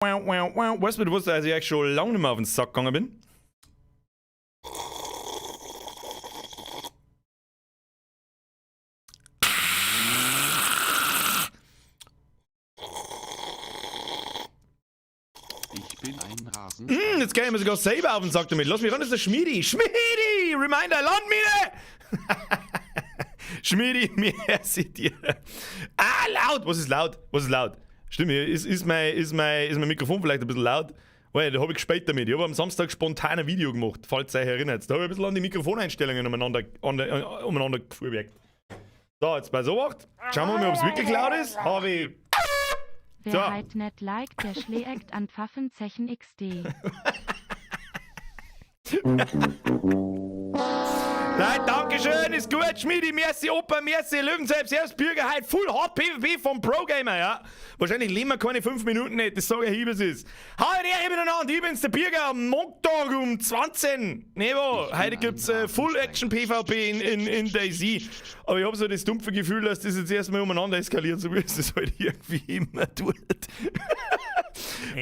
Wow, wow, wow. Weißt du, mit was dass ich schon lange nicht mehr auf den Sack gegangen bin? Ich bin ein Rasen. Jetzt gehe ich mir sogar selber auf den Sack damit. Lass mich ran, das ist der Schmiedi. Schmiedi! Reminder, Landmine! Schmiedi, merci dir. Ah, laut! Was ist laut? Was ist laut? Stimmt, ist mein Mikrofon vielleicht ein bisschen laut? Oh ja, da habe ich gespielt damit. Ich habe am Samstag spontan ein Video gemacht, falls ihr euch erinnert. Da habe ich ein bisschen an die Mikrofoneinstellungen umeinander gefuhrwerkt. So, jetzt bei so acht. Schauen wir mal, ob es wirklich laut ist. Habe ich. Wer So. halt net liked, der schlägt an Pfaffenzechen XD. Nein, Dankeschön, ist gut, Schmiedi, merci, Opa, merci, Löwenzeit, Servus, Bürger, heute Full Hot PvP vom Pro-Gamer, ja. Wahrscheinlich leben wir keine 5 Minuten nicht, das sage ich, wie es ist. Hallo, der miteinander, ich bin's, der Bürger, am Montag um 20. Ne, wo, Ich bin heute ein gibt's Full Action PvP in DayZ. Aber ich habe so das dumpfe Gefühl, dass das jetzt erstmal umeinander eskaliert, so wie es das halt irgendwie immer tut.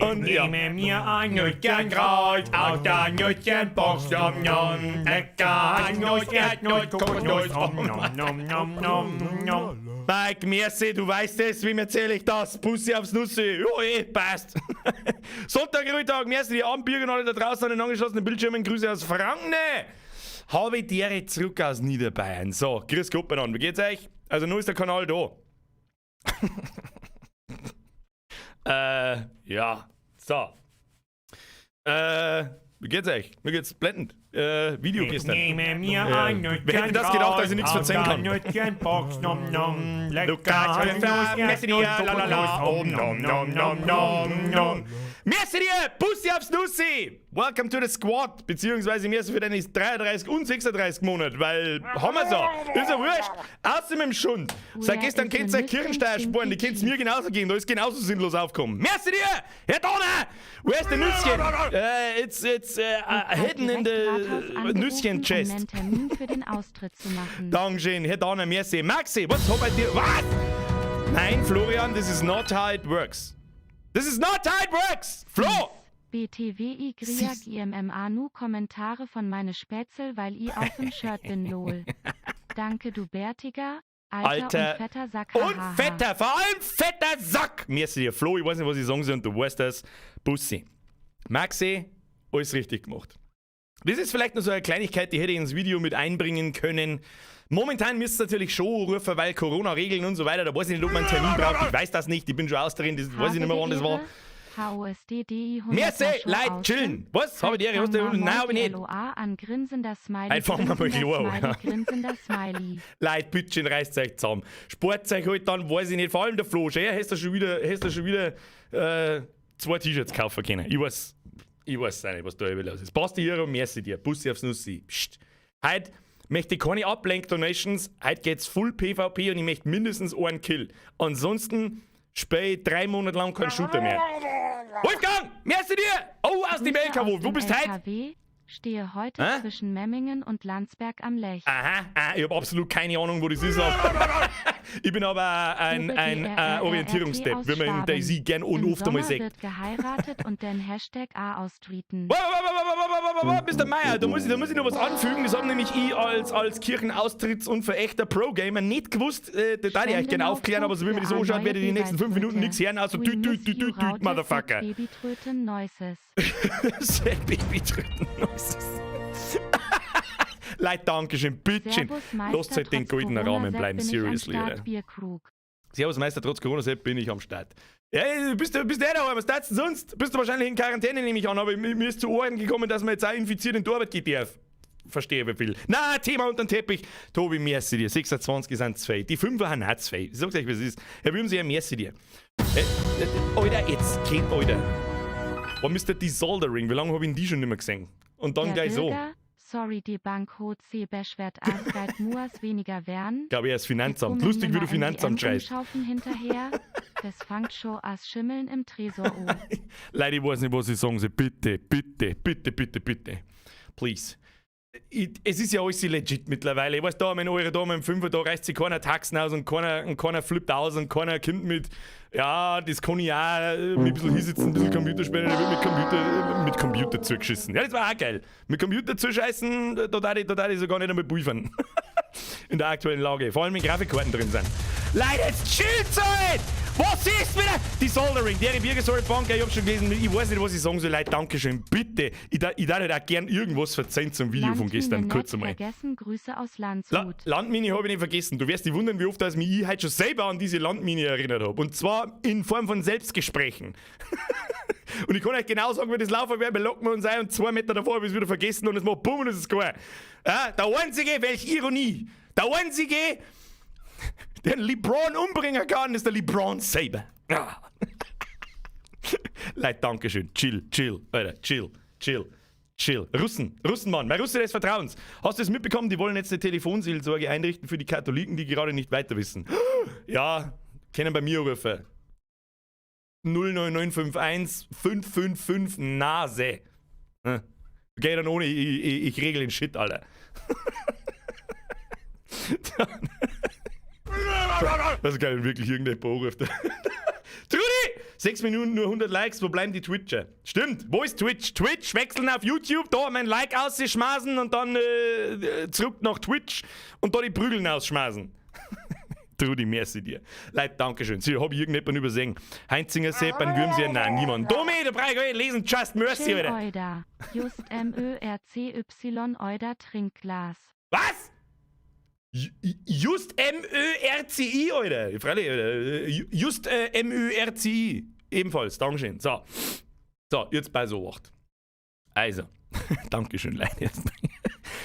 Und ja. Nehme mir ein Nüsschen Kraut aus der Nüsschenbox, nom nom, lecker, Nuss, Erdnuss, Kokosnuss, om nom nom nom nom nom. Mike, merci, du weißt es, wem erzähle ich das? Bussi aufs Nussi. Jo, eh, passt. Sonntag, Ruhetag, merci, die Abendbürger und alle da draußen an den angeschlossenen Bildschirmen. Grüße aus Franken. Habe die Ehre zurück aus Niederbayern. So, grüß Gott miteinander. Wie geht's euch? Also, nun ist der Kanal da. Ja. So. Wie geht's euch? Mir geht's blendend. Video Ich gestern. nehme mir ein Nüsschen Wer hätte das gedacht, dass ich nichts Kraut aus verzeihen kann? der Nüsschenbox, nom nom, lecker, Lukas, Nuss, merci dir, Erdnuss, la la la, Kokosnuss, om nom nom nom nom nom. Merci dir, Bussi aufs Nussi. Welcome to the squad, beziehungsweise merci für deine 33 und 36 Monate, weil haben wir so. Ist ja wurscht. Außer mit dem Schund. Seit Woher gestern ist könnt der ihr euch Kirchensteuer Nüsschen sparen, die könnt's mir genauso geben, da ist genauso sinnlos aufgekommen. Merci dir, Herr Donner. Where's the Nüsschen? It's hidden in the Nüsschen Um chest. einen Termin für den Austritt zu machen. Dankeschön, Herr Donner, merci. Maxi, was hab ich dir? Was? Nein, Florian, this is not how it works. This is not how it works! Flo! BTWI Griak IMMA nu Kommentare von meine Spätzl, weil i auf dem Shirt bin lol. Danke du bärtiger, alter, Alter und fetter Sack. Und hahaha. fetter, vor allem fetter Sack! Merci dir, Flo, ich weiß nicht, was ich sagen soll und du weißt das. Bussi. Maxi, alles richtig gemacht. Das ist vielleicht nur so eine Kleinigkeit, die hätte ich ins Video mit einbringen können. Momentan müsst ihr natürlich schon rufen, weil Corona-Regeln und so weiter, da weiß ich nicht, ob man einen Termin braucht. Ich weiß das nicht, ich bin schon aus drin, das weiß ich nicht mehr, wann das war. HOSDDI 100 Merci, Leute, chillen. Was? Hab ich die Ehre? Hast du- Nein, hab ich nicht. LOA an grinsender Smiley. Heute fangen wir mal grinsender klar an, Smiley, ja. grinsender Smiley. Leute, bitte reißt euch zusammen. Spart euch halt dann, weiß ich nicht, vor allem der Flo, schau, hast du schon wieder zwei T-Shirts kaufen können. Ich weiß auch nicht, was da los ist. Passt dir und merci dir. Bussi aufs Nussi. Psst. Heute möchte ich keine Ablenk-Donations, heute geht's full PvP und ich möchte mindestens einen Kill. Ansonsten spiele ich 3 Monate lang keinen Shooter mehr. Wolfgang, merci dir! Oh, aus dem Grüße LKW. aus Wo dem bist du heute? LKW, stehe heute Hä? zwischen Memmingen und Landsberg am Lech. Aha, aha, ich hab absolut keine Ahnung, wo das ist. Aber ich bin aber ein DRRRT Orientierungsdepp, aus wie man in Schwaben. DayZ gern und Im oft einmal Sommer sieht. wird geheiratet und den Hashtag A austweeten. Warte, warte, warte, warte, warte, warte, Mr. Meier, da muss ich noch was anfügen. Das haben nämlich ich als Kirchenaustritts- und verächter Pro-Gamer nicht gewusst. Da darf ich euch gerne aufklären, aber so wie mir das anschaut, werde ich die nächsten 5 Minuten nichts hören. Also düt, düt, düt, düt, düt, Motherfucker. Babytröten Noises. Babytröten Noises. Leute, Dankeschön, bitteschön. Servus Meister, Lasst halt den trotz goldenen Rahmen Corona-Sepp bleiben, bin ich am seriously, Start, oder? Bierkrug. Servus Meister, trotz Corona-Sepp bin ich am Start. Ja, bist du eh daheim, was tat's denn sonst? Bist du wahrscheinlich in Quarantäne, nehme ich an, aber mir ist zu Ohren gekommen, dass man jetzt auch infiziert in die Arbeit geht darf. Verstehe, wie viel. Na, Thema unter den Teppich. Tobi, merci dir. 26 sind zwei. Die 5 sind auch zwei. Ich sag's euch, wie es ist. Herr Würmseer, merci dir. Alter, jetzt geht, Alter. Wo Mr. Desoldering? Wie lange hab ich ihn die schon nicht mehr gesehen? Und dann Der gleich so. Bürger, sorry, die Bank holt C beschwert Asgard Muas weniger werden. Ich glaube, er ist Finanzamt. Wir Lustig, wie kommen du nimmer Finanzamt MDM schreist. Umschaufen hinterher. Das fangt schon as Schimmeln im Tresor an. Leute, ich weiß nicht, was ich sagen soll. Bitte, bitte, bitte, bitte, bitte. Please. Es ist ja alles legit mittlerweile. Ich weiß, da in eure da im Fünfer, da reißt sich keiner Taxen aus und keiner flippt aus und keiner kommt mit, ja, das kann ich auch, mit ein bisschen hinsitzen, ein bisschen Computer spielen, da wird mit Computer zugeschissen. Ja, das war auch geil. Mit Computer zuscheißen, da darf ich sogar nicht einmal pulvern. In der aktuellen Lage. Vor allem, wenn Grafikkarten drin sind. Leute, jetzt chillt's halt! Was ist wieder? Die Soldering, der Birger Sorry Bank, ich hab schon gelesen, ich weiß nicht, was ich sagen soll, Leute, Dankeschön, bitte. Ich darf halt auch gern irgendwas verzeihen zum Video von gestern, Landmine kurz nicht einmal. vergessen, Grüße aus La Landshut. Landmine habe ich nicht vergessen. Du wirst dich wundern, wie oft dass mich ich heute schon selber an diese Landmine erinnert habe. Und zwar in Form von Selbstgesprächen. Und ich kann euch genau sagen, wie das laufen wird. Wir locken uns ein und 2 Meter davor habe ich es wieder vergessen und es macht BUM und es ist geil. Ja, der Einzige, welch Ironie, der Einzige, der den LeBron umbringen kann, ist der LeBron selber. Ja. Leute, Dankeschön. Chill, chill, Alter, chill, chill, chill. Russen, Russenmann, mein Russe des Vertrauens. Hast du es mitbekommen? Die wollen jetzt eine Telefonseelsorge einrichten für die Katholiken, die gerade nicht weiter wissen. Ja, können bei mir rufen. 09951 555 Nase. Geh dann ohne, ich regel den Shit, Alter. Das ist geil, wenn wirklich irgendein ruft. Trudi! 6 Minuten, nur 100 Likes, wo bleiben die Twitcher? Stimmt, wo ist Twitch? Twitch, wechseln auf YouTube, da mein Like ausschmaßen und dann zurück nach Twitch und da die Prügeln ausschmaßen. Trudi, merci dir. Leute, Dankeschön. Sie, hab ich irgendjemanden übersehen? Heinzinger Sepp, ein Würmseer? Nein, niemand. Domi, da brauch ich gar nicht lesen. Just mercy, Chill Alter. Oida. Just Mörcy Oida Trinkglas. Was? Just Mörci, Alter. Freilich, Alter. Just Mörci. Ebenfalls, Dankeschön. So. So, jetzt bei so 8. Also, Dankeschön, Leute.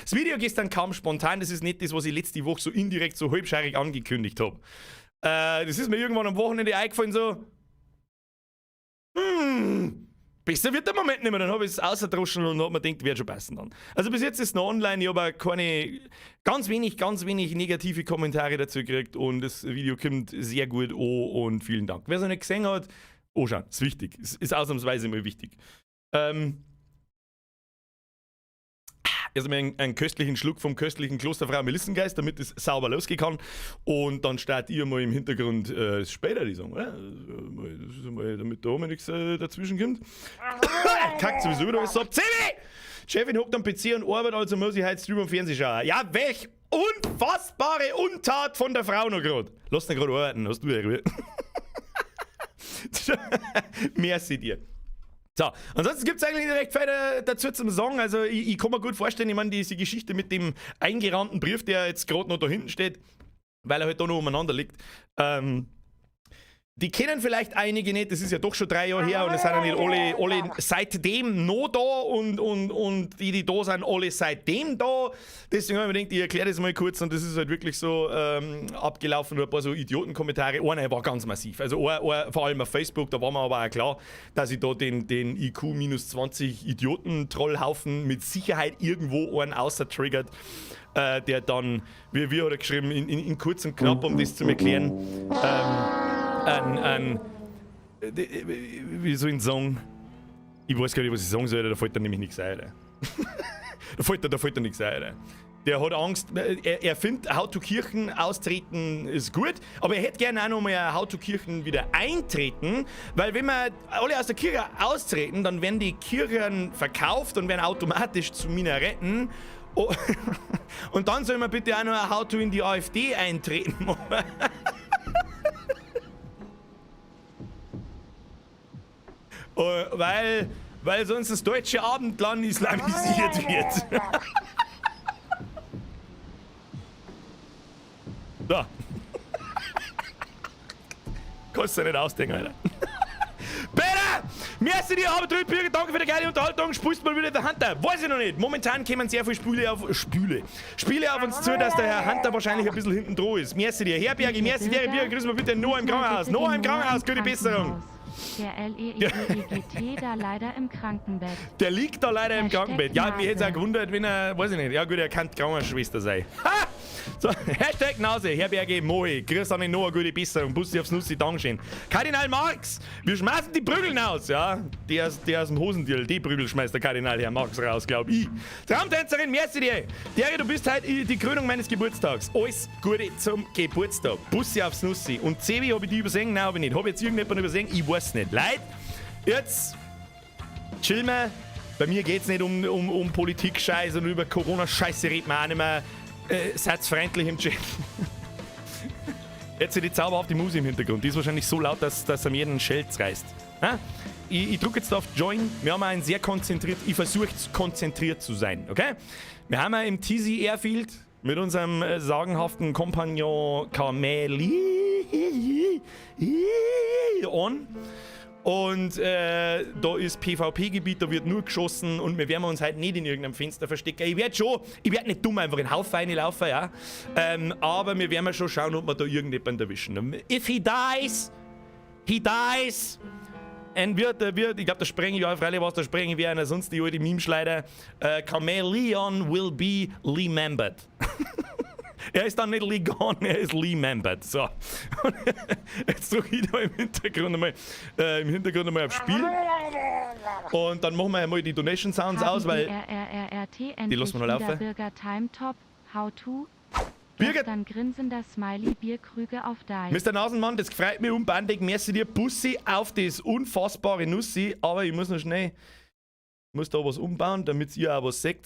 Das Video gestern kam spontan, das ist nicht das, was ich letzte Woche so indirekt so halbscheirig angekündigt habe. Das ist mir irgendwann am Wochenende eingefallen, so. Besser wird der Moment nicht mehr. Dann habe ich es ausgedroschen und hab mir gedacht, wird schon passen dann. Also bis jetzt ist es noch online, ich habe auch keine, ganz wenig negative Kommentare dazu gekriegt und das Video kommt sehr gut an und vielen Dank. Wer es noch nicht gesehen hat, anschauen, ist wichtig. Ist ausnahmsweise mal wichtig. Erstmal einen köstlichen Schluck vom köstlichen Klosterfrau Melissengeist, damit es sauber losgehen kann. Und dann startet ihr mal im Hintergrund später die Song, oder? Das ist mal, damit da mal nichts dazwischen kommt. Kackt sowieso wieder alles ab. Zivi! Chefin hockt am PC und arbeitet, also muss ich heute Stream am Fernsehen schauen. Ja, welch unfassbare Untat von der Frau noch gerade. Lass ihn gerade arbeiten, hast du ja Ruhe. Merci dir. So, ansonsten gibt es eigentlich nicht recht viel dazu zum Sagen. Also, ich kann mir gut vorstellen, ich meine, diese Geschichte mit dem eingerahmten Brief, der jetzt gerade noch da hinten steht, weil er halt da noch umeinander liegt. Die kennen vielleicht einige nicht, das ist ja doch schon 3 Jahre her und es sind ja nicht alle seitdem noch da und die, die da sind, alle seitdem da. Deswegen habe ich mir gedacht, ich erkläre das mal kurz und das ist halt wirklich so abgelaufen, nur ein paar so Idiotenkommentare. Einer war ganz massiv, also einer, vor allem auf Facebook, da war mir aber auch klar, dass ich da den IQ minus 20 Idioten-Trollhaufen mit Sicherheit irgendwo einen außertriggert, der dann, wie hat er geschrieben, in kurz und knapp, um das zu erklären, wie soll ich sagen? Ich weiß gar nicht, was ich sagen soll, da fällt dann nämlich nichts ein. Da fällt da nichts ein. Der hat Angst, er findet, How to Kirchen austreten ist gut, aber er hätte gerne auch noch mal How to Kirchen wieder eintreten, weil, wenn wir alle aus der Kirche austreten, dann werden die Kirchen verkauft und werden automatisch zu Minaretten. Oh, und dann soll man bitte auch noch ein How to in die AfD eintreten machen. Weil sonst das deutsche Abendland islamisiert wird. So. Kannst du nicht ausdenken, Alter. Peter! Merci dir, aber drüben, Birgit, danke für die geile Unterhaltung. Spielst mal wieder der Hunter? Weiß ich noch nicht. Momentan kommen sehr viele Spiele auf uns zu, dass der Herr Hunter wahrscheinlich ein bisschen hinten dran ist. Merci dir. Herberge, merci dir, Birgit, grüß mal bitte Noah im Krankenhaus. Noah im Krankenhaus, gute Besserung. Der LEEGEGT da leider im Krankenbett. Der liegt da leider im Hashtag Krankenbett. Ja, mich hätte es auch Nase. gewundert, wenn er, weiß ich nicht. Ja gut, er kann Krankenschwester sein. Ha! So, #Nase, Herberge Moe, Grüß an den Noah, gute Besserung, Bussi aufs Nussi, Dankeschön. Kardinal Marx, wir schmeißen die Prügeln aus, ja. Der aus dem Hosendirl, die Prügel schmeißt der Kardinal Herr Marx raus, glaub ich. Traumtänzerin, merci dir. Derry, du bist heute die Krönung meines Geburtstags. Alles Gute zum Geburtstag. Bussi aufs Nussi. Und Cevi, hab ich die übersehen? Nein, hab ich nicht. Hab ich jetzt irgendjemanden übersehen? Ich weiß nicht. Leute, jetzt chill mal. Bei mir geht's nicht um Politik-Scheiß und über Corona-Scheiße redet man auch nicht mehr. Seid freundlich im Chat. Jetzt die zauberhafte Musik im Hintergrund. Die ist wahrscheinlich so laut, dass am jeden Scheld reißt. Ha? Ich drücke jetzt auf Join. Wir haben einen sehr konzentriert. Ich versuche konzentriert zu sein, okay? Wir haben im TZ Airfield mit unserem sagenhaften Kompagnon Kameli on. Und da ist PvP-Gebiet, da wird nur geschossen und wir werden uns halt nicht in irgendeinem Fenster verstecken. Ich werde schon, ich werde nicht dumm einfach in den Haufen reinlaufen, ja. Aber wir werden schon schauen, ob wir da irgendjemanden erwischen. If he dies, he dies. Und wird, ich glaube, der Sprenge, ja, freilich was, der Sprenge wie einer sonst die alte Meme-Schleider. Chameleon will be remembered. Er ist dann nicht Lee gone, er ist Lee membered. So. Und jetzt drücke ich da im Hintergrund einmal auf Spiel. Und dann machen wir einmal die Donation Sounds aus, weil R-R-R-R-T die lassen wir noch laufen. Birger Time Top, How to. Birger- Gestern grinsender Smiley Bierkrüge auf Dei. Mr. Nasenmann, das freut mich unbandig. Merci dir, Bussi auf das unfassbare Nussi. Aber ich muss noch schnell, muss da was umbauen, damit ihr auch was seht.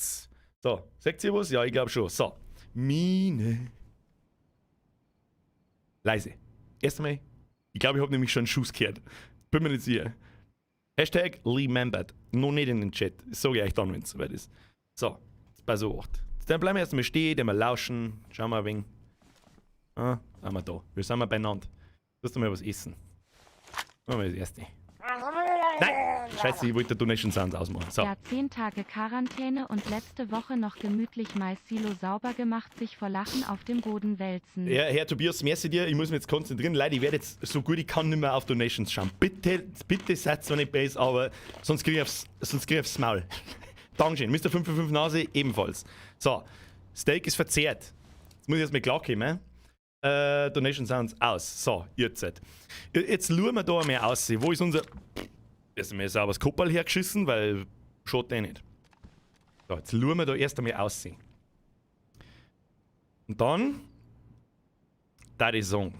So, seht ihr was? Ja, ich glaube schon. So, Mine. Leise. Erst einmal, ich glaube, ich habe nämlich schon einen Schuss gehört. Bin mir nicht sicher. #Remembered. Noch nicht in den Chat. Das sage ich euch dann, wenn es soweit ist. So, jetzt pass auf. Dann bleiben wir erst einmal stehen, dann mal lauschen. Schauen wir ein wenig. Ah, sind wir da. Wir sind wir beieinander. Lass doch mal was essen. Machen wir das erste. Nein! Scheiße, ich wollte Donation Sounds ausmachen. So. Ja, 10 Tage Quarantäne und letzte Woche noch gemütlich Mais-Silo sauber gemacht, sich vor Lachen auf dem Boden wälzen. Ja, Herr Tobias, merci dir. Ich muss mich jetzt konzentrieren. Leute, ich werde jetzt so gut ich kann nicht mehr auf Donations schauen. Bitte, bitte seid so nicht böse, aber sonst krieg ich aufs Maul. Dankeschön. Mr. 555 Nase ebenfalls. So, Steak ist verzehrt. Jetzt muss ich erstmal klarkommen. Donation Sounds aus. So, jetzt. Jetzt schauen wir da einmal aus. Wo ist unser. Jetzt haben wir sauber das Koppel hergeschissen, weil schaut eh nicht. So, jetzt schauen wir da erst einmal aus. Und dann da ich sagen,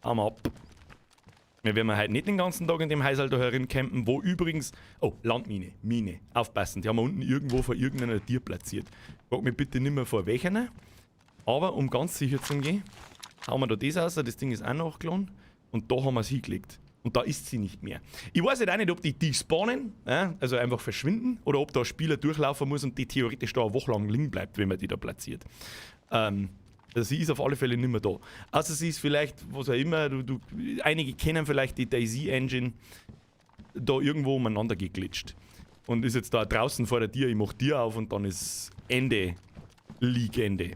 hauen wir ab. Wir werden halt nicht den ganzen Tag in dem Häusl da herin campen, wo übrigens. Oh, Landmine, Mine, aufpassen, die haben wir unten irgendwo vor irgendeiner Tür platziert. Frag mich bitte nicht mehr vor welcher. Aber um ganz sicher zu gehen, hauen wir da das aus, das Ding ist auch nachgeladen. Und da haben wir es hingelegt. Und da ist sie nicht mehr. Ich weiß halt auch nicht, ob die despawnen, ja, also einfach verschwinden, oder ob da ein Spieler durchlaufen muss und die theoretisch da eine Woche lang liegen bleibt, wenn man die da platziert. Also sie ist auf alle Fälle nicht mehr da. Also sie ist vielleicht, was auch immer, einige kennen vielleicht die DayZ Engine, da irgendwo umeinander geglitscht. Und ist jetzt da draußen vor der Tür, ich mach Tür auf und dann ist Ende. Legende.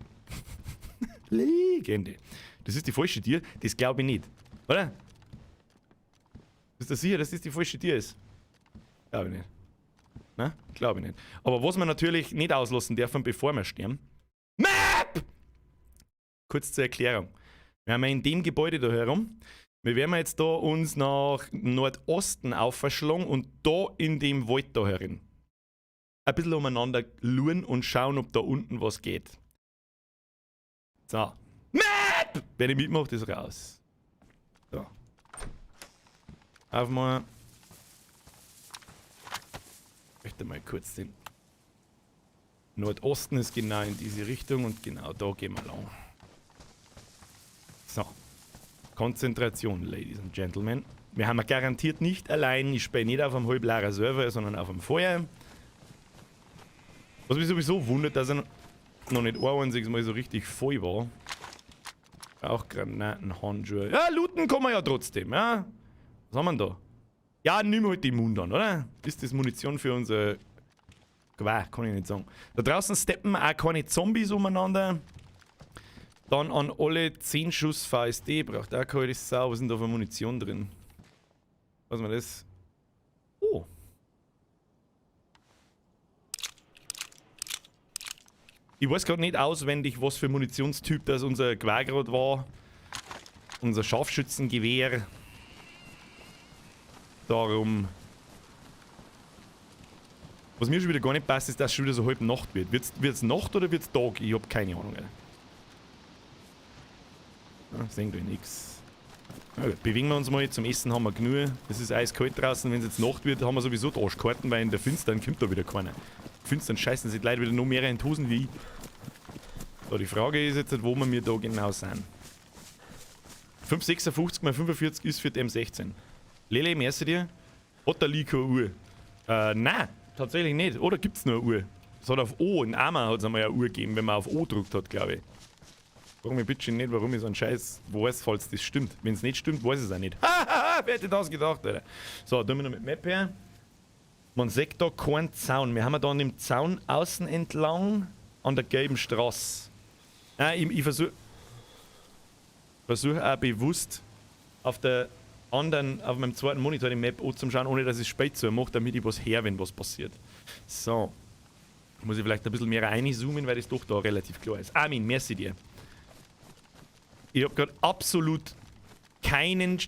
Legende. Das ist die falsche Tür, das glaube ich nicht. Oder? Bist du sicher, dass das die falsche Tür ist? Glaube ich nicht. Ne? Glaube ich nicht. Aber was wir natürlich nicht auslassen dürfen, bevor wir sterben. Map! Kurz zur Erklärung. Wir haben ja in dem Gebäude da herum. Wir werden jetzt da uns nach Nordosten aufverschlagen und da in dem Wald da herin. Ein bisschen umeinander luren und schauen, ob da unten was geht. So. Map! Wer nicht mitmacht, ist raus. So. Auf mal. Ich möchte mal kurz den Nordosten ist genau in diese Richtung und genau da gehen wir lang. So. Konzentration, Ladies and Gentlemen. Wir haben garantiert nicht allein, ich spiele nicht auf einem halbleeren Server, sondern auf einem Feuer. Was mich sowieso wundert, dass er noch nicht ein einziges Mal so richtig voll war. Auch Granaten, Handschuhe. Ja, looten kann man ja trotzdem, ja. Was haben wir denn da? Ja, nimm halt die Mund an, oder? Ist das Munition für unser Gewehr? Kann ich nicht sagen. Da draußen steppen auch keine Zombies umeinander. Dann an alle 10 Schuss VSD braucht auch keine Sau. Was ist denn da für Munition drin? Was man das. Oh. Ich weiß gerade nicht auswendig, was für Munitionstyp das unser Gewehr gerade war. Unser Scharfschützengewehr. Darum. Was mir schon wieder gar nicht passt, ist, dass es schon wieder so halb Nacht wird. Wird's Nacht oder wird's Tag? Ich hab keine Ahnung. Alter. Ja, sehen wir nix. Na gut, bewegen wir uns mal. Zum Essen haben wir genug. Es ist eiskalt draußen. Wenn es jetzt Nacht wird, haben wir sowieso die Arschkarten, weil in der Finstern kommt da wieder keiner. Finstern scheißen sich die Leute wieder noch mehr in die Hosen wie ich. So, die Frage ist jetzt, wo wir mir da genau sind. 5,56 mal 45 ist für die M16. Lele, merci dir. Hat der Lee keine Uhr? Nein, tatsächlich nicht. Oder gibt's nur eine Uhr? Es hat auf O, in Arma hat es einmal eine Uhr gegeben, wenn man auf O gedrückt hat, glaube ich. Warum ich bitte nicht, warum ich so einen Scheiß weiß, falls das stimmt. Wenn es nicht stimmt, weiß ich es auch nicht. Hahaha, wer hätte das gedacht, Alter? So, tun wir noch mit Map her. Man sieht da keinen Zaun. Wir haben ja da an dem Zaun außen entlang an der gelben Straße. Nein, ich versuche auch bewusst auf der anderen, auf meinem zweiten Monitor die Map anzuschauen, ohne dass ich es spät zu mache, damit ich was her, wenn was passiert. So. Muss ich vielleicht ein bisschen mehr reinzoomen, weil das doch da relativ klar ist. Armin, merci dir. Ich hab grad absolut keinen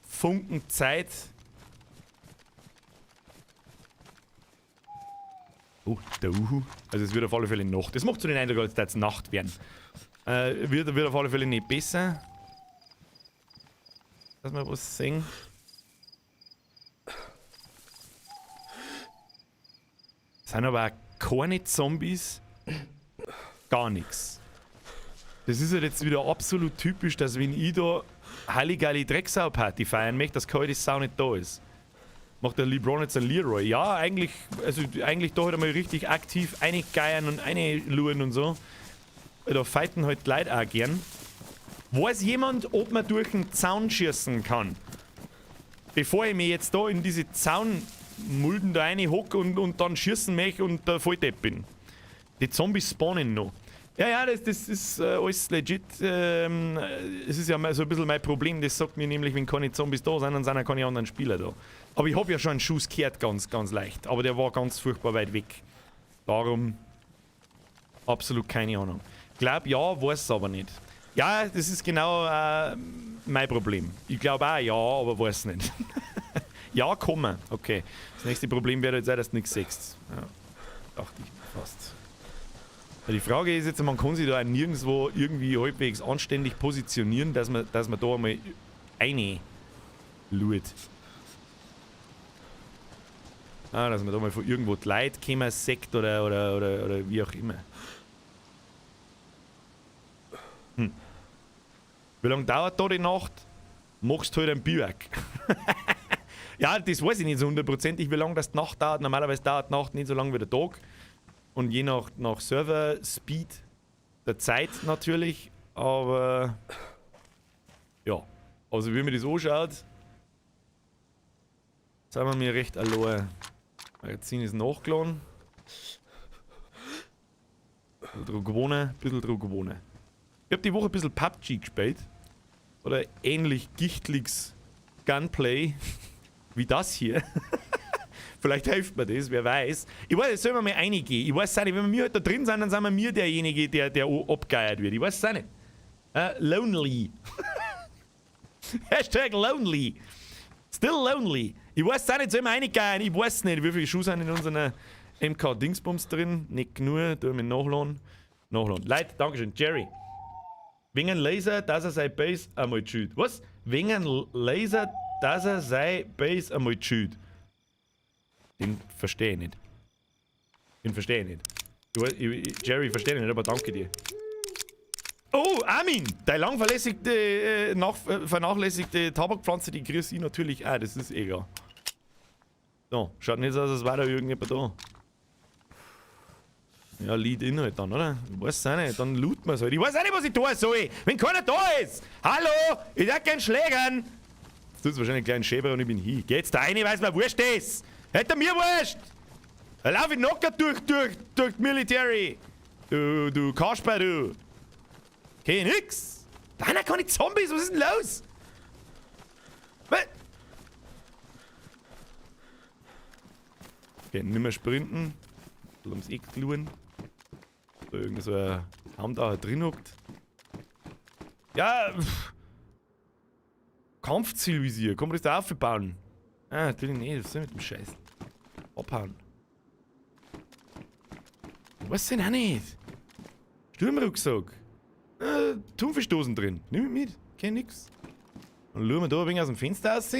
Funken Zeit. Oh, der Uhu. Also es wird auf alle Fälle Nacht. Das macht so den Eindruck, als würde es Nacht werden. Wird auf alle Fälle nicht besser. Lass mal was sehen. Es sind aber auch keine Zombies. Gar nichts. Das ist halt jetzt wieder absolut typisch, dass wenn ich da Halligalli Drecksau-Party feiern möchte, dass keine Sau nicht da ist. Macht der LeBron jetzt einen Leroy? Ja, eigentlich, also eigentlich da halt einmal richtig aktiv reingeiern und reinluren und so. Da fighten halt die Leute auch gern. Weiß jemand, ob man durch den Zaun schießen kann? Bevor ich mir jetzt da in diese Zaunmulden da reinhock und dann schießen möchte und der Volldepp bin. Die Zombies spawnen noch. Ja, ja, das ist alles legit. Es ist ja mal so ein bisschen mein Problem. Das sagt mir nämlich, wenn keine Zombies da sind, dann sind auch keine anderen Spieler da. Aber ich hab ja schon einen Schuss gehört, ganz, ganz leicht. Aber der war ganz furchtbar weit weg. Darum absolut keine Ahnung. Glaub ja, weiß aber nicht. Ja, das ist genau mein Problem. Ich glaub auch ja, aber weiß nicht. Ja, kommen. Okay. Das nächste Problem wäre jetzt auch, dass du nichts siehst. Ja, dachte ich mir fast. Die Frage ist jetzt, man kann sich da auch nirgendwo irgendwie halbwegs anständig positionieren, dass man da einmal eine lurt. Ah, dass man da mal von irgendwo die Leute kommen, Sekt oder wie auch immer. Wie lange dauert da die Nacht? Machst du halt einen Biwak. Ja, das weiß ich nicht so hundertprozentig, wie lange das die Nacht dauert. Normalerweise dauert die Nacht nicht so lange wie der Tag. Und je nach Server-Speed der Zeit natürlich, aber ja, also wie mir das anschaut, sind wir mir recht allein. Magazin ist nachgeladen. Ein bisschen dran gewohnen, ein bisschen dran gewohnen. Ich hab die Woche ein bisschen PUBG gespielt. Oder ähnlich gichtliges Gunplay wie das hier. Vielleicht hilft mir das, wer weiß. Ich weiß, jetzt sollen wir mal reingehen. Ich weiß es auch nicht, wenn wir halt da drin sind, dann sind wir mir derjenige, der abgeiert wird. Ich weiß es auch nicht. Lonely. Hashtag lonely. Still lonely. Ich weiß es auch nicht, sollen wir reingehen? Ich weiß nicht, wie viele Schuhe sind in unseren MK-Dingsbums drin. Nicht genug, da wir nachladen. Nachladen. Leute, Dankeschön. Jerry. Wegen einem Laser, dass er sein Base einmal chillt. Was? Wegen einem Laser, dass er sein Base einmal chillt. Den verstehe ich nicht. Den verstehe ich nicht. Jerry, verstehe ich nicht, aber danke dir. Oh, Armin! Deine lang vernachlässigte Tabakpflanze, die grüße ich natürlich auch, das ist egal. So, schaut nicht so aus, als wäre da irgendjemand da. Ja, Lead in halt dann, oder? Ich weiß es auch nicht, dann looten wir's halt. Ich weiß auch nicht, was ich tun soll, wenn keiner da ist! Hallo! Ich darf keinen Schlägern! Jetzt tut's wahrscheinlich einen kleinen Schäber und ich bin hin. Geht's da rein, weil's mir wurscht ist! Hätte mir wurscht! Da lauf ich locker durch die Military! Du Kasper, du! Okay, nix! Da sind keine Zombies, was ist denn los? Was? Okay, nimmer sprinten. Ums Eck luren. Da irgend so ein Haum da drin hockt. Ja, pff. Kampfzielvisier. Kann man das da aufbauen? Ah, natürlich nicht. Was soll ich mit dem Scheiß? Abhauen. Was denn auch nicht? Sturmrucksack. Thunfischdosen drin. Nimm ich mit. Kenn nix. Dann schauen wir da ein wenig aus dem Fenster raus.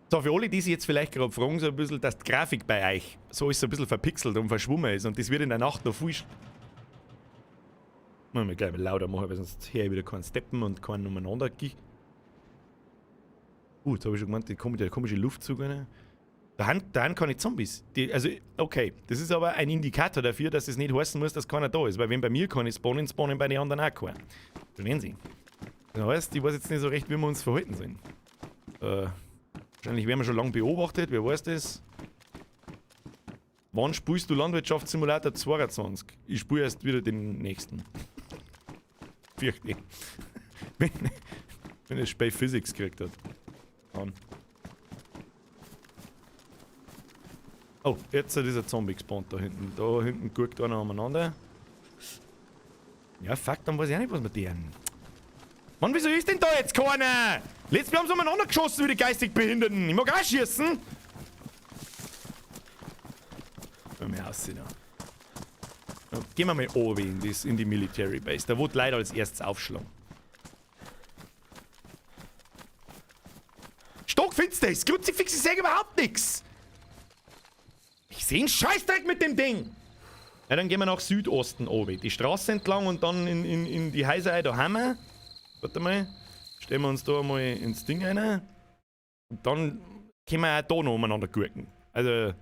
So, für alle, die sich jetzt vielleicht gerade fragen, so ein bisschen, dass die Grafik bei euch so ist, so ein bisschen verpixelt und verschwommen ist und das wird in der Nacht noch viel. Muss ich gleich mal lauter machen, weil sonst höre ich wieder keinen Steppen und keinen umeinander. Jetzt habe ich schon gemeint, da kommt der komische Luftzug rein. Da haben keine Zombies. Die, also, okay, das ist aber ein Indikator dafür, dass es nicht heißen muss, dass keiner da ist. Weil wenn bei mir keine spawnen, spawnen bei den anderen auch keine. Verstehen Sie? Das heißt, ich weiß jetzt nicht so recht, wie wir uns verhalten sollen. Wahrscheinlich werden wir schon lange beobachtet, wer weiß das? Wann spielst du Landwirtschaftssimulator 22? Ich spiele erst wieder den nächsten. Fürchte ich. Wenn das Spiel Physics gekriegt hat. An. Oh, jetzt ist dieser Zombie gespawnt da hinten. Da hinten guckt einer umeinander. Ja, fuck, dann weiß ich auch nicht, was wir deren. Mann, wieso ist denn da jetzt keiner? Letztes Mal haben sie umeinander geschossen wie die geistig Behinderten. Ich mag auch schießen. Hör mir aussehen. Ja. Gehen wir mal oben in die Military Base. Da wird leider als erstes aufschlagen. Stockfinster ist. Kruzifix, ich seh überhaupt nix. Ich seh einen Scheißdreck mit dem Ding. Ja, dann gehen wir nach Südosten oben. Die Straße entlang und dann in die Häuser da haben wir. Warte mal. Stellen wir uns da mal ins Ding rein. Und dann können wir auch da noch umeinander gucken. Also,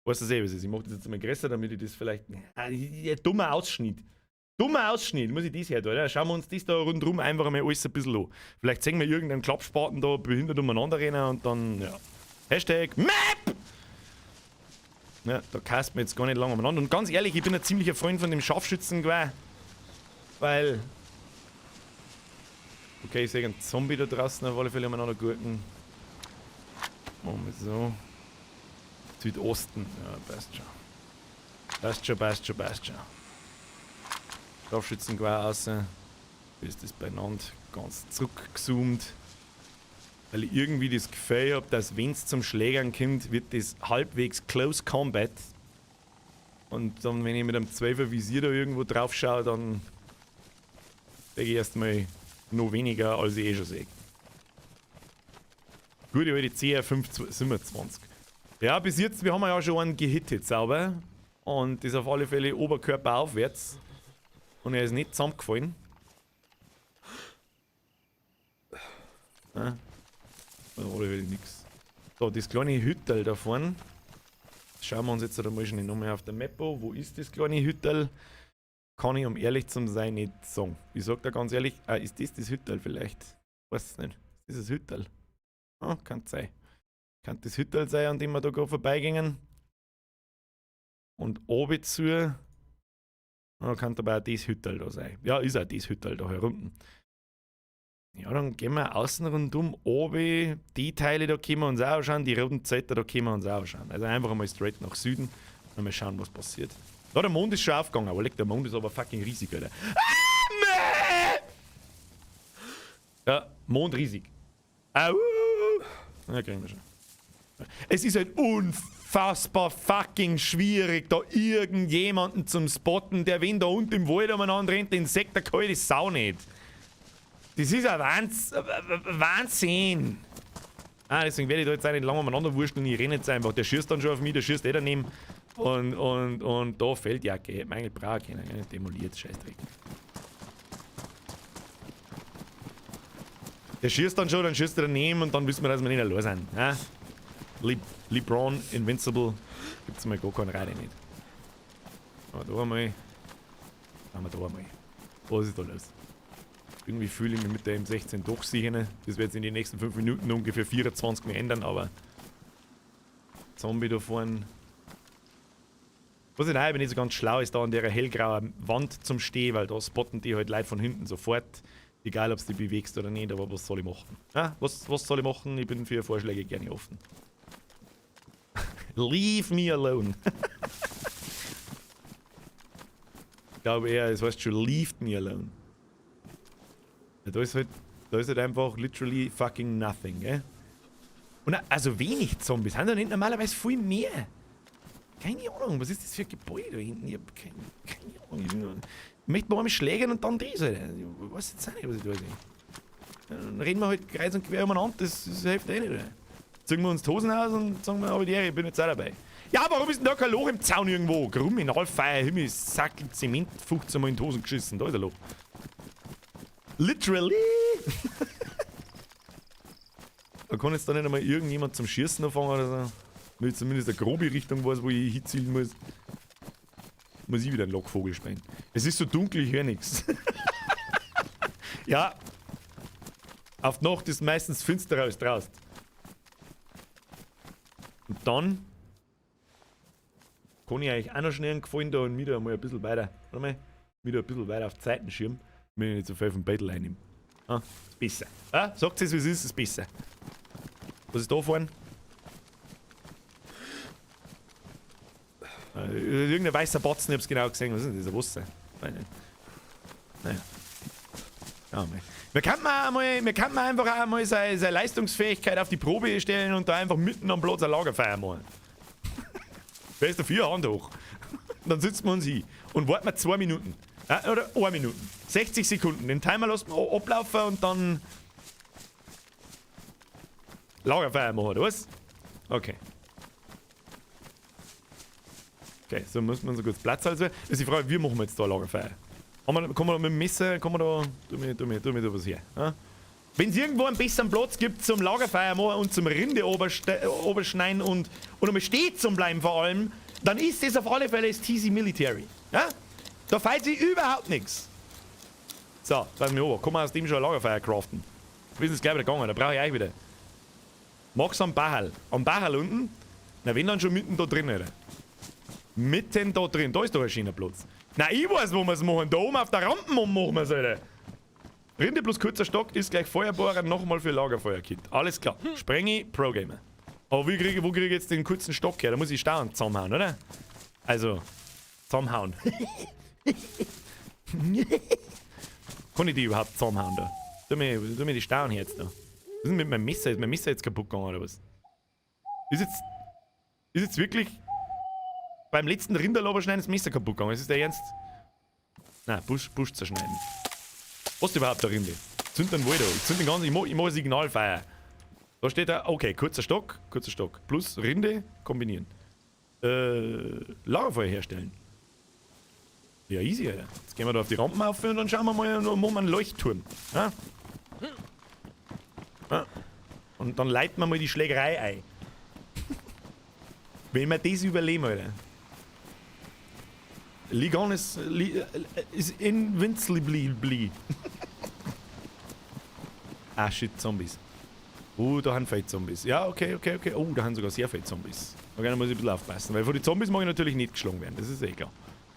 weißt du eh, was ist. Ich mach das jetzt mal größer, damit ich das vielleicht. Ja, dummer Ausschnitt. Dummer Ausschnitt, muss ich das her, oder? Schauen wir uns das da rundherum einfach mal alles ein bisschen an. Vielleicht sehen wir irgendeinen Klappspaten da behindert umeinander rennen und dann, ja. Hashtag MAP! Ja, da kasst man jetzt gar nicht lange umeinander. Und ganz ehrlich, ich bin ein ziemlicher Freund von dem Scharfschützengewehr. Weil. Okay, ich sehe einen Zombie da draußen auf alle Fälle umeinander gurken. Machen wir so. Südosten. Ja, passt schon. Passt schon, passt schon, passt schon. Scharfschützengewehr außen. Ist das beieinander ganz zurückgezoomt. Weil ich irgendwie das Gefühl hab, dass wenn's zum Schlägern kommt, wird das halbwegs Close Combat. Und dann, wenn ich mit einem 12er Visier da irgendwo drauf schaue, dann sehe ich erstmal noch weniger, als ich eh schon sehe. Gute alte CR527. Ja, bis jetzt, wir haben ja schon einen gehittet, sauber. Und das auf alle Fälle Oberkörper aufwärts. Und er ist nicht zusammengefallen. Ja. Auf alle Fälle nix. So, das kleine Hüttel da vorne. Das schauen wir uns jetzt einmal schnell nochmal auf der Map an. Wo ist das kleine Hüttel? Kann ich, um ehrlich zu sein, nicht sagen. Ich sag da ganz ehrlich, ist das das Hüttel vielleicht? Weiß es nicht. Ist das das Hüttel? Ah, kann es sein. Kann das Hüttel sein, an dem wir da gerade vorbeigingen? Und oben zu. Ah, kann dabei auch das Hüttel da sein. Ja, ist auch das Hüttel da herunten. Ja, dann gehen wir außen rundum, oben, die Teile da können wir uns auch anschauen, die roten Zelte da können wir uns auch anschauen. Also einfach einmal straight nach Süden und mal schauen, was passiert. Ja, der Mond ist schon aufgegangen, aber leck, der Mond ist aber fucking riesig, Alter. Ah, meh! Ja, Mond riesig. Au! Ja, kriegen wir schon. Es ist halt unfassbar fucking schwierig, da irgendjemanden zum Spotten, der wenn da unten im Wald umeinander rennt, den sägt der kalte Sau nicht. Das ist ein Wahnsinn. Ah, deswegen werde ich da jetzt auch nicht lange umeinander wursteln, ich renne jetzt einfach. Der schießt dann schon auf mich, der schießt eh daneben. Und da Feldjacke, hätte man eigentlich brauchen können. Ja, demoliert, Scheißdreck. Der schießt dann schon, dann schießt er daneben und dann wissen wir, dass wir nicht allein sind. Ja? LeBron, Invincible, gibt's mal gar keinen Rade nicht. Aber da einmal. Haben wir da einmal. Was ist da los? Irgendwie fühle ich mich mit der M16 doch sicher. Das wird sich in den nächsten 5 Minuten ungefähr 24 mehr ändern, aber Zombie da vorne. Was ich auch nicht so ganz schlau ist, da an der hellgrauen Wand zum Stehen, weil da spotten die halt Leute von hinten sofort. Egal, ob du dich bewegst oder nicht, aber was soll ich machen? Ja, was soll ich machen? Ich bin für Vorschläge gerne offen. Leave me alone. Ich glaube eher, es heißt schon Leave me alone. Ja, da ist halt einfach literally fucking nothing, gell? Und also wenig Zombies. Haben da nicht normalerweise viel mehr? Keine Ahnung, was ist das für ein Gebäude da hinten? Ich hab keine Ahnung. Ich möchte mal einmal schlägern und dann das, Alter. Ich weiß jetzt auch nicht, was ich da sehe. Dann reden wir halt kreuz und quer umeinander, das hilft eh nicht, oder? Ziehen wir uns die Hosen aus und sagen wir, aber die Ehre, ich bin jetzt auch dabei. Ja, warum ist denn da kein Loch im Zaun irgendwo? Krumm in Allfeier, Himmel, Sack, Zement, 15 Mal in die Hosen geschissen, da ist ein Loch. Literally! Da kann jetzt da nicht einmal irgendjemand zum Schießen anfangen oder so. Wenn ich zumindest eine grobe Richtung weiß, wo ich hinzielen muss. Muss ich wieder einen Lockvogel spielen. Es ist so dunkel, ich höre nichts. Ja. Auf die Nacht ist meistens finsterer als draußen. Und dann kann ich euch auch noch schnell einen Gefallen da und wieder mal ein bisschen weiter. Warte mal. Wieder ein bisschen weiter auf die Seiten schirmen, damit ich nicht so viel vom Battle einnehme. Ah, ist besser. Ah, sagt es, wie es ist, ist besser. Was ist da vorne? Irgendein weißer Batzen, ich hab's genau gesehen. Was ist denn das? Ein Wasser? Weiß nicht. Naja. Ja, mei. Wir könnten auch einmal, wir könnten einfach auch mal seine Leistungsfähigkeit auf die Probe stellen und da einfach mitten am Platz ein Lagerfeuer machen. Wer ist dafür? Hand hoch. Dann sitzen wir uns hin und warten wir 2 Minuten. Ja, oder 1 Minute. 60 Sekunden. Den Timer lassen wir ablaufen und dann Lagerfeuer machen, oder was? Okay. Okay, so muss man so kurz Platz halten. Das ist die Frage, wie machen wir jetzt da Lagerfeuer? Haben wir, kommen wir da mit dem Messer, kommen wir da, tu mir da was her. Ja? Wenn es irgendwo einen besseren Platz gibt zum Lagerfeuer machen und zum Rinde oberschneiden und um stehen zum bleiben vor allem, dann ist das auf alle Fälle das TC Military. Ja? Da fällt sich überhaupt nichts. So, jetzt weiß ich mich, kann man aus dem schon ein Lagerfeuer craften? Wie ist es gleich wieder gegangen? Da brauche ich euch wieder. Mach's am Bachel. Am Bachel unten? Na, wenn dann schon mitten da drin, Alter. Mitten da drin. Da ist doch ein schöner Platz. Na, ich weiß, wo wir's machen. Da oben auf der Rampe machen wir's, Alter. Rinde plus kurzer Stock ist gleich Feuerbohrer nochmal für Lagerfeuerkit. Alles klar. Sprengi, Pro-Gamer. Aber wo krieg ich jetzt den kurzen Stock her? Da muss ich Stauen zusammenhauen, oder? Also, zusammenhauen. Kann ich die überhaupt zusammenhauen da? Tu mir die Stauen her jetzt da. Was ist denn mit meinem Messer? Ist mein Messer jetzt kaputt gegangen oder was? Ist jetzt wirklich beim letzten Rinderloberschneiden das Messer kaputt gegangen? Ist das der Ernst? Nein, Busch zerschneiden. Was ist überhaupt der Rinde? Zünd den Wald an. Ich zünd den ganzen, ich mach Signalfeuer. Da steht da, okay, kurzer Stock, kurzer Stock. Plus Rinde kombinieren. Lagerfeuer herstellen. Ja, easy, Alter. Jetzt gehen wir da auf die Rampen auf und dann schauen wir mal und machen wir einen Leuchtturm. Ja? Ja. Und dann leiten wir mal die Schlägerei ein. Wenn wir das überleben, Alter. Ligon ist invincibly. Ah, shit, Zombies. Oh, da haben viele Zombies. Ja, okay, okay, okay. Oh, da haben sogar sehr viele Zombies. Okay, da muss ich ein bisschen aufpassen, weil vor die Zombies mag ich natürlich nicht geschlagen werden. Das ist eh klar.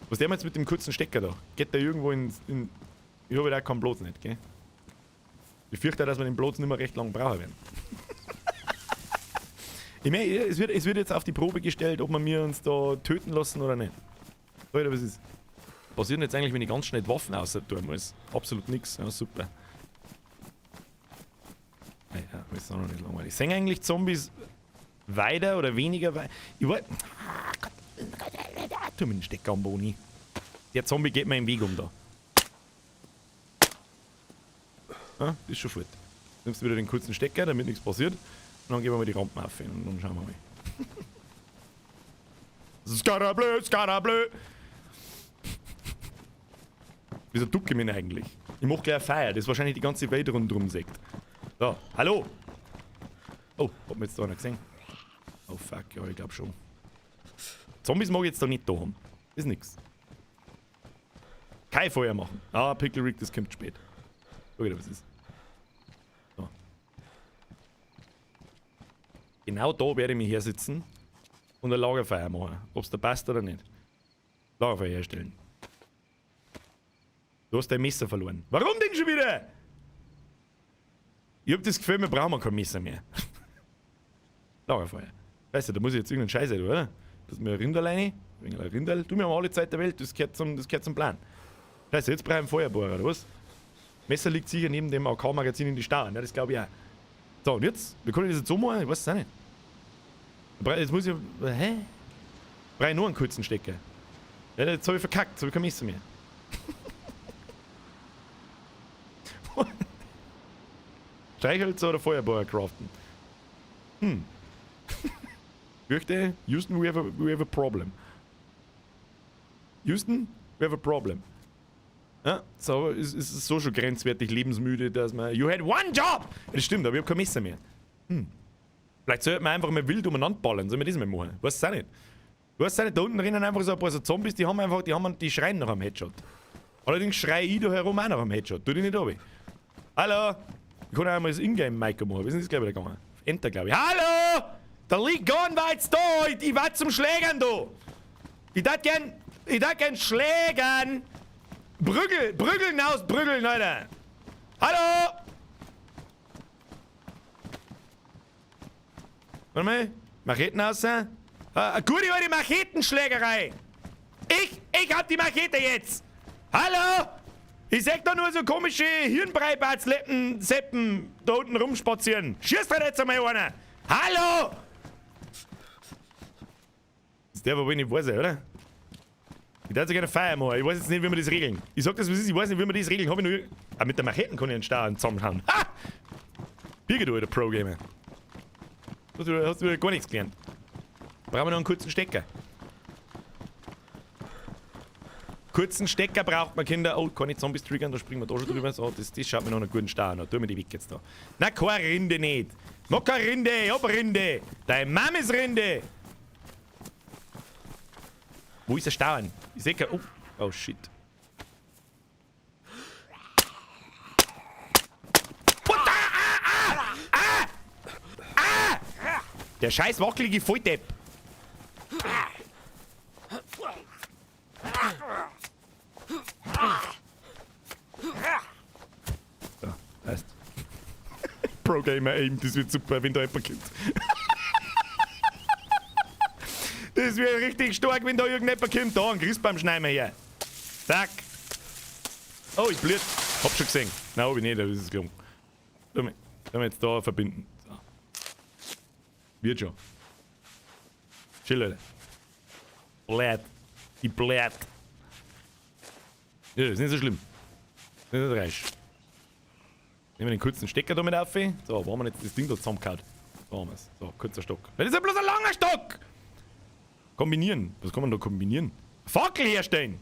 Was der jetzt mit dem kurzen Stecker da? Geht der irgendwo in ich habe da keinen Platz nicht, gell? Ich fürchte, dass wir den Platz nicht mehr recht lang brauchen werden. Ich meine, es wird jetzt auf die Probe gestellt, ob wir uns da töten lassen oder nicht. Alter, was ist? Passiert denn jetzt eigentlich, wenn ich ganz schnell die Waffen außer tun muss? Absolut nix. Ja, super. Ja, ist auch noch nicht langweilig. Sehen eigentlich Zombies weiter oder weniger weit? Ich weiß. Ah, Gott. Tu mir den Stecker am Boni. Der Zombie geht mir im Weg um da. Ah, ist schon fort. Nimmst du wieder den kurzen Stecker, damit nichts passiert. Und dann gehen wir mal die Rampen auf und dann schauen wir mal. Skarablö, Skarablö! Wieso ducke ich mich denn eigentlich? Ich mach gleich eine Feier, das ist wahrscheinlich die ganze Welt rundherum sieht. So, hallo! Oh, hat mir jetzt da einer gesehen? Oh fuck, ja, ich glaub schon. Zombies mag ich jetzt da nicht da haben. Ist nix. Kein Feuer machen. Ah, Pickle Rick, das kommt spät. Schau wieder, was ist. So. Genau da werde ich mich hersitzen und ein Lagerfeuer machen. Ob's da passt oder nicht. Lagerfeuer herstellen. Du hast dein Messer verloren. Warum denn schon wieder? Ich hab das Gefühl, wir brauchen kein Messer mehr. Lagerfeuer. Weißt du, da muss ich jetzt irgendeinen Scheiß rein, oder? Das ist mir ein Rinderl rein. Ein Rinderl. Du, wir haben alle Zeit der Welt, das gehört zum Plan. Scheiße, jetzt brauche ich einen Feuerbohrer, oder was? Messer liegt sicher neben dem AK-Magazin in die Stauen, ja, das glaube ich auch. So, und jetzt? Wie kann ich das jetzt so machen? Ich weiß es auch nicht. Jetzt muss ich. Hä? Brauche ich nur einen kurzen Stecker. Ja, jetzt habe ich verkackt, jetzt habe ich kein Messer mehr. Streichhölzer oder Feuerbohrer craften? Hm. Fürchte, Houston, we have a problem. Houston, we have a problem. Ja, so, es ist so schon grenzwertig lebensmüde, dass man. You had one job! Das stimmt, aber ich habe kein Messer mehr. Hm. Vielleicht sollte man einfach mal wild umeinander ballern. Sollen wir das mal machen? Weiß es auch nicht. Du weißt auch nicht, da unten rennen einfach so ein paar so Zombies, die haben einfach, die schreien nach einem Headshot. Allerdings schreie ich da herum auch nach einem Headshot. Tu dich nicht runter. Hallo! Ich kann auch mal das Ingame-Mic machen. Wie ist das, glaube ich, gegangen? Enter, glaube ich. Hallo! Da liegt gar nicht da! Ich war zum Schlägern da! Ich darf gern schlägern! Brügel! Brügeln aus! Brügeln, Alter! Hallo! Warte mal. Macheten raus. Eine gute alte Machetenschlägerei! Ich hab die Machete jetzt! Hallo! Ich seh da nur so komische Hirnbreibartsleppen, Seppen da unten rumspazieren. Schießt doch jetzt einmal einer! Hallo! Das darf aber nicht wahr sein, oder? Ich darf sogar eine Feier machen. Ich weiß jetzt nicht, wie wir das regeln. Ich sag das, was ist, ich weiß nicht, wie wir das regeln. Hab ich nur. Ah, mit der Macheten kann ich einen Star zusammenhauen. Ha! Birgit, du alter Pro-Gamer. Hast du wieder gar nichts gelernt. Brauchen wir noch einen kurzen Stecker. Kurzen Stecker braucht man, Kinder. Oh, kann ich Zombies triggern, da springen wir da schon drüber. So, das schaut mir noch einen guten Star an. Tu mir die weg jetzt da. Na, keine Rinde nicht. Noch keine Rinde, ich hab Rinde. Deine Mama ist Rinde. Wo ist der Stauern? Ich seh kein. Oh, oh shit. What the? Ah, ah, ah, ah! Der scheiß wackelige Volldepp. So, passt. Pro Gamer Aim, das wird super, wenn da jemand kommt. Das wäre richtig stark, wenn da irgendjemand kommt. Da, ein Christbaum schneiden wir her. Zack. Oh, ich blöd. Hab schon gesehen. Nein, hab ich nicht, das ist gelungen. Sollen wir jetzt da verbinden. So. Wird schon. Chill, Leute. Blöd. Ich blöd. Ja, ist nicht so schlimm. Ist nicht so reich. Nehmen wir den kurzen Stecker da mit auf. So, wo haben wir jetzt das Ding da zusammengehauen? Da haben wir's. So, kurzer Stock. Das ist ja bloß ein langer Stock! Kombinieren. Was kann man da kombinieren? Fackel herstellen!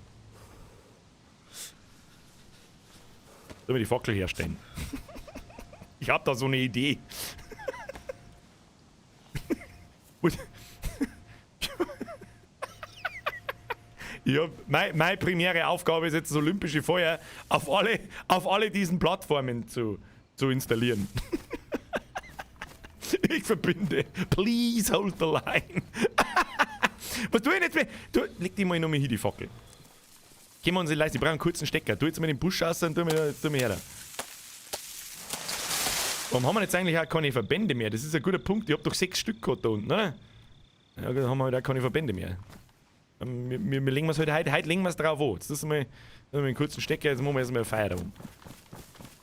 Sollen wir die Fackel herstellen? Ich hab da so eine Idee. Ich hab, meine primäre Aufgabe ist jetzt das Olympische Feuer auf alle diesen Plattformen zu installieren. Ich verbinde. Please hold the line. Was tue ich jetzt mehr? Du, leg die mal nochmal hier, die Fackel. Gehen wir uns leise, ich brauche einen kurzen Stecker. Tu jetzt mal den Busch raus und tu mir her da. Warum haben wir jetzt eigentlich auch keine Verbände mehr? Das ist ein guter Punkt. Ich hab doch 6 Stück gehabt da unten, oder? Ja, da haben wir halt auch keine Verbände mehr. Wir legen es halt heute legen wir es drauf an. Jetzt müssen wir einen kurzen Stecker, jetzt machen wir erstmal Feuer da oben.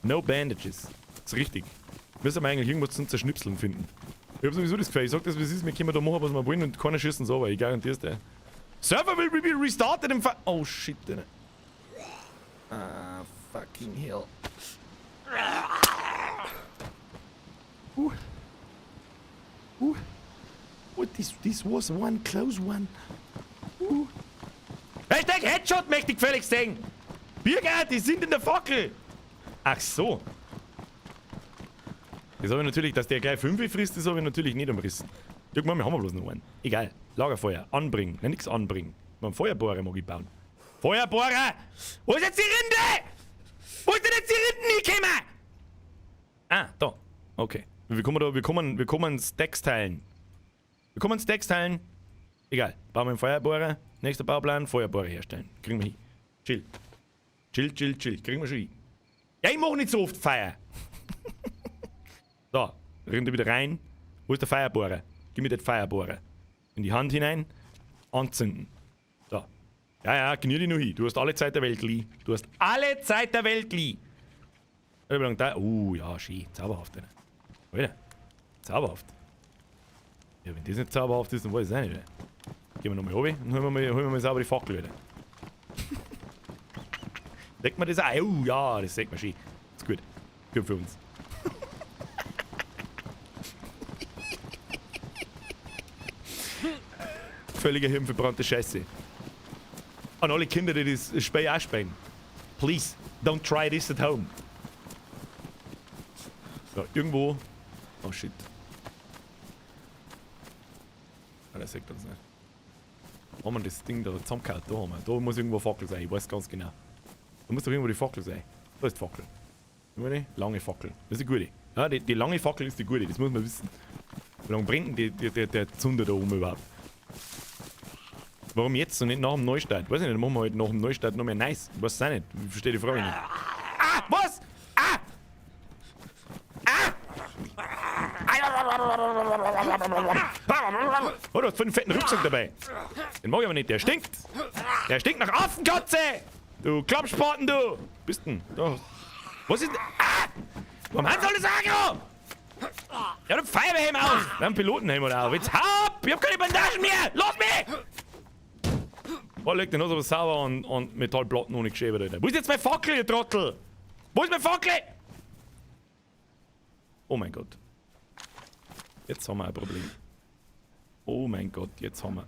No Bandages. Das ist richtig. Müssen wir eigentlich irgendwas zum Zerschnipseln finden. Ich hab sowieso das Gefühl, ich sag das, wie es ist, wir können da machen, was wir wollen und keiner schießt uns aber, ich garantiere es dir. Server will be restarted im Fa. Oh shit, Alter. Ah, fucking hell. What this was one close one. Hashtag Headshot möchte ich gefälligst sehen. Birger, die sind in der Fackel. Ach so. Das habe ich natürlich, dass der gleich 5 frisst, das habe ich natürlich nicht umrissen. Irgendwann haben wir bloß noch einen. Egal. Lagerfeuer. Anbringen. Nein, nichts anbringen. Beim Feuerbohrer mag ich bauen. Feuerbohrer! Wo ist jetzt die Rinde? Wo ist denn jetzt die Rinde hingekommen? Ah, da. Okay. Wir kommen da, wir kommen Stacks teilen. Wir kommen Stacks teilen. Egal. Bauen wir einen Feuerbohrer. Nächster Bauplan, Feuerbohrer herstellen. Kriegen wir hin. Chill. Chill, chill, chill. Kriegen wir schon hin. Ja, ich mach nicht so oft Feuer. So, Rinde wieder rein. Wo ist der Feuerbohrer? Gib mir den Feierbohrer. In die Hand hinein. Anzünden. So. Ja, ja, genier dich nur hin. Du hast alle Zeit der Welt, Lee. Du hast alle Zeit der Welt, Lee. Ja, schön. Zauberhaft, Alter. Alter. Zauberhaft. Ja, wenn das nicht zauberhaft ist, dann weiß ich es auch nicht. Gehen wir nochmal runter und holen wir mal sauber die Fackel wieder. Sieht man das auch? Oh ja, das sieht man schön. Ist gut. Gut für uns. Völliger hirnverbrannte Scheiße. An alle Kinder, die das Spiel auch spielen. Please, don't try this at home. So, irgendwo. Oh shit. Ah, das sieht uns nicht. Haben wir das Ding da zusammengehauen? Da haben wir. Da muss irgendwo eine Fackel sein, ich weiß ganz genau. Da muss doch irgendwo die Fackel sein. Da ist die Fackel. Lange Fackel. Das ist die gute. Ja, die lange Fackel ist die gute, das muss man wissen. Wie lange brennt denn der Zunder da oben überhaupt? Warum jetzt und nicht nach dem Neustart? Weiß ich nicht, dann machen wir halt nach dem Neustart noch mehr nice. Ich weiß es auch nicht. Ich verstehe die Frage nicht. Ah! Was? Ah! Ah! Oh, du hast voll einen fetten Rucksack dabei. Den mag ich aber nicht, der stinkt. Der stinkt nach Affenkotze! Du Klappspaten, du! Bist denn? Da. Was ist denn? Ah! Warum haben sie alles aggro? Ja, du Feuerwehrhelm auf! Wir haben einen Pilotenhelm oder auf. Jetzt hau ab! Ich hab keine Bandagen mehr! Lass mich! Oh, leg den aber sauber und Metallplatten ohne Geschäbe, Alter. Wo ist jetzt meine Fackel, ihr Trottel? Wo ist meine Fackel? Oh mein Gott. Jetzt haben wir ein Problem. Oh mein Gott, jetzt haben wir...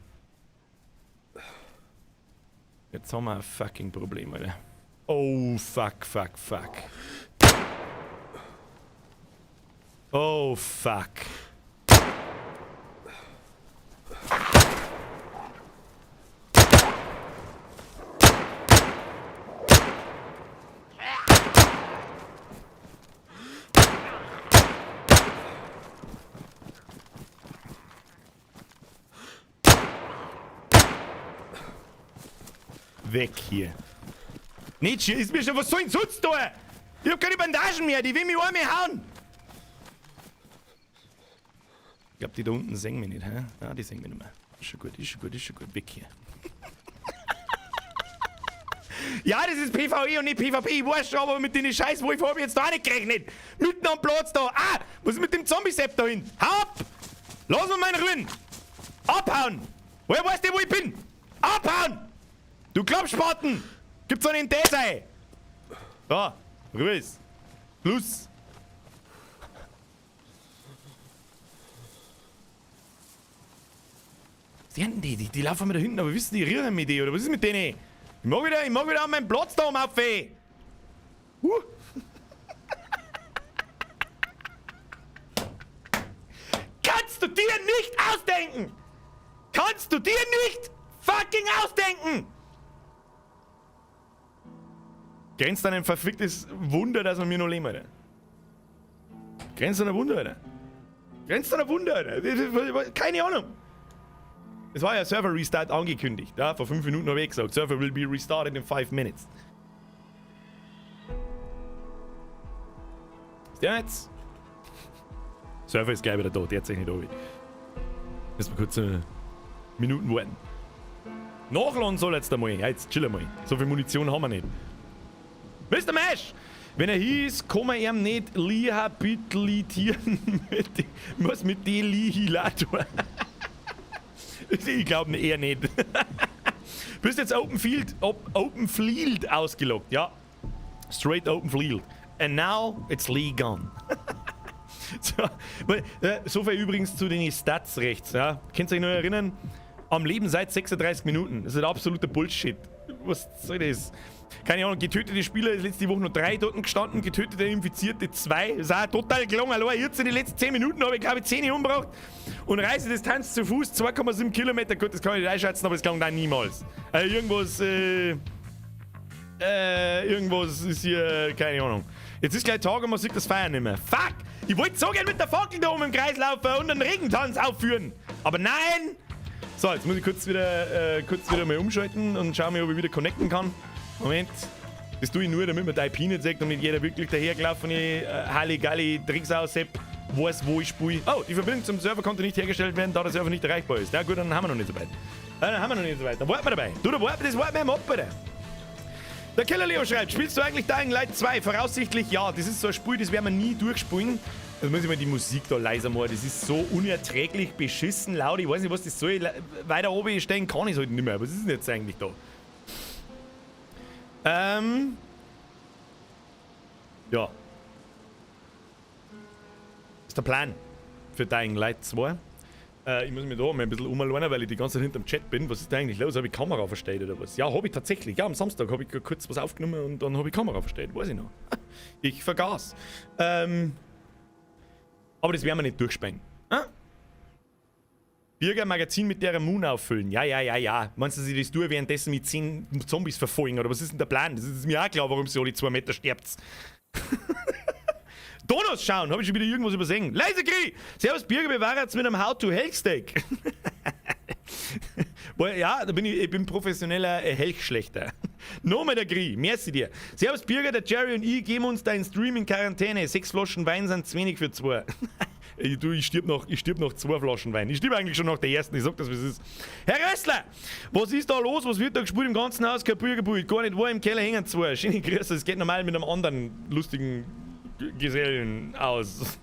Jetzt haben wir ein fucking Problem, Alter. Oh, fuck, fuck, fuck. Oh, fuck. Weg hier. Nicht hier, ist mir schon, was soll denn sonst da? Ich hab keine Bandagen mehr, die will mich einmal hauen. Ich glaub, die da unten sehen mich nicht, hä? Ja, die sehen mich nicht mehr. Ist schon gut, ist schon gut, ist schon gut. Weg hier. Ja, das ist PvE und nicht PvP. Ich weiß schon, aber mit den Scheißwolf hab ich jetzt da auch nicht gerechnet. Mitten am Platz da. Ah, was ist mit dem Zombie-Sepp da hinten? Hau ab! Lass mich mal in Ruhe! Abhauen! Woher weißt du, wo ich bin? Abhauen! Du Klappspaten! Gibt's doch nicht in der? Da, Ruhe ist. Schluss! Was sind denn die? Die laufen mir da hinten, aber wissen die, rühren mit die, oder was ist mit denen? Ich mag wieder an meinen Platz da oben auf, ey. Kannst du dir nicht ausdenken! Kannst du dir nicht fucking ausdenken! Grenzt an ein verficktes Wunder, dass wir mir noch leben, Alter. Grenzt an ein Wunder, Alter. Grenzt an ein Wunder, Alter. Keine Ahnung. Es war ja Server Restart angekündigt. Ja, vor 5 Minuten habe ich gesagt, Server will be restarted in 5 minutes. Ist der jetzt? Server ist gleich wieder da, der hat sich nicht runter. Müssen wir kurz Minuten warten. Nachladen soll jetzt einmal. Ja, jetzt chill einmal. So viel Munition haben wir nicht. Mr. Mesh! Wenn er hieß, kann man ihm nicht rehabilitieren. Was mit Delihilator? Ich glaube eher nicht. Bist jetzt Open Field, Open Field ausgeloggt, ja. Straight Open Field. And now it's Lee gone. So, so viel übrigens zu den Stats rechts. Ja. Könnt ihr euch noch erinnern? Am Leben seit 36 Minuten. Das ist absoluter Bullshit. Was soll das? Keine Ahnung, getötete Spieler ist letzte Woche noch 3 dort gestanden, getötete Infizierte 2. Das ist auch total gelungen. Allein jetzt in den letzten 10 Minuten habe ich, glaube ich, 10 umgebracht. Und Reisedistanz zu Fuß 2,7 Kilometer. Gut, das kann ich nicht einschätzen, aber das gelang dann niemals. Also irgendwas, irgendwas ist hier, keine Ahnung. Jetzt ist gleich Tag und man sieht das Feiern nicht mehr. Fuck! Ich wollte so gern mit der Fackel da oben im Kreis laufen und einen Regentanz aufführen. Aber nein! So, jetzt muss ich kurz wieder mal umschalten und schauen, ob ich wieder connecten kann. Moment. Das tue ich nur, damit man die IP nicht sieht und nicht jeder wirklich dahergelaufene Halligalli Drecksau-Sepp. weiß, wo ich spiele. Oh, die Verbindung zum Server konnte nicht hergestellt werden, da der Server nicht erreichbar ist. Ja gut, dann haben wir noch nicht so weit. Dann haben wir noch nicht so weit. Dann warten wir dabei. Du, da warten, das warten wir im ab, Alter. Der Killer Leo schreibt, spielst du eigentlich Dying Light 2? Voraussichtlich ja. Das ist so ein Spiel, das werden wir nie durchspielen. Also muss ich mal die Musik da leiser machen. Das ist so unerträglich beschissen laut. Ich weiß nicht, was das soll. Weiter oben stehen kann ich es halt nicht mehr. Was ist denn jetzt eigentlich da? Ja. Ist der Plan für Dying Light 2. Ich muss mich da mal ein bisschen umlernen, weil ich die ganze Zeit hinterm Chat bin. Was ist da eigentlich los? Habe ich Kamera verstellt oder was? Ja, habe ich tatsächlich. Ja, am Samstag habe ich kurz was aufgenommen und dann habe ich Kamera verstellt. Weiß ich noch. Ich vergaß. Aber das werden wir nicht durchspielen. Ah? Birger Magazin mit der Moon auffüllen. Ja, ja, ja, ja. Meinst du, dass ich das tue, währenddessen mit 10 Zombies verfolgen? Oder was ist denn der Plan? Das ist mir auch klar, warum sie alle 2 Meter stirbt. Donuts schauen, habe ich schon wieder irgendwas übersehen. Leise Gri! Servus Birger, bewahrt's mit einem How to Hellsteak. Ja, da bin ich, ich bin professioneller Helchschlechter. Nochmal der Gri, merci dir. Servus Birger, der Jerry und ich geben uns deinen Stream in Quarantäne. 6 Flaschen Wein sind zu wenig für 2. Ey, du, ich stirb noch 2 Flaschen Wein. Ich stirb eigentlich schon nach der ersten, ich sag das, wie es ist. Herr Rössler, was ist da los? Was wird da gespielt im ganzen Haus? Kein Bürgerpult, gar nicht wahr, im Keller hängen 2. Schöne Grüße, es geht normal mit einem anderen lustigen Gesellen aus.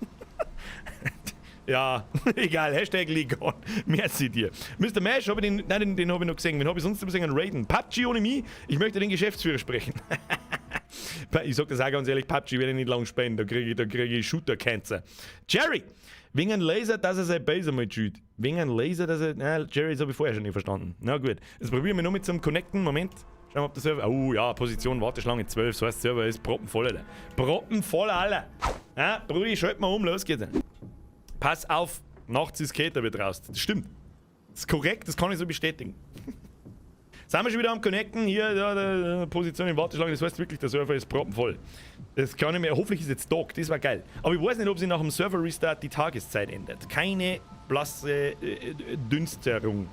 Ja, egal, Hashtag Legon. Merci dir. Mr. Mash, hab ich den, nein, den hab ich noch gesehen. Wen hab ich sonst noch gesehen? Raiden. PUBG ohne mich? Ich möchte den Geschäftsführer sprechen. Ich sag das auch ganz ehrlich, PUBG werde ich nicht lang spielen. Da krieg ich Shooter-Cancer. Jerry, wegen einem Laser, dass er sein Base einmal schießt. Wegen einem Laser, dass er. Nein, Jerry, das hab ich vorher schon nicht verstanden. Na gut. Jetzt probieren wir noch mit zum Connecten. Moment. Schauen wir, ob der Server. Oh ja, Position, Warteschlange 12. So heißt, der Server ist proppenvoll, Alter. Proppenvoll, Alter. Ja, Brudi, schalt mal um, los geht's. Pass auf, nachts ist Käter wird raus. Das stimmt. Das ist korrekt, das kann ich so bestätigen. Sind wir schon wieder am Connecten? Hier, da, da, Position in Warteschlange. Das heißt wirklich, der Server ist proppenvoll. Das kann ich mir. Hoffentlich ist jetzt Tag, das war geil. Aber ich weiß nicht, ob sich nach dem Server-Restart die Tageszeit ändert. Keine blasse Dünsterung.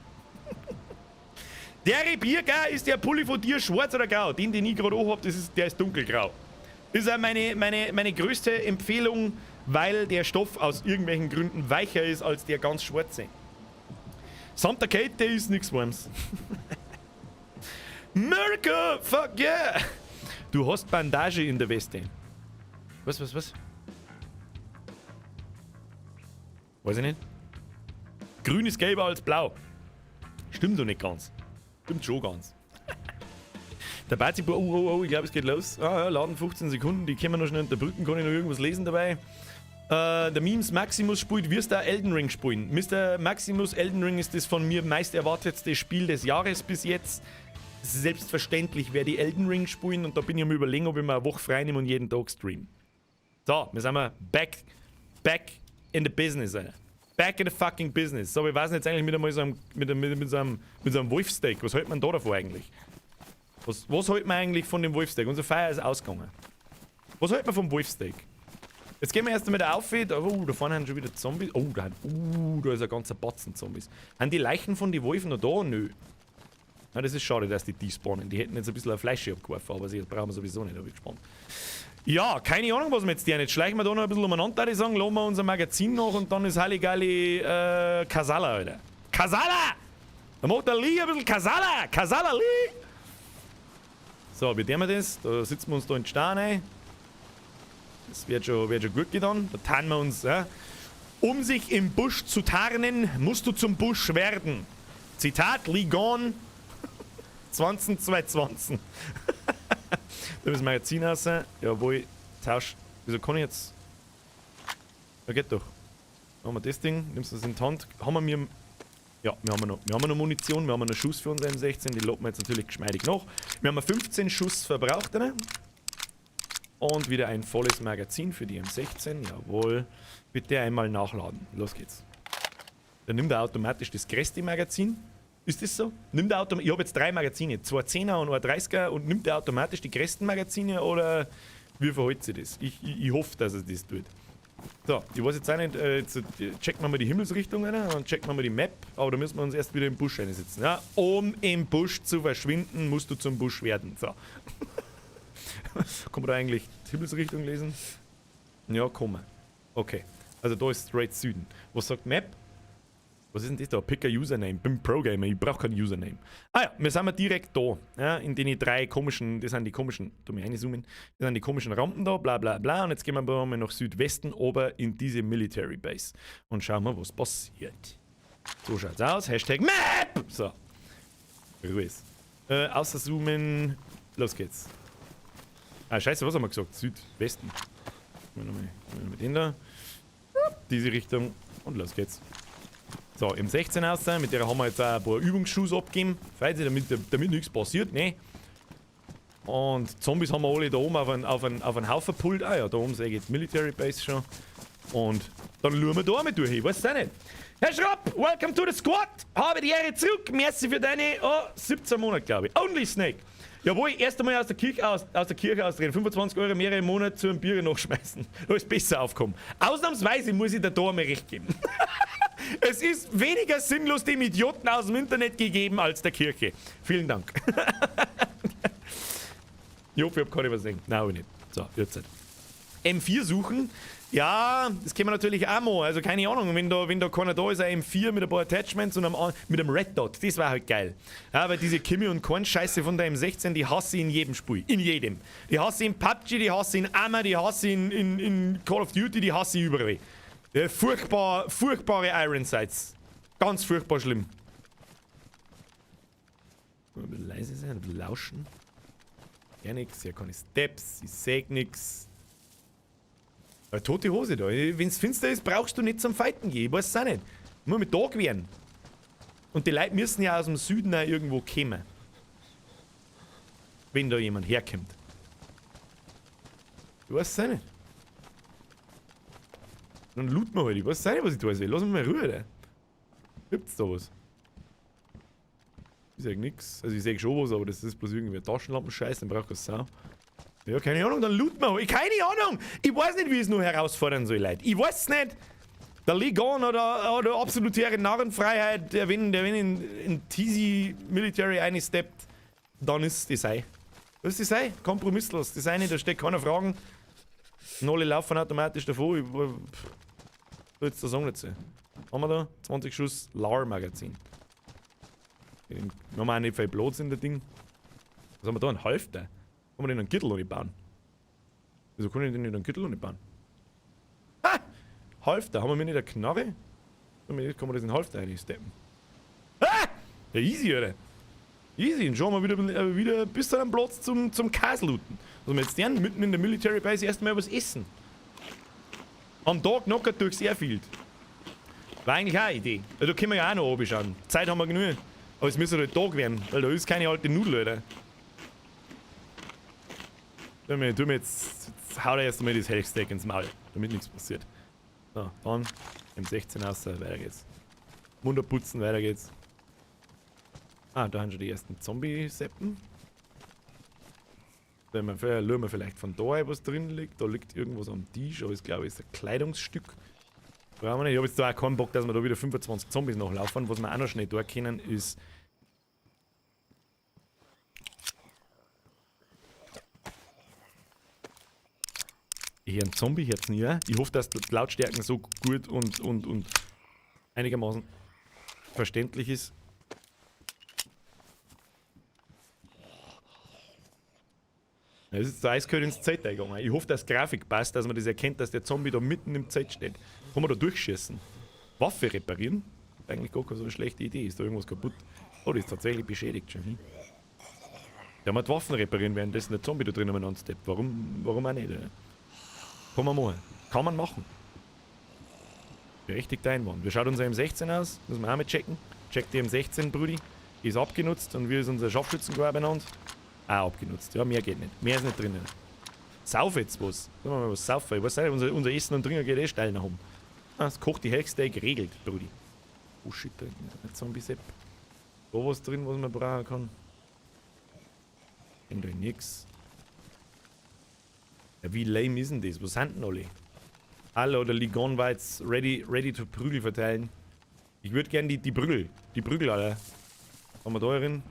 Der Birger, ist der Pulli von dir schwarz oder grau? Den, den ich gerade anhab, der ist dunkelgrau. Das ist auch meine größte Empfehlung, weil der Stoff aus irgendwelchen Gründen weicher ist als der ganz schwarze. Samt der Kälte ist nix Warmes. Mirko, fuck yeah! Du hast Bandage in der Weste. Was, was, was? Weiß ich nicht. Grün ist gelber als blau. Stimmt doch nicht ganz. Stimmt schon ganz. Der Bazi, oh, oh, oh, ich glaub, es geht los. Ah, ja, laden 15 Sekunden, die können wir noch schnell unterbrücken. Kann ich noch irgendwas lesen dabei? Der Memes Maximus spielt, wirst du auch Elden Ring spielen? Mister Maximus, Elden Ring ist das von mir meist erwartetste Spiel des Jahres bis jetzt. Selbstverständlich werde ich Elden Ring spielen und da bin ich am Überlegen, ob ich mir eine Woche frei nehme und jeden Tag stream. So, wir sind mal back in the business, Alter. Back in the fucking business. So, wir weiß jetzt eigentlich mit einmal so einem, mit, mit, mit so einem, mit so einem Wolfsteak. Was hält man da davon eigentlich? Was hält man eigentlich von dem Wolfsteak? Unser Feuer ist ausgegangen. Was hält man vom Wolfsteak? Jetzt gehen wir erst einmal da auf. Oh, da vorne haben schon wieder Zombies. Oh, da ist ein ganzer Batzen Zombies. Haben die Leichen von den Wolfen noch da? Nö. Na, das ist schade, dass die despawnen. Die hätten jetzt ein bisschen ein Fleisch abgeworfen, aber das brauchen wir sowieso nicht, da bin ich gespannt. Ja, keine Ahnung, was wir jetzt tun. Jetzt schleichen wir da noch ein bisschen umeinander, würde ich sagen. Lassen wir unser Magazin noch und dann ist Halligalli Kasala, Alter. Kasala! Da macht der Lee ein bisschen Kasala! Kasala Lee! So, wie tun wir das? Da sitzen wir uns da in den Stein rein. Das wird schon gut getan. Da tarnen wir uns. Ja. Um sich im Busch zu tarnen, musst du zum Busch werden. Zitat Ligon 2022. Da müssen wir Magazin raus. Jawohl, tausch. Wieso kann ich jetzt. Ja, geht doch. Machen wir das Ding, nimmst du das in die Hand. Haben wir mir. Ja, wir haben noch, wir haben noch Munition, wir haben noch Schuss für unser M16, die locken wir jetzt natürlich geschmeidig nach. Wir haben 15 Schuss verbraucht, ne? Und wieder ein volles Magazin für die M16, jawohl. Bitte einmal nachladen. Los geht's. Dann nimmt er automatisch das größte Magazin. Ist das so? Nimmt er autom-, ich hab jetzt 3 Magazine, 2 10er und ein 30er, und nimmt er automatisch die größten Magazine oder wie verhält sich das? Ich hoffe, dass er das tut. So, ich weiß jetzt auch nicht, jetzt checken wir mal die Himmelsrichtung rein und checken wir mal die Map, aber da müssen wir uns erst wieder im Busch reinsetzen. Ja, um im Busch zu verschwinden, musst du zum Busch werden. So. Kann man da eigentlich die Himmelsrichtung lesen? Ja, kann man. Okay. Also da ist straight Süden. Was sagt Map? Was ist denn das da? Pick a Username. Bin Pro-Gamer, ich brauche kein Username. Ah ja, wir sind mal direkt da. Ja, in den drei komischen, das sind die komischen, tu mir reinzoomen, das sind die komischen Rampen da, bla bla bla. Und jetzt gehen wir mal nach Südwesten ober in diese Military Base. Und schauen mal, was passiert. So schaut's aus. Hashtag Map! So. Ruhe ist. Außerzoomen. Los geht's. Ah, scheiße, was haben wir gesagt? Südwesten. Nochmal mit den da. Diese Richtung. Und los geht's. So, M16 aus, mit der haben wir jetzt auch ein paar Übungsschuss abgegeben. Falls damit nichts passiert, ne? Und Zombies haben wir alle da oben auf einen Haufen gepult. Ah ja, da oben sehe ich jetzt Military Base schon. Und dann schauen wir da einmal durch, ich weiß es auch nicht. Herr Schrapp, welcome to the squad! Habe die Ehre zurück, merci für deine 17 Monate, glaube ich. Only Snake. Jawohl, erst einmal aus der Kirche austreten. 25 Euro mehrere im Monat zu einem Bier nachschmeißen. Da ist besser aufgekommen. Ausnahmsweise muss ich dir da einmal recht geben. Es ist weniger sinnlos dem Idioten aus dem Internet gegeben als der Kirche. Vielen Dank. Ich hoffe, ich hab keine übersehen. Nein, hab ich nicht. So, jetzt. M4 suchen. Ja, das können wir natürlich auch machen. Also keine Ahnung, wenn da keiner da ist, ein M4 mit ein paar Attachments und mit einem Red Dot. Das war halt geil. Ja, weil diese Kimi und Korn-Scheiße von der M16, die hasse ich in jedem Spiel. In jedem. Die hasse ich in PUBG, die hasse ich in Arma, die hasse ich in Call of Duty, die hasse ich überall. Ja, furchtbar, furchtbare Iron Sights. Ganz furchtbar schlimm. Ein bisschen leise sein, ein bisschen lauschen. Ja, nix, hier keine Steps, ich seh nix. Aber tote Hose da. Wenn's finster ist, brauchst du nicht zum Fighten gehen. Ich weiß es auch nicht. Nur mit Tag werden. Und die Leute müssen ja aus dem Süden auch irgendwo kommen. Wenn da jemand herkommt. Ich weiß es auch nicht. Dann looten wir halt. Ich weiß auch nicht, was ich da will. Lass mich mal Ruhe, da. Gibt's da was? Ich sag nix. Also ich sag schon was, aber das ist bloß irgendwie ein Taschenlampenscheiß, dann braucht das Sau. Ja, keine Ahnung, dann looten wir. Keine Ahnung! Ich weiß nicht, wie ich es nur herausfordern soll, Leute. Ich weiß es nicht. Der Ligon oder absolutäre Narrenfreiheit, der wenn in TC Military einsteppt, dann ist das sei. Das ist das sei. Kompromisslos. Das eine, da steht keiner Fragen. Und alle laufen automatisch davon. Ich soll jetzt da sagen dazu. Haben wir da? 20 Schuss LAR-Magazin. Wir haben auch nicht viel Platz in der Ding. Was haben wir da? Ein Halfter. Kann man den einen Gürtel noch nicht bauen? Wieso kann ich denn nicht einen Gürtel noch nicht bauen? Ha! Halfter. Haben wir nicht eine Knarre? Kann man das in Halfter reinsteppen? Ah! Ja, easy, oder? Easy. Und schon haben wir wieder bis zu einem Platz zum Kaslooten. Also wir jetzt gern mitten in der Military Base erstmal was essen. Am Tag knockert durchs Airfield. War eigentlich auch eine Idee. Da können wir ja auch noch oben schauen. Zeit haben wir genug. Aber es müsste halt Tag werden, weil da ist keine alte Nudel, oder? Tu mir jetzt haut er erst einmal das Health-Stack ins Maul, damit nichts passiert. So, dann M16 raus, weiter geht's. Munter putzen, weiter geht's. Ah, da haben schon die ersten Zombie-Seppen. Schauen wir vielleicht von da, was drin liegt. Da liegt irgendwas am Tisch, aber ich glaube, es ist ein Kleidungsstück. Brauchen wir nicht. Ich habe jetzt da auch keinen Bock, dass wir da wieder 25 Zombies nachlaufen. Was wir auch noch schnell da können, ist. Hier ein Zombie jetzt nie. Ich hoffe, dass die Lautstärken so gut und einigermaßen verständlich ist. Ja, es ist eiskalt ins Zelt eingegangen. Ich hoffe, dass die Grafik passt, dass man das erkennt, dass der Zombie da mitten im Zelt steht. Kann man da durchschießen? Waffe reparieren? Eigentlich gar keine so eine schlechte Idee. Ist da irgendwas kaputt? Oh, die ist tatsächlich beschädigt schon. Hm? Ja, man die Waffen reparieren, währenddessen der Zombie da drin umeinander steppt. Warum auch nicht? Oder? Kann man machen. Kann man machen. Berechtigter Einwand. Wie schaut unser M16 aus? Müssen wir auch mal checken. Checkt die M16, Brudi. Die ist abgenutzt. Und wie ist unser Scharfschützengewehr benannt? Auch abgenutzt. Ja, mehr geht nicht. Mehr ist nicht drinnen. Sauf jetzt was. Sollen wir mal was saufen? Ich weiß nicht, unser Essen und Trinken geht eh steil nach oben. Ah, das kocht die Hexsteak geregelt, Brudi. Oh shit, da hinten ist ein Zombie-Sepp. Da was drin, was man brauchen kann. Denn da nix. Ja, wie lame ist denn das? Was sind denn alle? Alle oder Ligon war jetzt ready to Prügel verteilen. Ich würde gern die Prügel. Die Prügel, Alter. Haben wir da drin?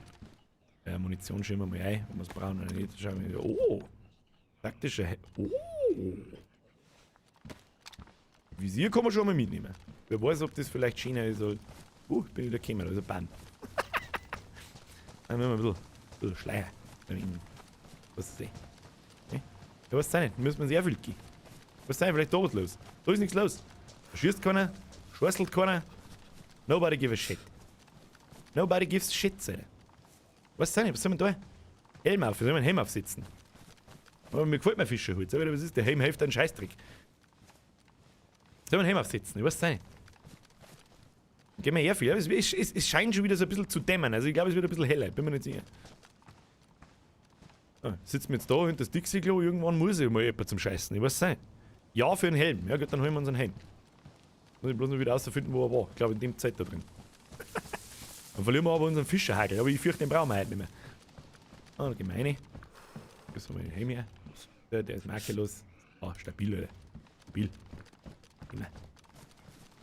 Ja, Munition schieben wir mal ein, ob wir es brauchen oder nicht. Schauen wir. Oh! Taktische. Oh! Visier kann man schon mal mitnehmen. Wer weiß, ob das vielleicht schöner ist. Ich bin wieder gekommen, da ist ein Baum. Dann müssen wir ein bisschen Schleier. Was ist das? Ne? Ja, was ist das nicht? Müssen wir sehr viel gehen. Was ist denn? Vielleicht da was los? Da ist nichts los. Da schießt keiner, schwasselt keiner. Nobody gives a shit. Nobody gives shit, Alter. Was ist denn? Was soll man da? Helm auf, wie soll man einen Helm aufsetzen? Aber mir gefällt mein Fischerhut. Aber was ist? Der Helm hilft einen Scheißdreck. Soll man einen Helm aufsetzen? Ich weiß es nicht. Gehen wir her viel. Es scheint schon wieder so ein bisschen zu dämmern. Also ich glaube, es wird ein bisschen heller. Bin mir nicht sicher. Ah, sitzen wir jetzt da hinter das Dixie-Klo. Irgendwann muss ich mal jemand zum Scheißen. Ich weiß es nicht. Ja, für einen Helm. Ja gut, dann holen wir uns einen Helm. Muss ich bloß noch wieder rausfinden, wo er war. Ich glaube, in dem Zeit da drin. Dann verlieren wir aber unseren Fischerhagel. Aber ich fürchte, den brauchen wir heute nicht mehr. Ah, da gehen wir rein. Das haben wir den Helm her. Der ist makellos. Ah, stabil, Alter. Stabil. Immer.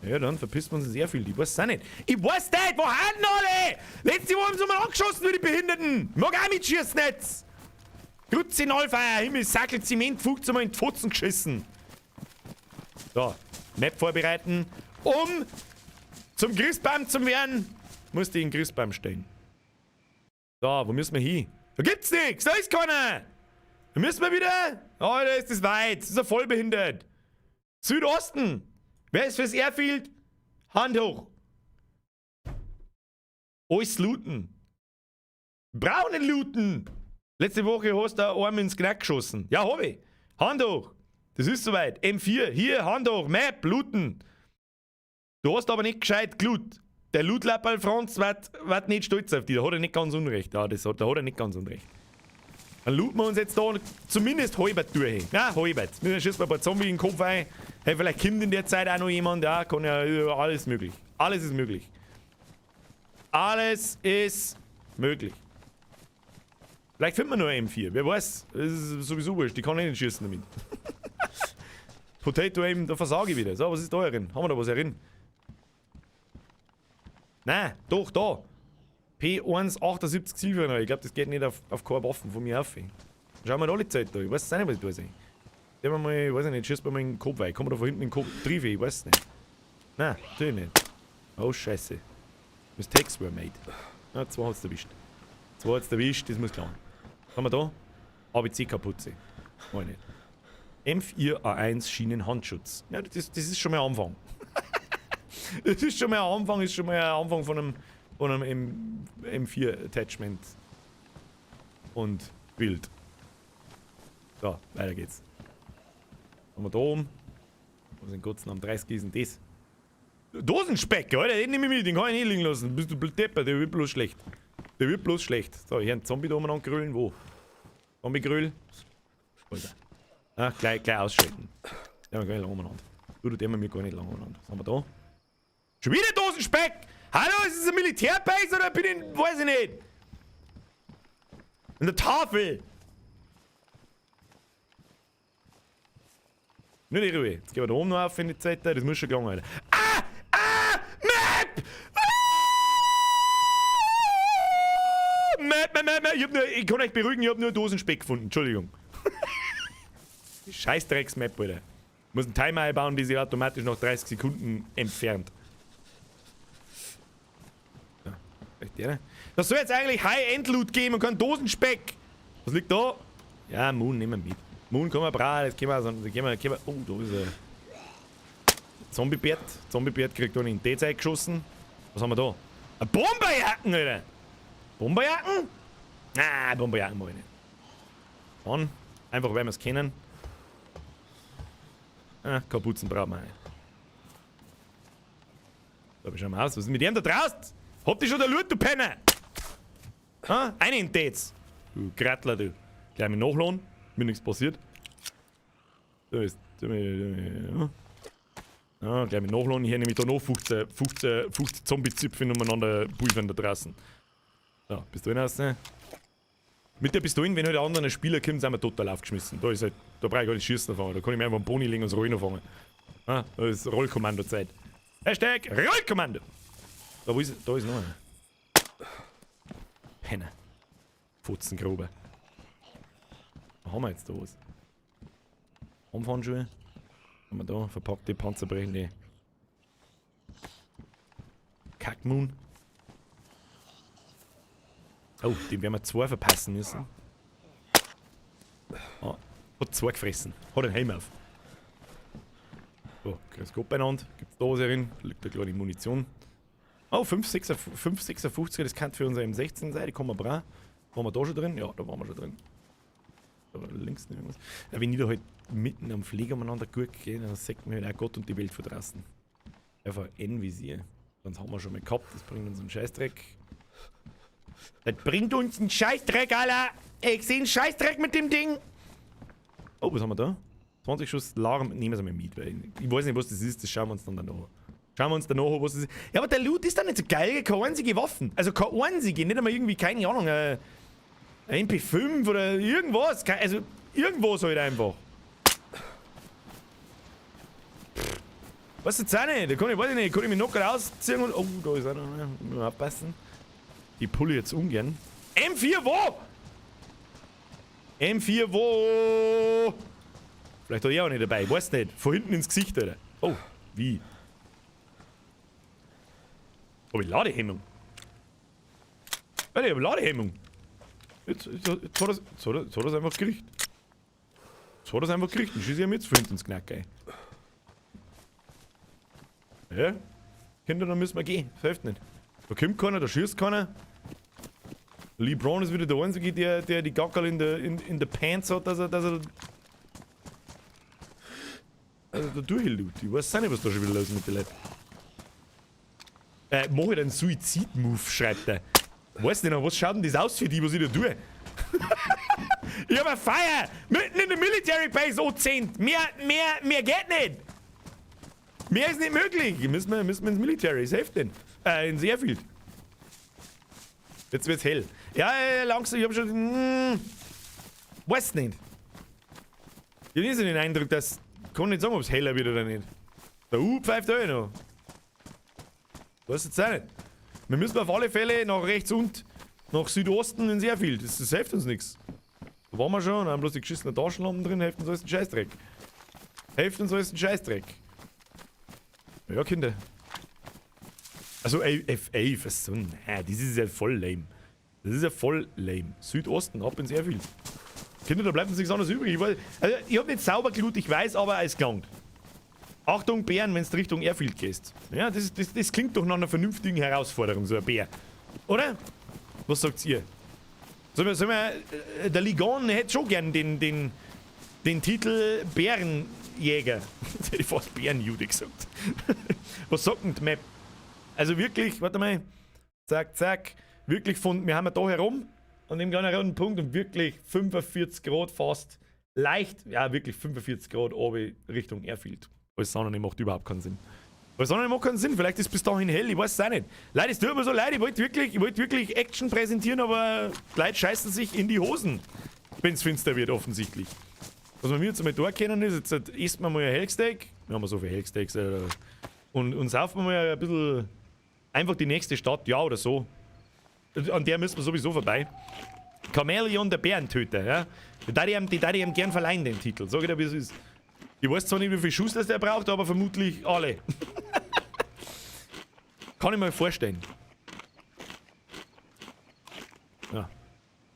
Ja, dann verpisst man uns sehr viel. Ich weiß es auch nicht. Ich weiß nicht, wo haben alle? Letzte Woche haben sie mal angeschossen, wie die Behinderten. Ich mag auch mitschießen jetzt. Grütze Nallfeier, Himmel, Sackel, Zement, 15 Mal in die Fotzen geschissen. So, Map vorbereiten. Um zum Christbaum zu werden, muss ich in den Christbaum stellen. So, wo müssen wir hin? Da gibt's nichts, da ist keiner. Da müssen wir wieder. Oh, da ist das weit. Das ist ja voll behindert. Südosten. Wer ist fürs Airfield? Hand hoch. Alles looten. Braunen looten. Letzte Woche hast du einen ins Knack geschossen. Ja, hab ich. Hand hoch. Das ist soweit. M4, hier, Hand hoch, Map, looten. Du hast aber nicht gescheit geloot. Der Loot-Lapperl Franz wird nicht stolz auf dich. Da hat er nicht ganz unrecht. Ja, da hat er nicht ganz unrecht. Dann looten wir uns jetzt da zumindest halbert durch. Ja, halbert. Wir schießen ein paar Zombies in den Kopf ein. Hey, vielleicht kommt in der Zeit auch noch jemand. Ja, kann ja alles möglich. Alles ist möglich. Alles ist möglich. Vielleicht finden wir nur ein M4. Wer weiß. Das ist sowieso wurscht. Die kann ich nicht schießen damit. Potato Aim, da versage ich wieder. So, was ist da herin? Haben wir da was herin? Nein, doch, da. P178 Silber. Ich glaube, das geht nicht auf keine Waffen von mir auf. Schauen wir alle Zeit da. Ich weiß es auch nicht, was ich da sehe. Gehen wir mal, ich weiß nicht, schießt mir mal in den Kopf rein. Kommen wir da von hinten in den Kopf treffen? Ich weiß es nicht. Nein, natürlich nicht. Oh, Scheiße. Mistakes were made. Ja, zwei hat's erwischt. Zwei hat's erwischt, das muss klar. Was haben wir da? ABC-Kapuze. Mach ich nicht. M4A1 Schienenhandschutz. Ja, das ist schon mal ein Anfang. Das ist schon mal ein Anfang, ist schon mal ein Anfang von einem M4-Attachment. Und Bild. So, weiter geht's. Haben wir da oben. Was in Gottes Namen 30 ist denn das? Dosenspeck, Alter, den nehme ich mit, den kann ich nicht liegen lassen. Bist du deppert, der wird bloß schlecht. Der wird bloß schlecht. So, hier ein Zombie da oben angrüllen. Wo? Zombie-Grüll. Alter. Ah, gleich ausschalten. Der haben wir gar nicht lange umeinander. Du, der haben wir gar nicht lange umeinander. Was haben wir da? Schon wieder Dosenspeck! Hallo, ist das ein Militärbase oder bin ich, weiß ich nicht. In der Tafel! Nur die Ruhe. Jetzt gehen wir da oben noch auf in die Zeit. Das muss schon gelangen, Alter. Ah! Ah! Map! Ah! Map, Map, Map, Map. Ich kann euch beruhigen, ich hab nur Dosenspeck gefunden. Entschuldigung. Scheißdrecks-Map, Alter. Ich muss einen Timer einbauen, die sich automatisch nach 30 Sekunden entfernt. Ja, echt der, ne? Das soll jetzt eigentlich High-End-Loot geben und kein Dosenspeck. Was liegt da? Ja, Moon nehmen wir mit. Moon kann man brauchen, das können wir, sonst können wir, können wir, oh, da ist ein Zombie-Bert. Zombie-Bert kriegt da in die Zeit geschossen. Was haben wir da? Ein Bomberjacken, Alter! Bomberjacken? Na, Bomberjacken mach ich nicht. Dann, einfach weil wir es kennen. Ah, Kapuzen brauchen wir nicht. Da schauen wir aus. Was ist mit dem da draußen? Habt ihr schon der Loot, du Penner? Ah, einen Dates. Du Grattler, du. Gleich mit nachladen. Mir nichts passiert. Da ist. Ja. Ja, gleich mit nachladen. Hier nehme ich da noch 15 Zombie-Zipfel umeinander pulvern da draußen. So, Pistolen aus, ne? Mit der Pistolen, wenn halt ein anderer Spieler kommt, sind wir total aufgeschmissen. Da ist halt, da brauche ich gar nicht schießen anfangen. Da kann ich mir einfach einen Boni legen und das Rollen anfangen. Ah, da ist Rollkommando-Zeit. Hashtag Rollkommando! Da, wo ist, da ist noch einer. Penner. Fotzengrube. Was haben wir jetzt da was? Umfahrenschuhe. Haben wir da verpackte panzerbrechende Kackmoon. Oh, dem werden wir zwei verpassen müssen. Ah, hat zwei gefressen. Hat einen Helm auf. So, grüß Gott beieinander. Gibt's da was herin? Liegt da kleine Munition. Oh, 5,56, das kann für unser M16 sein, die kann man brauchen. Waren wir da schon drin? Ja, da waren wir schon drin. Aber links nicht irgendwas. Ja, wenn ich da halt mitten am Flieger umeinander gut gehe, dann sagt mir halt auch Gott und die Welt von draußen. Einfach N-Visier. Sonst haben wir schon mal gehabt, das bringt uns einen Scheißdreck. Das bringt uns einen Scheißdreck, Alter! Ich seh einen Scheißdreck mit dem Ding! Oh, was haben wir da? 20 Schuss Larm, nehmen wir es einmal mit, weil ich weiß nicht, was das ist, das schauen wir uns dann danach an. Schauen wir uns danach an, was das ist. Ja, aber der Loot ist dann nicht so geil, keine einzige Waffen. Also keine einzige, nicht einmal irgendwie, keine Ahnung, ein MP5 oder irgendwas. Also irgendwas halt einfach. Weißt du jetzt auch nicht, da kann ich, weiß ich nicht, kann ich mich noch rausziehen und. Oh, da ist einer, ne? Muss aufpassen. Die pulle jetzt ungern. M4 wo? M4 wo? Vielleicht hat er auch nicht dabei, weiß nicht. Von hinten ins Gesicht, Alter. Oh, wie? Hab ich Ladehemmung? Alter, ich hab Ladehemmung. Jetzt hat er's einfach gekriegt. Jetzt hat er's einfach gekriegt. Dann schieße ich ihm jetzt von hinten ins Knack, ey. Ja, Kinder, dann müssen wir gehen. Das hilft nicht. Da kommt keiner, da schießt keiner. Lee Brown ist wieder der Einzige, der die Gackerl in der Pants hat, dass er da durchläuft. Ich weiß auch nicht, was da schon wieder los ist mit den Leuten. Mach ich einen Suizid-Move, schreibt er. Weiß nicht, was schaut denn das aus für die, was ich da tue? Ich hab ein Feuer! Mitten in der Military Base, O10! Mehr geht nicht! Mehr ist nicht möglich! Müssen wir ins Military, das hilft denn. Ins Airfield. Jetzt wird's hell. Ja, langsam, ich hab schon. Weiß nicht. Ich hab nicht so den Eindruck, dass. Kann nicht sagen, ob's heller wird oder nicht. Der U pfeift auch noch. Weiß jetzt auch nicht. Wir müssen auf alle Fälle nach rechts und nach Südosten ins Airfield. Das hilft uns nichts. Da waren wir schon, da haben bloß die geschissenen Taschenlampen drin, hilft uns alles ein Scheißdreck. Hilft uns alles ein Scheißdreck. Ja, Kinder. Also F11, was so, nein, das ist ja voll lame. Das ist ja voll lame. Südosten, ab ins Airfield. Kinder, da bleibt uns nichts anderes übrig. Ich, weiß, also, ich hab nicht sauber geloot, ich weiß, aber es gelangt. Achtung, Bären, wenn du Richtung Airfield gehst. Ja, das klingt doch nach einer vernünftigen Herausforderung, so ein Bär. Oder? Was sagt ihr? Sollen wir, der Ligon hätte schon gern den Titel Bärenjäger. Jetzt hätte ich fast Bärenjude gesagt. Was sagt denn die Map? Also wirklich, warte mal. Zack, zack. Wirklich von, wir haben ja da herum, an dem kleinen runden Punkt und wirklich 45 Grad fast. Leicht, ja wirklich 45 Grad oben Richtung Airfield. Alles andere macht überhaupt keinen Sinn. Alles andere macht keinen Sinn, vielleicht ist es bis dahin hell, ich weiß es auch nicht. Leute, es tut mir so leid, ich wollte wirklich Action präsentieren, aber die Leute scheißen sich in die Hosen, wenn es finster wird, offensichtlich. Was wir jetzt einmal da kennen ist, jetzt essen wir mal ein Hellsteak. Wir haben so viele Hellsteaks. Und saufen wir mal ein bisschen einfach die nächste Stadt, ja oder so. An der müssen wir sowieso vorbei. Chameleon, der Bärentöter, ja. Die darf ich ihm gern verleihen, den Titel. Sag ich dir, wie es ist. Ich weiß zwar nicht, wie viel Schuss das der braucht, aber vermutlich alle. Kann ich mir vorstellen. Ja.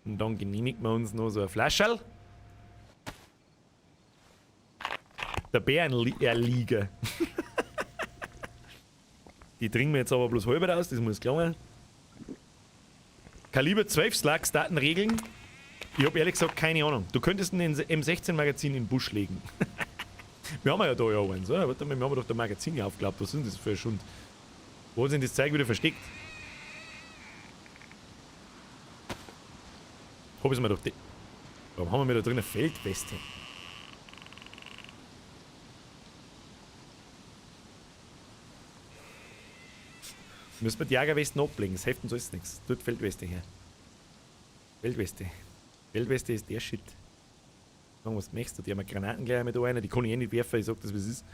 Und dann genehmigt man uns noch so ein Flascherl. Der Bärenerlieger. Die trinken wir jetzt aber bloß halber aus, das muss gelangen. Kaliber 12 Slugs, Datenregeln. Ich hab ehrlich gesagt keine Ahnung. Du könntest ein M16-Magazin in den Busch legen. Wir haben ja da ja eins, oder? Warte mal, wir haben doch da Magazin aufgeklappt. Was ist denn das für ein Schund? Wo sind das Zeug wieder versteckt? Hab ich's mir doch. Warum haben wir da drin eine Feldweste? Müssen wir die Jagerwesten ablegen, das hilft uns alles nichts. Tut Feldweste her. Feldweste. Feldweste ist der Shit. Sagen, was möchtest du? Die haben wir Granaten gleich mit da rein, die kann ich eh nicht werfen, ich sag das, wie es ist.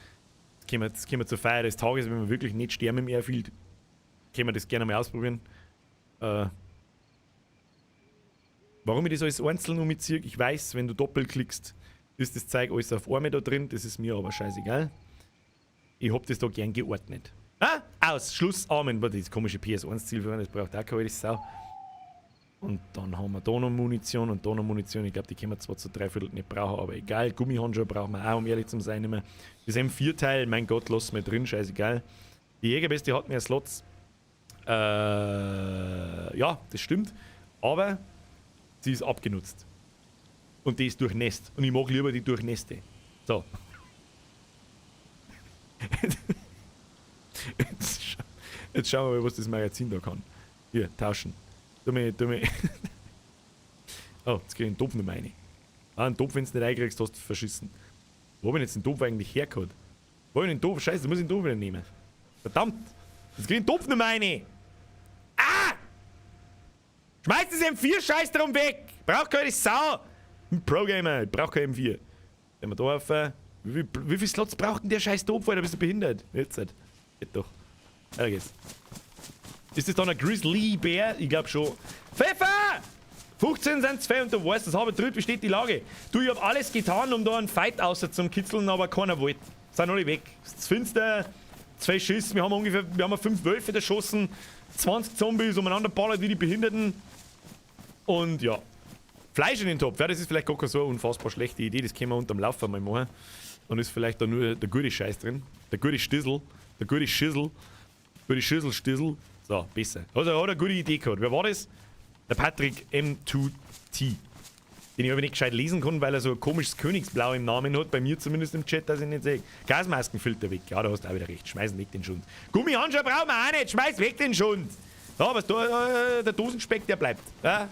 Das können wir zur Feier des Tages, wenn wir wirklich nicht sterben im Airfield, können wir das gerne mal ausprobieren. Warum ich das alles einzeln umziehe, ich weiß, wenn du doppelklickst, Ist das Zeug alles auf einmal da drin, das ist mir aber scheißegal. Ich hab das da gern geordnet. Ah, aus, Schluss, Amen. Boah, das komische PS1-Ziel, das braucht auch keine Sau. Und dann haben wir da noch Munition und da noch Munition. Ich glaube, die können wir zwar zu dreiviertel nicht brauchen, aber egal. Gummihandschuhe brauchen wir auch, um ehrlich zu sein, nicht mehr. Das M4-Teil, mein Gott, lass mal drin, scheißegal. Die Jägerbeste hat mehr Slots. Ja, das stimmt. Aber sie ist abgenutzt. Und die ist durchnässt. Und ich mag lieber die durchnässte. So. Jetzt schauen wir mal, was das Magazin da kann. Hier, tauschen. Tu mir. Oh, jetzt krieg ich den Topf nicht mehr rein. Ah, einen Topf, wenn du nicht reinkriegst, hast du verschissen. Wo hab ich jetzt den Topf eigentlich hergeholt? Wo hab ich den Topf? Scheiße, da muss ich den Topf wieder nehmen. Verdammt! Jetzt krieg ich den Topf nicht mehr rein! Ah! Schmeiß das M4-Scheiß drum weg! Brauch keine Sau! Ein Pro-Gamer, ich brauch kein M4. Wenn wir da auf. Wie viele Slots braucht denn der scheiß Topf, Alter? Bist du behindert? Jetzt halt. Geht doch. Weiter geht's. Ist das dann ein Grizzly-Bär? Ich glaub schon. Pfeffer! 15 sind 2 und du weißt, das habe drüben besteht die Lage. Du, ich hab alles getan, um da einen Fight außer zum Kitzeln, aber keiner wollte. Sind alle weg. Es ist finster, 2 Schiss, wir haben ungefähr, wir haben 5 Wölfe erschossen, 20 Zombies umeinander ballert wie die Behinderten. Und ja. Fleisch in den Topf, ja, das ist vielleicht gar keine so unfassbar schlechte Idee, das können wir unterm Laufen mal machen. Dann ist vielleicht da nur der gute Scheiß drin. Der gute Stissel, der gute Schissel, gute Schissel-Stissel. So, besser. Also, er hat eine gute Idee gehabt. Wer war das? Der Patrick M2T. Den ich aber nicht gescheit lesen kann, weil er so ein komisches Königsblau im Namen hat. Bei mir zumindest im Chat, dass ich nicht sehe. Gasmaskenfilter weg. Ja, da hast du auch wieder recht. Schmeißen weg den Schund. Gummihandschuhe brauchen wir auch nicht. Schmeiß weg den Schund. Ja, was da, der Dosenspeck, der bleibt. Ja?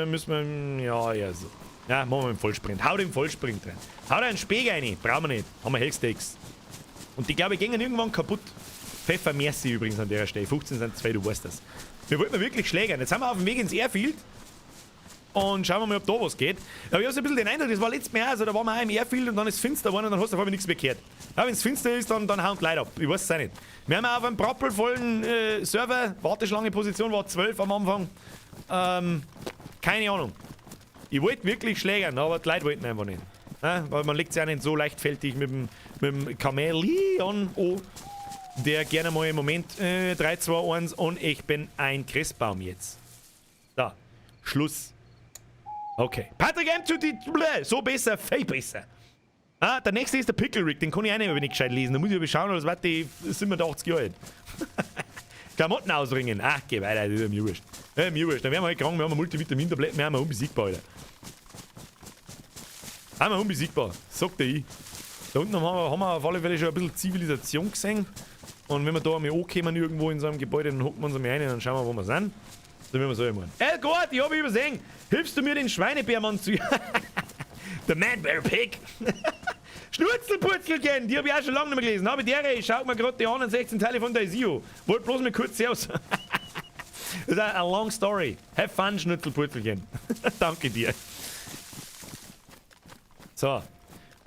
Müssen wir. Ja, ja, so. Ja, machen wir einen Vollsprint. Hau den Vollsprint rein. Hau da einen Speck rein. Brauchen wir nicht. Haben wir Hellsteaks. Und die, glaube ich, gingen irgendwann kaputt. Pfeffer merci übrigens an der Stelle. 15 sind 2, du weißt das. Wir wollten wirklich schlägern. Jetzt sind wir auf dem Weg ins Airfield. Und schauen wir mal, ob da was geht. Aber ich habe so ein bisschen den Eindruck, das war letztes Mal auch so, da waren wir auch im Airfield und dann ist es finster geworden und dann hast du auf einmal nichts mehr gehört. Ja, wenn es finster ist, dann hauen die Leute ab. Ich weiß es auch nicht. Wir haben auf einem prappelvollen Server, Warteschlange Position war 12 am Anfang. Keine Ahnung. Ich wollte wirklich schlägern, aber die Leute wollten einfach nicht. Ja, weil man legt sich auch nicht so leichtfertig mit dem Chameleon an, der gerne mal im Moment 3, 2, 1 und ich bin ein Christbaum jetzt. So, Schluss. Okay. Patrick M2D, so besser, viel besser. Ah, der nächste ist der Pickle Rick, den kann ich auch nicht mehr nicht gescheit lesen. Da muss ich aber schauen, das war die 87 Jahre alt. Klamotten ausringen. Ach, geh weiter, das ist mir wurscht. Ja, mir wurscht. Dann werden wir halt krank, wir haben Multivitamin-Tabletten, wir haben unbesiegbar, Alter. Haben wir unbesiegbar, sagt der ich. Da unten haben wir auf alle Fälle schon ein bisschen Zivilisation gesehen. Und wenn wir da einmal ankommen irgendwo in so einem Gebäude, dann hocken wir uns einmal rein und dann schauen wir, wo wir sind. Dann werden wir so machen. El Gott, ich hab übersehen. Hilfst du mir, den Schweinebärmann zu... The Man Bear Pig. Schnurzelpurzelchen, die hab ich auch schon lange nicht mehr gelesen. Aber der, ich schau mir gerade die anderen 16 Teile von der ISIO. Wollt bloß mal kurz aus. Das ist a long story. Have fun, Schnurzelpurzelchen. Danke dir. So.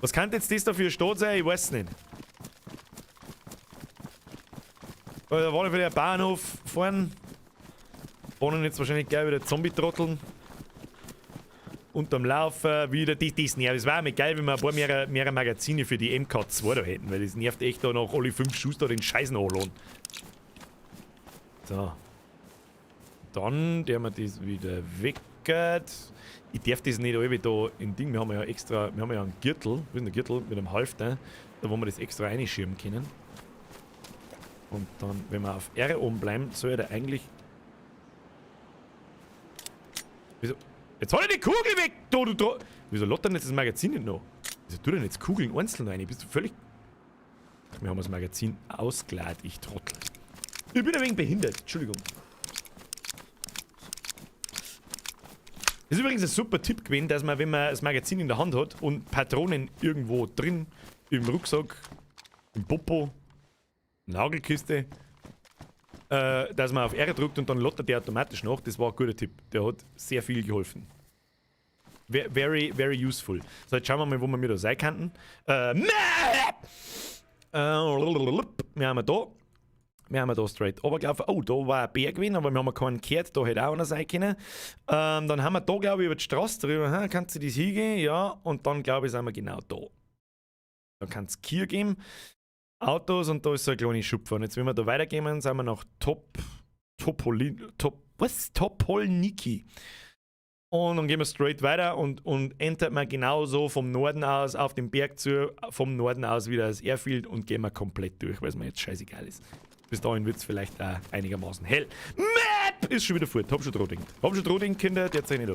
Was kann jetzt das da für eine Stadt sein? Ich weiß es nicht. Da war wieder der Bahnhof fahren. Fahren jetzt wahrscheinlich gleich wieder Zombie-Trotteln. Unterm Laufen wieder. Das nervt. Es wäre mir geil, wenn wir ein paar mehrere Magazine für die MK2 da hätten, weil das nervt echt da nach alle 5 Schuss da den Scheiß nachladen. So. Dann der wir das wieder weg. Ich darf das nicht alle da in Ding. Wir haben ja extra, wir haben ja einen Gürtel, wo ist denn der Gürtel mit einem Halfter, da wo wir das extra reinschirmen können. Und dann, wenn wir auf R oben bleiben, soll er da eigentlich. Wieso? Jetzt hol ich die Kugel weg! Du. Wieso lädt denn jetzt das Magazin nicht noch? Wieso tut denn jetzt Kugeln einzeln rein? Bist du völlig. Ach, wir haben das Magazin ausgeladen, ich Trottel. Ich bin ein wenig behindert, Entschuldigung. Das ist übrigens ein super Tipp gewesen, dass man, wenn man das Magazin in der Hand hat und Patronen irgendwo drin, im Rucksack, im Popo, Nagelkiste, dass man auf R drückt und dann lottert der automatisch nach. Das war ein guter Tipp. Der hat sehr viel geholfen. Very, very useful. So, jetzt schauen wir mal, wo wir mir da sein könnten. Wir haben da. Wir haben da straight runtergelaufen. Oh, da war ein Bär gewesen, aber wir haben keinen gehört. Da hätte auch einer sein können. Dann haben wir da, glaube ich, über die Straße drüber. Hm, kannst du das hingehen? Ja. Und dann, glaube ich, sind wir genau da. Da kann es Kier geben. Autos und da ist so eine kleine Schupfe. Und jetzt, wenn wir da weitergehen, sind wir nach Top. Topolin. Top. Was? Topolniki. Und dann gehen wir straight weiter und entert man genauso vom Norden aus auf den Berg zu, vom Norden aus wieder das Airfield und gehen wir komplett durch, weil es mir jetzt scheißegal ist. Bis dahin wird es vielleicht auch einigermaßen hell. Map! Ist schon wieder fort. Hab schon dran gedacht. Hab schon dran gedacht, Kinder, der zeig nicht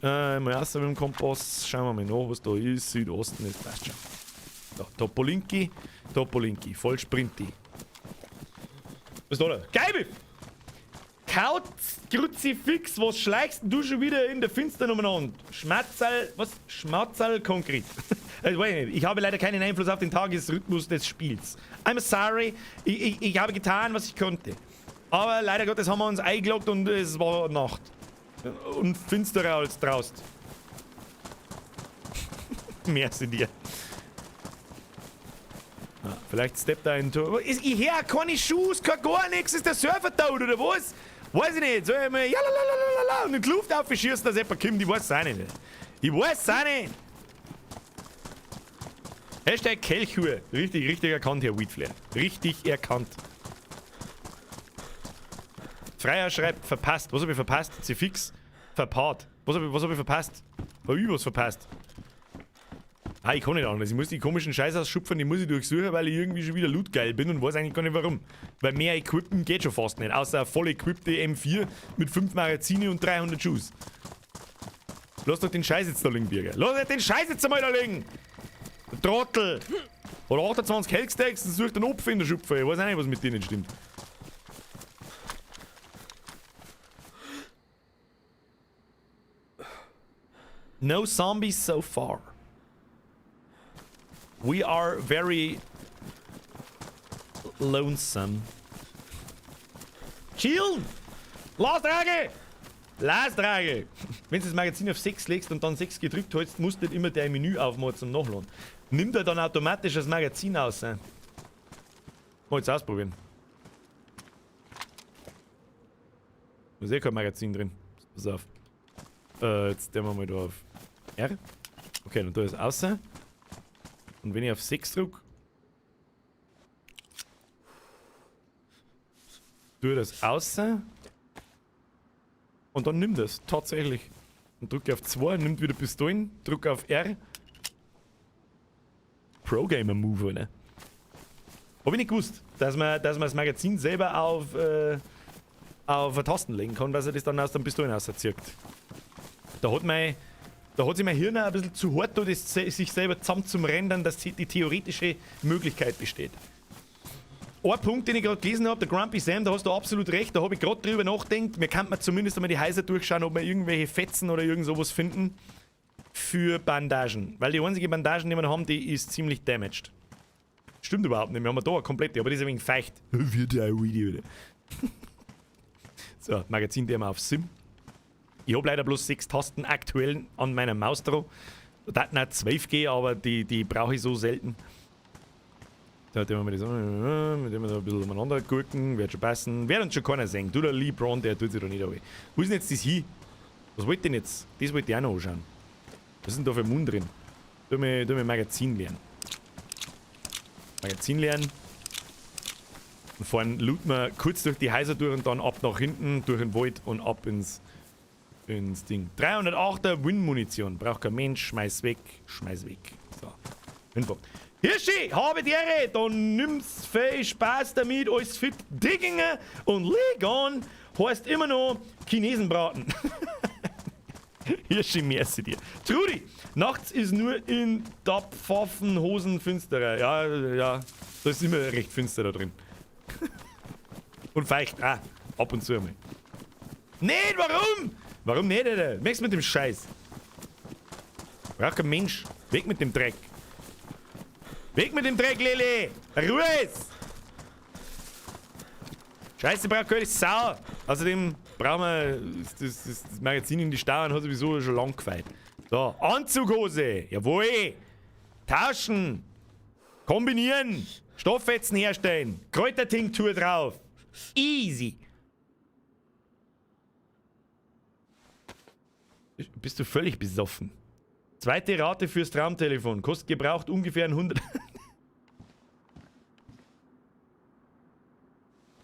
da. Mal erst mit dem Kompass. Schauen wir mal nach, was da ist. Südosten ist, passt schon. Da, Topolinki, Topolinki, voll Sprinti. Was ist da? Geil! Kauz, Kruzifix, was schleichst du schon wieder in der Finstern umeinander? Schmatzerl, was? Schmatzerl konkret. Das weiß ich nicht. Ich habe leider keinen Einfluss auf den Tagesrhythmus des Spiels. I'm sorry, ich habe getan, was ich konnte. Aber leider Gottes haben wir uns eingeloggt und es war Nacht. Und finsterer als draußen. Merci dir. Ah, vielleicht steppt da ein Tor. Ich höre keine Schuss, kein gar nichts. Ist der Server tot oder was? Weiß ich nicht. Soll ich mal ja, la, und in die Luft aufschießen, dass jemand kommt? Ich weiß es auch nicht. Ich weiß es auch nicht. Hashtag Kelchhuhr. Richtig, richtig erkannt, Herr Weedflair. Richtig erkannt. Freier schreibt, verpasst. Was habe ich verpasst? C-Fix. Verpaart. Was hab ich verpasst? Hab ich was verpasst? Ah, ich kann nicht anders. Ich muss die komischen Scheiß ausschupfen, die muss ich durchsuchen, weil ich irgendwie schon wieder lootgeil bin und weiß eigentlich gar nicht warum. Weil mehr Equipment geht schon fast nicht, außer eine voll equippte M4 mit 5 Magazine und 300 Schuss. Lass doch den Scheiß jetzt da liegen, Birger. Lass doch den Scheiß jetzt einmal da liegen! Der Trottel! Oder 28 Hellstacks und sucht einen Opfer in der Schupfe. Ich weiß auch nicht, was mit denen nicht stimmt. No zombies so far. We are very lonesome. Chillen! Lass Drage! Lass Drage! Wenn du das Magazin auf 6 legst und dann 6 gedrückt hältst, musst du nicht immer dein Menü aufmachen zum Nachladen. Nimmt er dann automatisch das Magazin aus? Mal jetzt ausprobieren. Da ist eh kein Magazin drin. Pass auf. Jetzt nehmen wir mal da auf R. Okay, und da ist außer. Und wenn ich auf 6 drück, tue das außer. Und dann nimm das, tatsächlich. Und drücke auf 2, nimmt wieder Pistolen, drücke auf R. Pro-Gamer Move, oder? Hab ich nicht gewusst, dass man das Magazin selber auf Tasten legen kann, dass er das dann aus den Pistolen rauszieht. Da hat sich mein Hirn auch ein bisschen zu hart, das sich selber zusammen zum Rendern, dass die theoretische Möglichkeit besteht. Ein Punkt, den ich gerade gelesen habe, der Grumpy Sam, da hast du absolut recht, da habe ich gerade drüber nachgedacht. Mir kann man zumindest einmal die Häuser durchschauen, ob wir irgendwelche Fetzen oder irgend sowas finden für Bandagen. Weil die einzige Bandagen, die wir noch haben, die ist ziemlich damaged. Stimmt überhaupt nicht, wir haben da eine komplette, aber die ist ein wenig feucht. Wird ja ein Video wieder. So, Magazin, der wir auf Sim. Ich habe leider bloß 6 Tasten aktuell an meiner Maus drauf. Da hat noch 12 gehen, aber die brauche ich so selten. Da tun wir das an, mit dem wir da ein bisschen umeinander gucken, wird schon passen. Wird uns schon keiner sehen. Du, der Lee Brown, der tut sich da nicht an. Wo ist denn jetzt das hin? Was wollt ihr denn jetzt? Das wollte ich auch noch anschauen. Was ist denn da für ein Mund drin? Tu mir Magazin leeren. Magazin leeren. Und fahren looten wir kurz durch die Häuser durch und dann ab nach hinten, durch den Wald und ab ins Ding. 308er Win-Munition. Braucht kein Mensch. Schmeiß weg. Schmeiß weg. So. Hinfahrt. Hirschi, habe die Ehre, dann nimm's viel Spaß damit, alles fit, Dinge und leg an, heißt immer noch Chinesenbraten. Hirschi, merci dir. Trudi, nachts ist nur in der Pfaffenhosen finsterer. Ja, ja, da ist immer recht finster da drin. Und feucht, ab und zu einmal. Nicht, warum? Warum nicht, Alter? Merkst du mit dem Scheiß? Braucht kein Mensch. Weg mit dem Dreck. Weg mit dem Dreck, Lili! Ruhe ist! Scheiße, braucht keine Sau! Außerdem brauchen wir das Magazin in die Stauern hat sowieso schon lang gefeiert. So, Anzughose! Jawohl! Tauschen! Kombinieren! Stofffetzen herstellen! Kräutertinktur drauf! Easy. Bist du völlig besoffen? Zweite Rate fürs Traumtelefon. Kostet gebraucht ungefähr 100.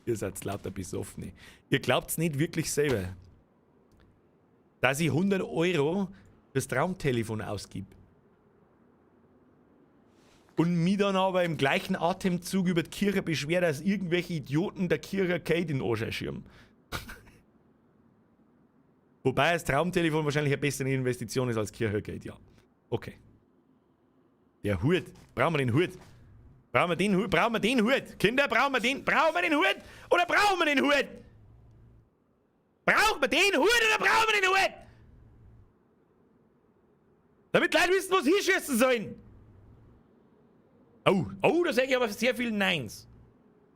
Ihr seid lauter Besoffene. Ihr glaubt's nicht wirklich selber, dass ich 100 Euro fürs Traumtelefon ausgib. Und mich dann aber im gleichen Atemzug über die Kirche beschwer, dass irgendwelche Idioten der Kirche Geld in den Arsch schirmen. Wobei das Traumtelefon wahrscheinlich eine bessere Investition ist als Kirchengeld, ja. Okay. Der Hut. Brauchen wir den Hut? Brauchen wir den Hut? Brauchen wir den Hut? Kinder, brauchen wir den? Brauchen wir den Hut? Oder brauchen wir den Hut? Brauchen wir den Hut oder brauchen wir den Hut? Damit Leute wissen, wo sie hinschießen sollen. Oh, oh, da sage ich aber sehr viel Neins.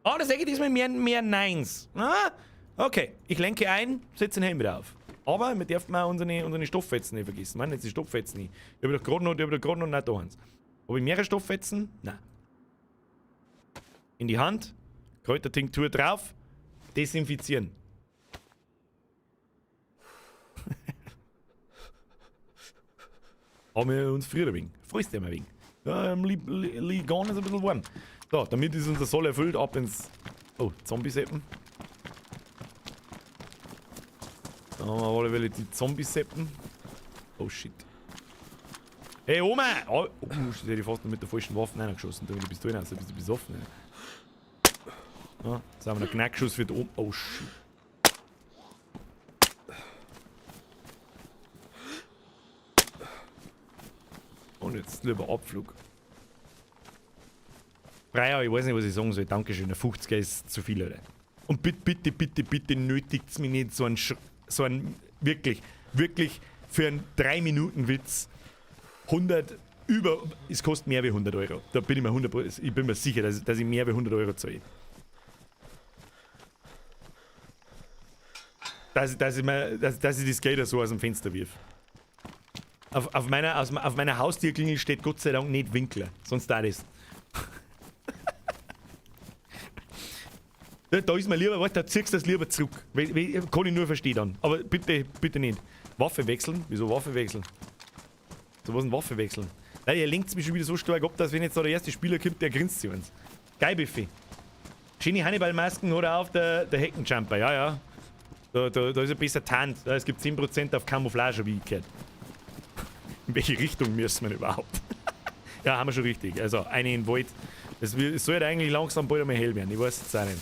Oh, da sage ich diesmal mehr Neins. Ah, okay, ich lenke ein, setze den Helm wieder auf. Aber wir dürfen auch unsere Stofffetzen nicht vergessen. Meine, jetzt die Stofffetzen nicht. Ich habe doch gerade noch, ich hab doch gerade noch nicht da eins. Habe ich mehrere Stofffetzen? Nein. In die Hand, Kräutertinktur drauf, desinfizieren. Haben wir uns früher ein wenig. Frisst ja mal ein wenig. Ja, Ligan ist ein bisschen warm. So, damit ist unser Soll erfüllt, ab ins... Oh, Zombie-Seppen. Da haben wir auf alle Fälle die Zombie-Seppen. Oh shit. Hey Oma! Oh, oh, shit, hätte ich fast noch mit der falschen Waffe reingeschossen. Da mit der Pistole raus, da bist du besoffen. Ey. Ja, jetzt haben wir noch Knackschuss für die Oma. Oh shit. Und jetzt lieber Abflug. Freier, ich weiß nicht, was ich sagen soll. Dankeschön, der 50er ist zu viel, Alter. Und bitte, bitte, bitte, bitte nötigt's mich nicht, so einen wirklich, wirklich für einen 3-Minuten-Witz 100 über, es kostet mehr wie 100 Euro. Da bin ich mir 100, ich bin mir sicher, dass ich mehr wie 100 Euro zahle. Dass ich das Geld so aus dem Fenster wirf. Auf meiner Haustürklingel steht Gott sei Dank nicht Winkler, sonst da das. Da ist mir lieber, weißt, da ziehst du das lieber zurück. Kann ich nur verstehen dann. Aber bitte, bitte nicht. Waffe wechseln? Wieso Waffe wechseln? So was denn Waffe wechseln? Nein, ihr lenkt mich schon wieder so stark ab, dass wenn jetzt da der erste Spieler kommt, der grinst sich uns. Geil, Biffy. Schöne Hannibal-Masken oder auf der Heckenjumper, ja, ja. Da ist ein besser tarnt. Es gibt 10% auf Camouflage, wie ich gehört. In welche Richtung müssen wir überhaupt? Ja, haben wir schon richtig. Also, eine in den Wald. Es soll halt eigentlich langsam bald einmal hell werden. Ich weiß es auch nicht.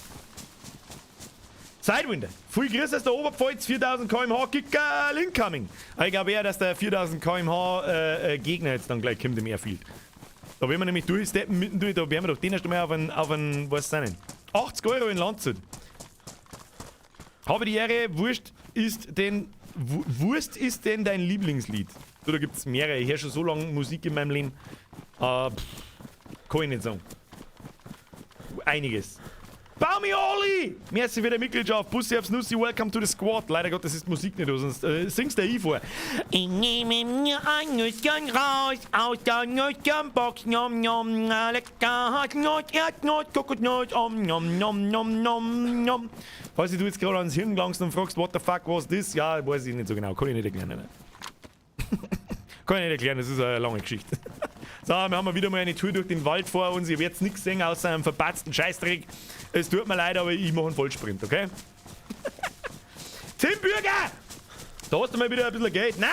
Sidewinder. Viel Grüß aus der Oberpfalz, 4000 km/h, Kicker incoming. Ich glaube eher, dass der 4000 km/h Gegner jetzt dann gleich kommt im Airfield. Da werden wir nämlich durchsteppen, mittendurch, da werden wir doch den erst einmal auf einen, was ist denn? 80 Euro in Landshut. Habe die Ehre, Wurst ist denn dein Lieblingslied? So, da gibt's mehrere. Ich höre schon so lange Musik in meinem Leben. Kann ich nicht sagen. Einiges. Baumi Oli! Merci für die Mitgliedschaft. Bussi aufs Nussi, welcome to the squad. Leider Gottes ist Musik nicht da, sonst singst du eh vor. Ich nehme mir ein Nüsschen raus aus der Nüsschenbox. Nom nom, lecker, Nuss, Erdnuss, Kokosnuss, om nom nom nom nom nom. Falls du jetzt gerade ans Hirn gelangst und fragst, what the fuck was this? Ja, weiß ich nicht so genau. Kann ich nicht erklären. Ne? Kann ich nicht erklären, das ist eine lange Geschichte. So, wir haben wieder mal eine Tour durch den Wald vor uns. Ihr werdet nichts sehen außer einem verpatzten Scheißdreck. Es tut mir leid, aber ich mache einen Vollsprint, okay? Tim Bürger! Da hast du mal wieder ein bisschen Geld. Nein!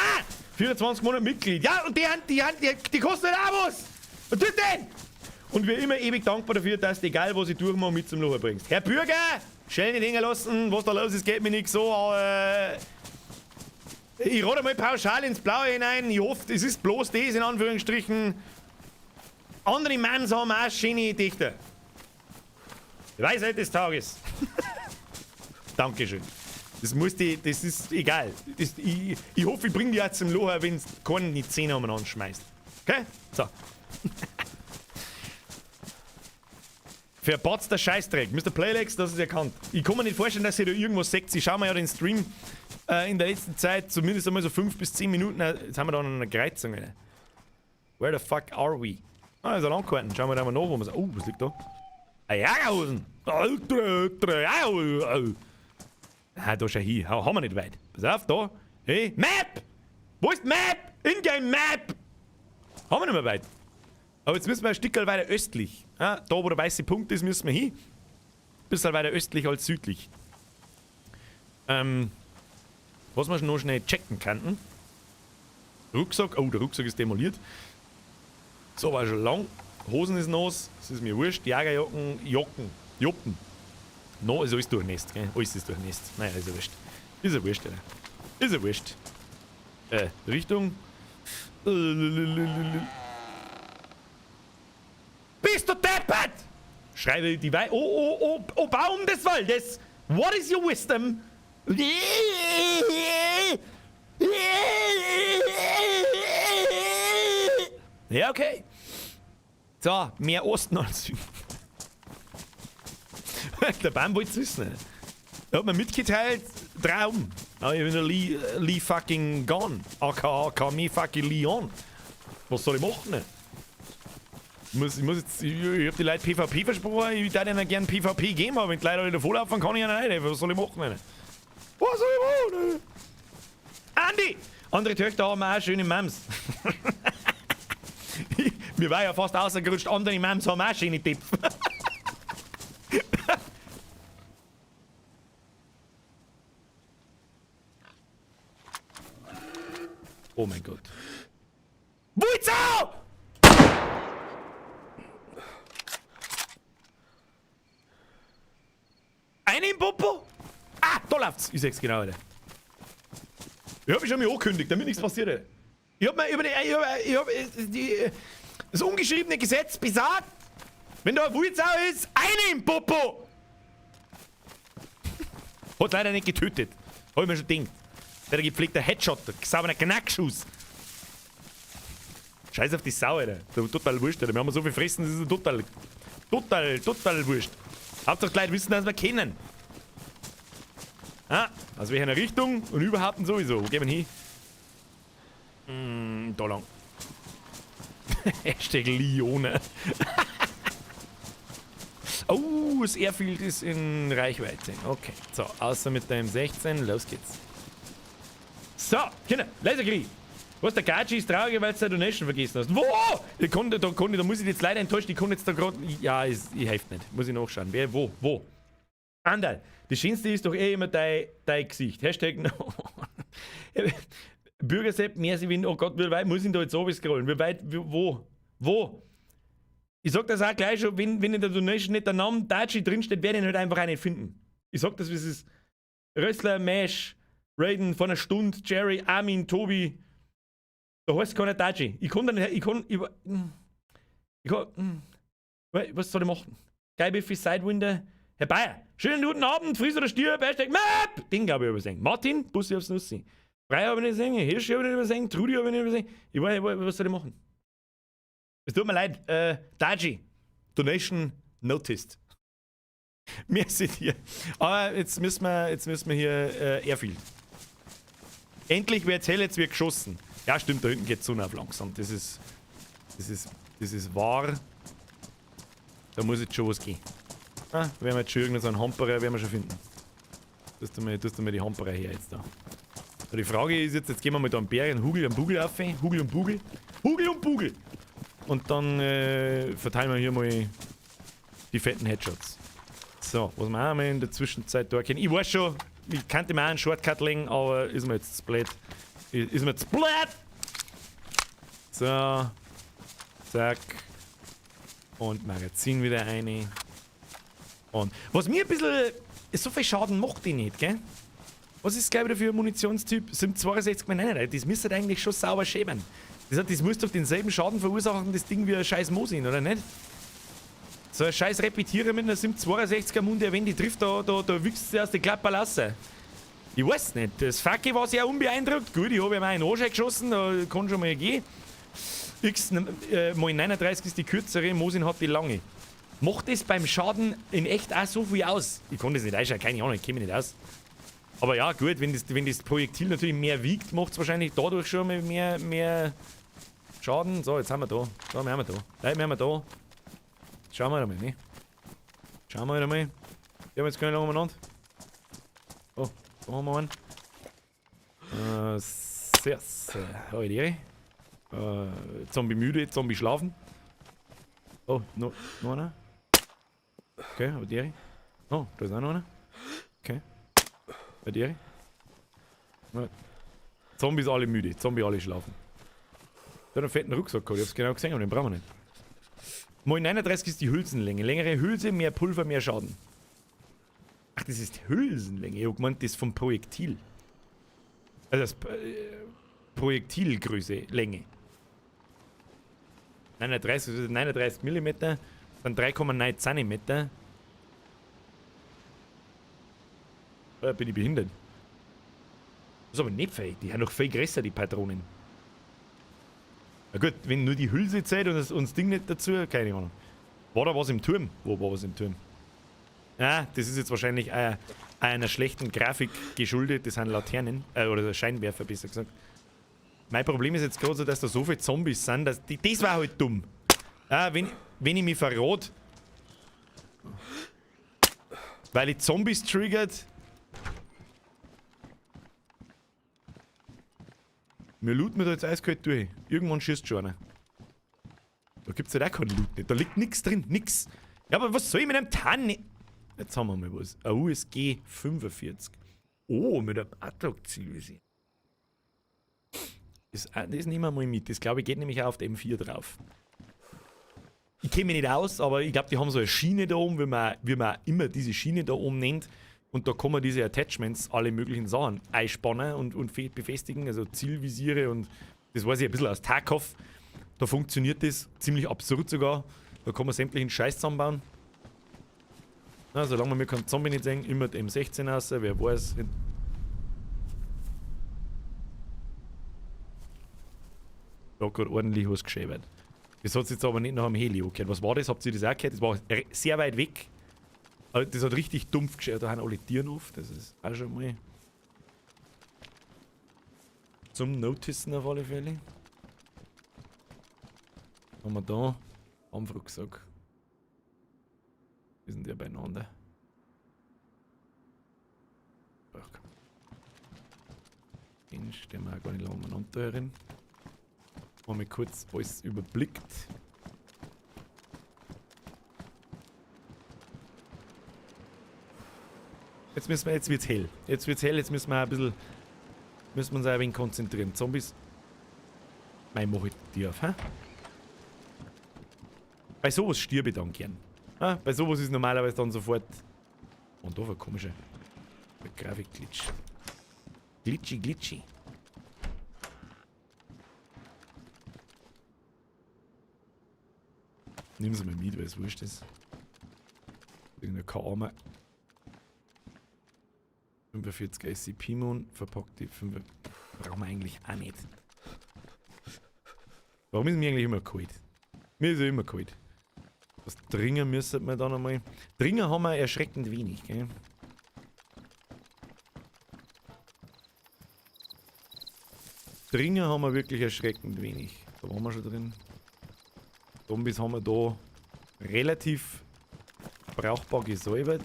24 Monate Mitglied. Ja, und die kosten nicht auch was! Was tut denn? Und wir immer ewig dankbar dafür, dass du, egal was ich durchmache, mit zum Locher bringst. Herr Bürger! Schnell nicht hängen lassen, was da los ist, geht mir nicht so, aber... Ich rate mal pauschal ins Blaue hinein. Ich hoffe, es ist bloß das, in Anführungsstrichen. Andere Männer haben auch schöne Dichter. Die Weisheit des Tages. Dankeschön. Das muss die, das ist egal. Das, ich hoffe, ich bringe die jetzt zum Locher, wenn es keinen die Zähne umeinander schmeißt. Okay? So. Verpatzter Scheißdreck. Mr. Playlex, das ist erkannt. Ich kann mir nicht vorstellen, dass ihr da irgendwas seht. Ich schaue mir ja den Stream in der letzten Zeit zumindest einmal so 5 bis 10 Minuten. Jetzt haben wir da noch eine Kreuzung. Alter. Where the fuck are we? Ah, ist ein Landkarten. Schauen wir da mal nach, wo wir sind. Oh, was liegt da? Jagerhosen. Ah, da schau hin. Haben wir nicht weit. Pass auf, da. Hey, Map! Wo ist Map? Ingame Map! Haben wir nicht mehr weit. Aber jetzt müssen wir ein Stück weiter östlich. Ja, da, wo der weiße Punkt ist, müssen wir hin. Bisschen weiter östlich als südlich. Was wir noch schnell checken könnten. Rucksack. Oh, der Rucksack ist demoliert. So war schon lang. Hosen ist nass. Das ist mir wurscht. Jagerjacken, Jocken. Joppen. No, ist alles durchnässt, gell? Alles ist durchnässt. Naja, ist ja wurscht. Ist ja wurscht, Alter. Ist ja wurscht. Richtung. Bist du deppert? Schreibe die Wei. Oh, oh, oh, oh, Baum des Waldes! What is your wisdom? Ja, okay. So, mehr Osten als Süden. Der Baum wollte es wissen. Er hat mir mitgeteilt, Traum. Aber ich bin der Lee, Lee fucking gone. AKA K me fucking Leon. Was soll ich machen? Ich hab die Leute PvP versprochen, ich würde ihnen gern PvP geben, aber wenn die Leute alle davonlaufen, kann ich ihnen nicht helfen. Was soll ich machen? Was soll ich machen? Andi! Andere Töchter haben auch schöne Mams. Mir war ja fast ausgerutscht, andere Mams haben auch schöne Töpfe. Oh mein Gott. Wulzau! Eine im Popo? Ah, da läuft's. Ich seh's genau, Alter. Ich hab mich schon mal angekündigt, damit nichts passiert, Alter. Ich hab mir über die, ich hab, die, das ungeschriebene Gesetz besagt, wenn da ein Wulzau ist, eine im Popo! Hat leider nicht getötet. Hab ich mir schon gedacht. Der gepflegte Headshot, der sauberer Knackschuss. Scheiß auf die Sau, Alter. Das ist total wurscht, Alter. Wir haben so viel fressen, das ist total, total, total wurscht. Hauptsache die Leute wissen, dass wir kennen. Ah, aus welcher Richtung und überhaupt und sowieso. Wo gehen wir hin? Da lang. Hashtag Lione. Oh, das Airfield ist in Reichweite. Okay, so, außer mit dem 16, los geht's. So, Kinder, Laserkrieg. Was, der Gachi ist traurig, weil du deine Donation vergessen hast. Wo? Ich konnte, da, konnte, da muss ich jetzt leider enttäuschen, ich konnte jetzt da gerade. Ja, ich helfe nicht. Muss ich nachschauen. Wer, wo, wo? Anderl, das Schönste ist doch eh immer dein Gesicht. Hashtag no. Bürgersepp, merci, wenn, oh Gott, wie weit muss ich da jetzt oben scrollen? Wie weit, wo? Wo? Ich sag das auch gleich schon, wenn in der Donation nicht der Name Daci drinsteht, werde ich ihn halt einfach auch nicht finden. Ich sag das, wie es ist. Rössler, Mesh, Raiden, vor einer Stunde, Jerry, Armin, Tobi. Da heißt keiner Daci. Ich kann da nicht, ich kann, ich, ich kann, was soll ich machen? Geil, Sidewinder. Herr Bayer, schönen guten Abend, friss oder stirb, Hashtag Map! Den glaube ich übersehen. Martin, Bussi aufs Nussi. Frei habe ich nicht gesehen, Hirschi habe ich nicht übersehen, Trudi habe ich nicht übersehen. Ich weiß, was soll ich machen? Es tut mir leid, Daji, Donation noticed. Merci dir. Aber jetzt müssen wir hier Airfield. Endlich wird's hell, jetzt wird geschossen. Ja, stimmt, da hinten geht die Sonne auf langsam. Das ist wahr. Da muss jetzt schon was gehen. Ah, werden wir jetzt schon irgendeinen so einen Hamperer werden wir schon finden. Tust du mir die Hamperer her jetzt da. So, die Frage ist jetzt, jetzt gehen wir mal da einen Bären, Hugel und Bugel auf. Hugel und Bugel. Hugel und Bugel! Und dann verteilen wir hier mal die fetten Headshots. So, was wir auch mal in der Zwischenzeit da kennen. Ich weiß schon, ich könnte mir auch einen Shortcut legen, aber ist mir jetzt zu blöd. Ist mir zu blöd! So. Zack. Und Magazin wieder eine. Und was mir ein bisschen. So viel Schaden macht die nicht, gell? Was ist, glaube ich, für ein Munitionstyp? 62,9. Das müsste eigentlich schon sauber schämen. Das muss doch denselben Schaden verursachen, das Ding wie ein scheiß Mosin, oder nicht? So ein scheiß Repetierer mit einer 762er Mund, der wenn die trifft, da wichst sie aus der Klappe lassen. Ich weiß nicht. Das Facke war sehr unbeeindruckt. Gut, ich habe ihm auch in den Arsch geschossen, da kann schon mal gehen. X mal 39 ist die kürzere, Mosin hat die lange. Macht das beim Schaden in echt auch so viel aus? Ich kann das nicht einschauen, keine Ahnung, ich kenne mich nicht aus. Aber ja, gut, wenn das Projektil natürlich mehr wiegt, macht es wahrscheinlich dadurch schon mal mehr Schaden. So, jetzt haben wir da. Da, wir haben wir da. Da, wir haben wir da. Schauen wir mal, ne? Schauen wir halt einmal. Die haben jetzt gar nicht lange umeinander. Oh, da haben wir einen. Sehr, sehr. Hab ich die. Zombie müde, Zombie schlafen. Oh, noch einer. Okay, aber die. Oh, da ist auch noch einer. Okay. Bei dir? Ja. Zombies alle müde, Zombie alle schlafen. Der hat einen fetten Rucksack gehabt, ich hab's genau gesehen, aber den brauchen wir nicht. Mal 39 ist die Hülsenlänge. Längere Hülse, mehr Pulver, mehr Schaden. Ach, das ist Hülsenlänge. Ich hab gemeint, das ist vom Projektil. Also das Projektilgröße, Länge. 39, das ist 39 Millimeter, dann 3,9 Zentimeter. Da bin ich behindert. Das ist aber nicht viel. Die haben noch viel größer, die Patronen. Na gut, wenn nur die Hülse zählt und das Ding nicht dazu, keine Ahnung. War da was im Turm? Wo war was im Turm? Ah, das ist jetzt wahrscheinlich einer schlechten Grafik geschuldet. Das sind Laternen, oder Scheinwerfer, besser gesagt. Mein Problem ist jetzt gerade so, dass da so viele Zombies sind, dass die, das war halt dumm. Ah, wenn ich mich verrate, weil ich Zombies triggert. Mir looten wir da jetzt eiskalt durch. Irgendwann schießt schon einer. Da gibt's halt auch keinen Loot nicht. Da liegt nix drin, nix. Ja, aber was soll ich mit einem Tanne? Jetzt haben wir mal was. Ein USG 45. Oh, mit einem Ad-Hoc-Zielvisier. Das nehmen wir mal mit. Das, glaube ich, geht nämlich auch auf der M4 drauf. Ich kenne mich nicht aus, aber ich glaube, die haben so eine Schiene da oben, wie man immer diese Schiene da oben nennt. Und da kann man diese Attachments, alle möglichen Sachen einspannen und befestigen, also Zielvisiere und das weiß ich ein bisschen aus Tarkov. Da funktioniert das ziemlich absurd sogar. Da kann man sämtlichen Scheiß zusammenbauen. Na, solange wir keinen Zombie nicht sehen, immer die M16 raus, wer weiß. Da gerade ordentlich was geschäbert. Das hat jetzt aber nicht nach einem Heli angehört. Was war das? Habt ihr das auch gehört? Das war sehr weit weg. Aber das hat richtig dumpf geschäbert. Da haben alle Tieren auf. Das ist auch schon mal zum Noticen auf alle Fälle. Haben wir da am Rucksack. Wir sind ja beieinander. Den stellen wir auch gar nicht lange umeinander herin. Mal kurz alles überblickt. Jetzt müssen wir, jetzt wird's hell. Jetzt wird's hell, jetzt müssen wir ein bisschen, müssen wir uns auch ein wenig konzentrieren. Zombies. Mei, mach ich die auf, hä? Bei sowas stirb ich dann gern. Ah, bei sowas ist normalerweise dann sofort. Und da war komischer Grafik-Glitch. Glitchy, glitchy. Nimm sie mal mit, weil es wurscht ist. Irgendeine KA. 45 SCP-Moon, verpackt die 5. Brauchen wir eigentlich auch nicht. Warum ist mir eigentlich immer kalt? Mir ist ja immer kalt. Was dringen müssen wir da nochmal. Dringer haben wir erschreckend wenig, gell? Dringer haben wir wirklich erschreckend wenig. Da waren wir schon drin. Zombies haben wir da relativ brauchbar gesäubert.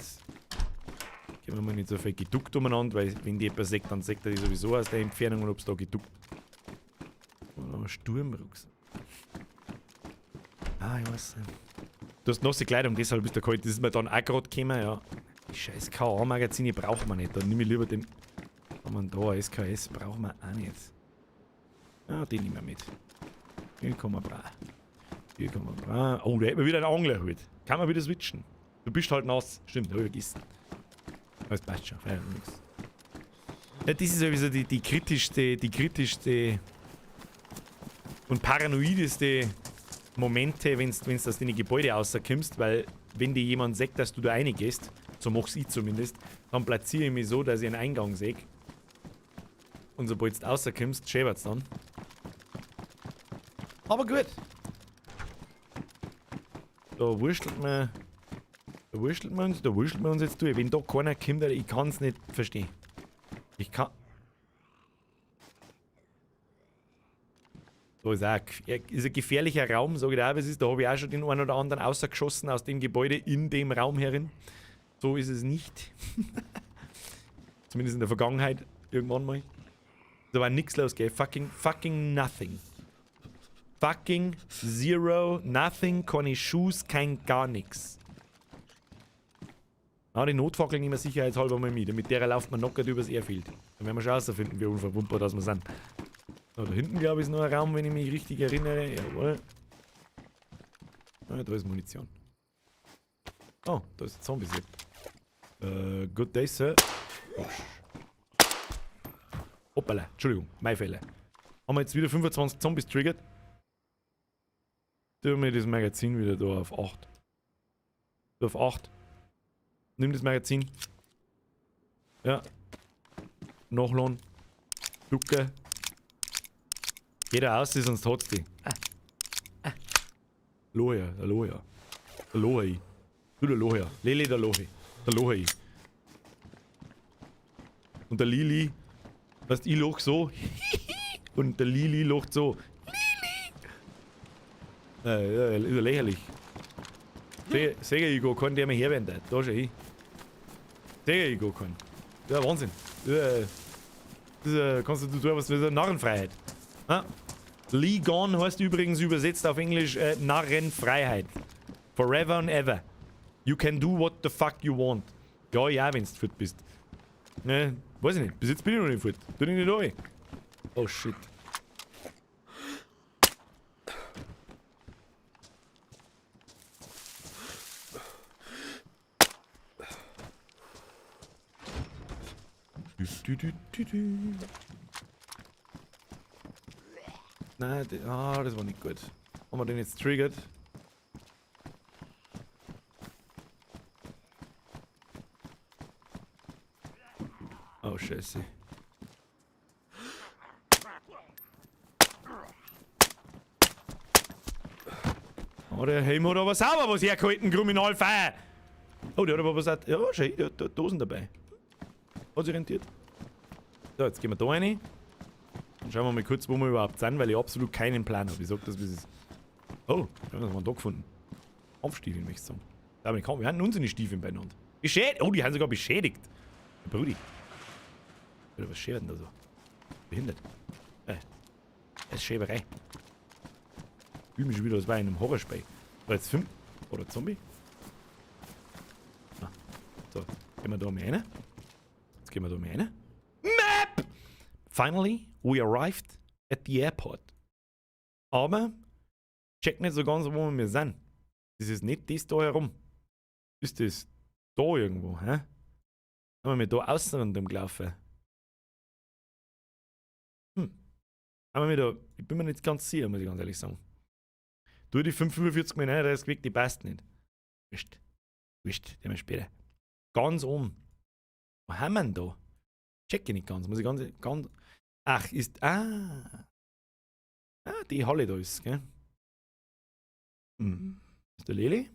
Gehen wir mal nicht so viel geduckt umeinander, weil wenn die jemand sägt, dann sägt er die sowieso aus der Entfernung und ob's da geduckt. Oh, Sturmrucksack. Ah, ich weiß nicht. Du hast nasse Kleidung, deshalb bist du kalt. Das ist mir dann auch gerade gekommen, ja. Die scheiß K A-Magazine braucht man nicht. Dann nehme ich lieber den. Haben wir da SKS brauchen wir auch nicht. Ja, den nehmen wir mit. Den kann man brauchen. Hier kann man brauchen. Oh, da hätten wir wieder einen Angler geholt. Kann man wieder switchen. Du bist halt nass. Stimmt, hab ich vergessen. Das passt schon. Ja, nix. Ja, das ist sowieso die kritischste und paranoideste Momente, wenn's aus den Gebäude rauskommst, weil wenn dir jemand sagt, dass du da reingehst, so mach's ich zumindest, dann platziere ich mich so, dass ich einen Eingang sehe. Und sobald du rauskommst, schäbert's dann. Aber gut. Da wurschtelt man. Da wurschtelt man uns, da wurschtelt man uns jetzt durch. Wenn da keiner kommt, ich kann's nicht verstehen. Ich kann. Da ist auch ist ein gefährlicher Raum, sage ich dir auch, wie es ist. Da habe ich auch schon den einen oder anderen außergeschossen aus dem Gebäude in dem Raum herin. So ist es nicht. Zumindest in der Vergangenheit irgendwann mal. Da war nichts los, gell? Fucking, fucking nothing. Fucking zero, nothing, keine Schuss, kein gar nichts. Ah, die Notfackel nehmen wir sicherheitshalber mal mit. Mit der lauft man knockert übers Airfield. Dann werden wir schon rausfinden, wie unverwundbar das wir sind. So, da hinten, glaube ich, ist noch ein Raum, wenn ich mich richtig erinnere. Jawohl. Ah, da ist Munition. Oh, da ist ein Zombie. Good day, sir. Oh, hoppala, Entschuldigung, mein Fehler. Haben wir jetzt wieder 25 Zombies triggert? Tun wir das Magazin wieder da auf 8. Auf 8. Nimm das Magazin. Ja. Nachladen. Ducke. Geh da aus, sonst hat's die. Ah. Ah. Loja, der Loja. Der Loja. Du der Loja. Lili der Lohi. Der Lohi. Und der Lili. Weißt, ich lach so. Und der Lili lacht so. Lili! Ja, ist ja lächerlich. Sehe ich gar keinen, der mir herwendet. Da schau ich. Sehe ich gar keinen. Ja, Wahnsinn. Das ist, kannst du tun, was das ist Narrenfreiheit. Ah? Lee Gone heißt übrigens übersetzt auf Englisch Narrenfreiheit. Forever and ever. You can do what the fuck you want. Ja, ja, wenn du fit bist. Ne, weiß ich nicht. Bis jetzt bin ich noch nicht fit. Tu dich nicht an. Oh shit. Du, du, du, du. Nein, das war nicht gut. Haben wir den jetzt triggert? Oh, Scheiße. Oh, der Helm hat aber sauber was hergehalten, Kriminalfeier. Oh, der hat aber was. Ja, schön, der hat Dosen dabei. Hat sich rentiert. So, jetzt gehen wir da rein. Dann schauen wir mal kurz, wo wir überhaupt sind, weil ich absolut keinen Plan habe. Ich sag das, wie es ist. Oh, was haben wir da gefunden? Kampfstiefeln, möchte ich sagen. Aber wir haben unsere Stiefeln beieinander. Beschädigt! Oh, die haben sogar beschädigt. Brudi. Oder was schäbert denn da so? Behindert. Das ist Schäberei. Ich fühle mich schon wieder, als war in einem Horrorspiel. Oder jetzt 5. Oder Zombie. Ah. So, gehen wir da mal rein. Jetzt gehen wir da mal rein. Map! Finally, we arrived at the airport. Aber check nicht so ganz, wo wir sind. Das ist nicht das da herum. Ist das da irgendwo, hä? Haben wir da außen rundum gelaufen? Haben wir da, ich bin mir nicht ganz sicher, muss ich ganz ehrlich sagen. Du, die 5,45 mal 39 geweckt, die passt nicht. Wurscht. Wurscht, den wir später. Ganz oben. Wo haben wir denn da? Check ich nicht ganz, muss ich ganz, ganz. Ach, ist. Ah. Ah, die Halle da ist, gell? Hm. Ist der Leli?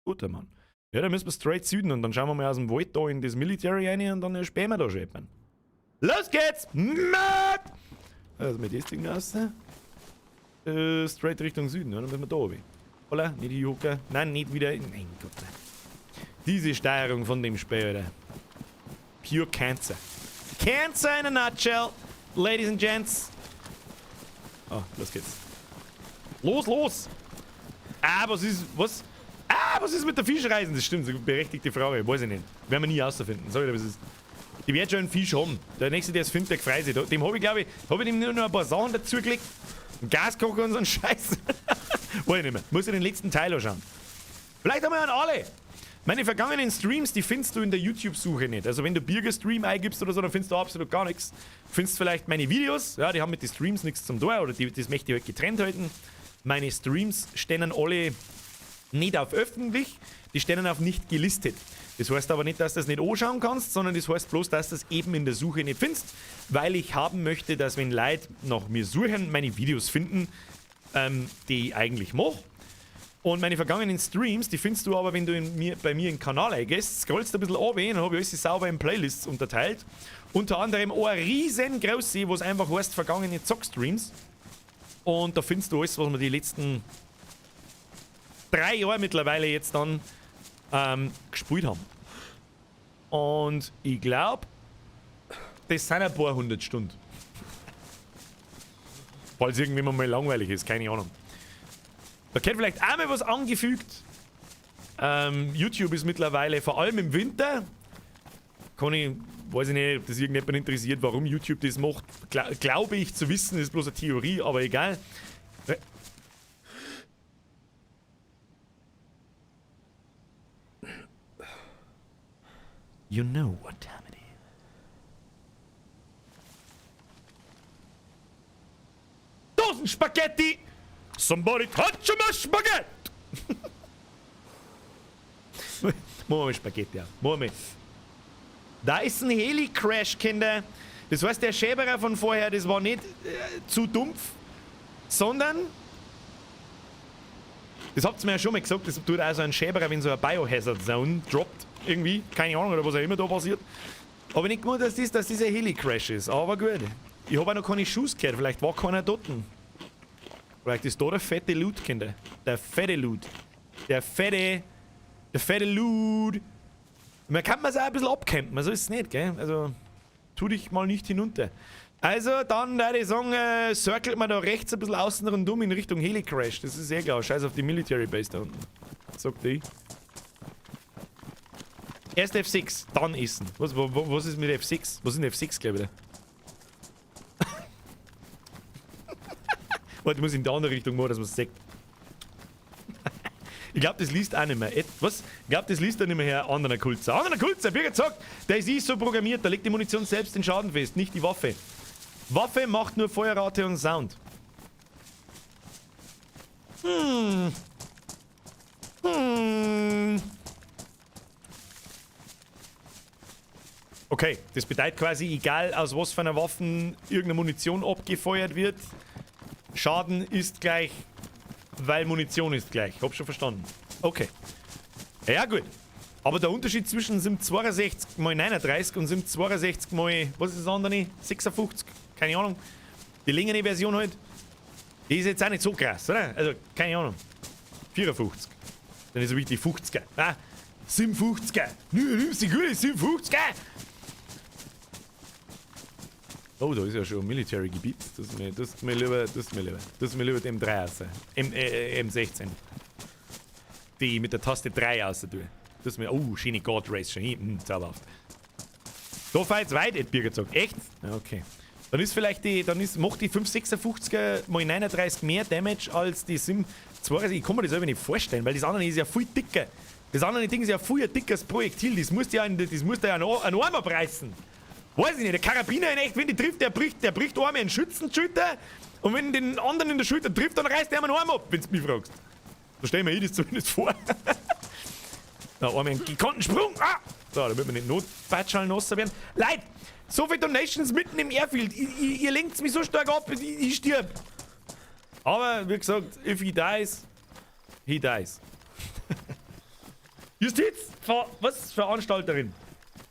Guter Mann. Ja, da müssen wir straight Süden und dann schauen wir mal aus dem Wald da in das Military rein und dann spähen wir da schon jemanden. Los geht's! Map! Also mit das Ding raus. Straight Richtung Süden, ne? Dann müssen wir da runter. Holla, nicht die Joker. Nein, nicht wieder. Nein, Gott, nein. Diese Steuerung von dem Spiel, Alter. Pure Cancer. Cancer in a nutshell, ladies and gents. Oh, los geht's. Los, los! Ah, was ist. Was? Ah, was ist mit der Fischreisen? Das stimmt, das ist eine berechtigte Frage. Weiß ich nicht. Werden wir nie rausfinden. Sag ich dir, was ist. Ich werde schon einen Fisch haben. Der nächste, der es findet, der freut sich. Dem habe ich, glaube ich, hab ich dem nur noch ein paar Sachen dazugelegt. Einen Gaskocher und so einen Scheiß. Weiß ich nicht mehr. Muss ich den letzten Teil anschauen. Vielleicht einmal an alle. Meine vergangenen Streams, die findest du in der YouTube-Suche nicht. Also wenn du Birger-Stream eingibst oder so, dann findest du absolut gar nichts. Findest vielleicht meine Videos, ja, die haben mit den Streams nichts zum tun, oder die, das möchte ich halt getrennt halten. Meine Streams stehen alle nicht auf öffentlich, die stehen auf nicht gelistet. Das heißt aber nicht, dass du das nicht anschauen kannst, sondern das heißt bloß, dass du das eben in der Suche nicht findest, weil ich haben möchte, dass wenn Leute nach mir suchen, meine Videos finden, die ich eigentlich mache. Und meine vergangenen Streams, die findest du aber, wenn du bei mir in den Kanal eingehst, scrollst du ein bisschen runter, dann habe ich alles sauber in Playlists unterteilt. Unter anderem auch eine riesengroße, wo es einfach heißt, vergangene Zockstreams. Und da findest du alles, was wir die letzten 3 Jahre mittlerweile jetzt dann gespielt haben. Und ich glaube, das sind ein paar 100 Stunden. Falls irgendwann mal langweilig ist, keine Ahnung. Da gehört vielleicht auch mal was angefügt. YouTube ist mittlerweile, vor allem im Winter, weiß ich nicht, ob das irgendjemand interessiert, warum YouTube das macht. Glaube ich zu wissen, ist bloß eine Theorie, aber egal. You know what time it is. Dosen Spaghetti! Somebody touch my Spaghetti! Machen wir mal Spaghetti auf. Machen wir mal. Da ist ein Heli-Crash, Kinder. Das heißt, der Schäberer von vorher, das war nicht zu dumpf, sondern... Das habt ihr mir ja schon mal gesagt, das tut auch so ein Schäberer, wenn so ein Biohazard Zone droppt. Irgendwie, keine Ahnung, oder was auch immer da passiert. Aber nicht gewusst, dass das ein Heli-Crash ist. Aber gut. Ich hab auch noch keine Schuss gehört, vielleicht war keiner dort. Vielleicht ist da der fette Loot, Kinder. Der fette Loot. Der fette Loot. Man kann es auch ein bisschen abcampen, so ist es nicht, gell? Also, tu dich mal nicht hinunter. Also, dann würde ich sagen, circelt man da rechts ein bisschen außen rundum in Richtung Heli-Crash. Das ist eh klar. Scheiß auf die Military Base da unten. Sagt die. Erst F6, dann essen. Was ist mit F6? Was ist denn F6 gleich wieder? Warte, ich muss in die andere Richtung machen, dass man es sieht. Ich glaube, das liest auch nicht mehr. Was? Ich glaube, das liest auch nicht mehr Herr Anderer Kulzer. Anderer Kulzer, Birgit sagt, der ist so programmiert, da legt die Munition selbst den Schaden fest, nicht die Waffe. Waffe macht nur Feuerrate und Sound. Okay, das bedeutet quasi, egal aus was für einer Waffe irgendeine Munition abgefeuert wird, Schaden ist gleich, weil Munition ist gleich. Hab schon verstanden. Okay. Ja, gut. Aber der Unterschied zwischen 762 mal 39 und 762 mal, was ist das andere? 56? Keine Ahnung. Die längere Version halt, die ist jetzt auch nicht so krass, oder? Also, keine Ahnung. 54. Dann ist so wichtig 50er. Ah, 57er. Nimm sie gut, 57er. Oh, da ist ja schon ein Military-Gebiet. Das ist mir lieber, das ist mir lieber. Das ist mir lieber die M3 raus. M16. Die mit der Taste 3 raus tue. Das ist mir. Oh, schöne God Race schon hinten. Zauberhaft. Da fahr jetzt weit, hat Birgit gesagt. Echt? Okay. Dann ist vielleicht die. Dann ist, macht die 556er mal 39 mehr Damage als die Sim 32. Ich kann mir das selber nicht vorstellen, weil das andere ist ja viel dicker. Das andere Ding ist ja viel ein dickes Projektil. Das musst du ja, einen Arm abreißen. Weiß ich nicht, der Karabiner in echt, wenn die trifft, der bricht einmal einen Schützenschulter und wenn den anderen in der Schulter trifft, dann reißt der einen Arm ab, wenn du mich fragst. So stell ich mir das zumindest vor. Da, einmal einen gekonnten Sprung. Ah! So, damit wir nicht Notbatschallen nass werden. Leute, so viele Donations mitten im Airfield. Ihr lenkt mich so stark ab, ich stirb. Aber, wie gesagt, if he dies, he dies. Justiz, was Veranstalterin?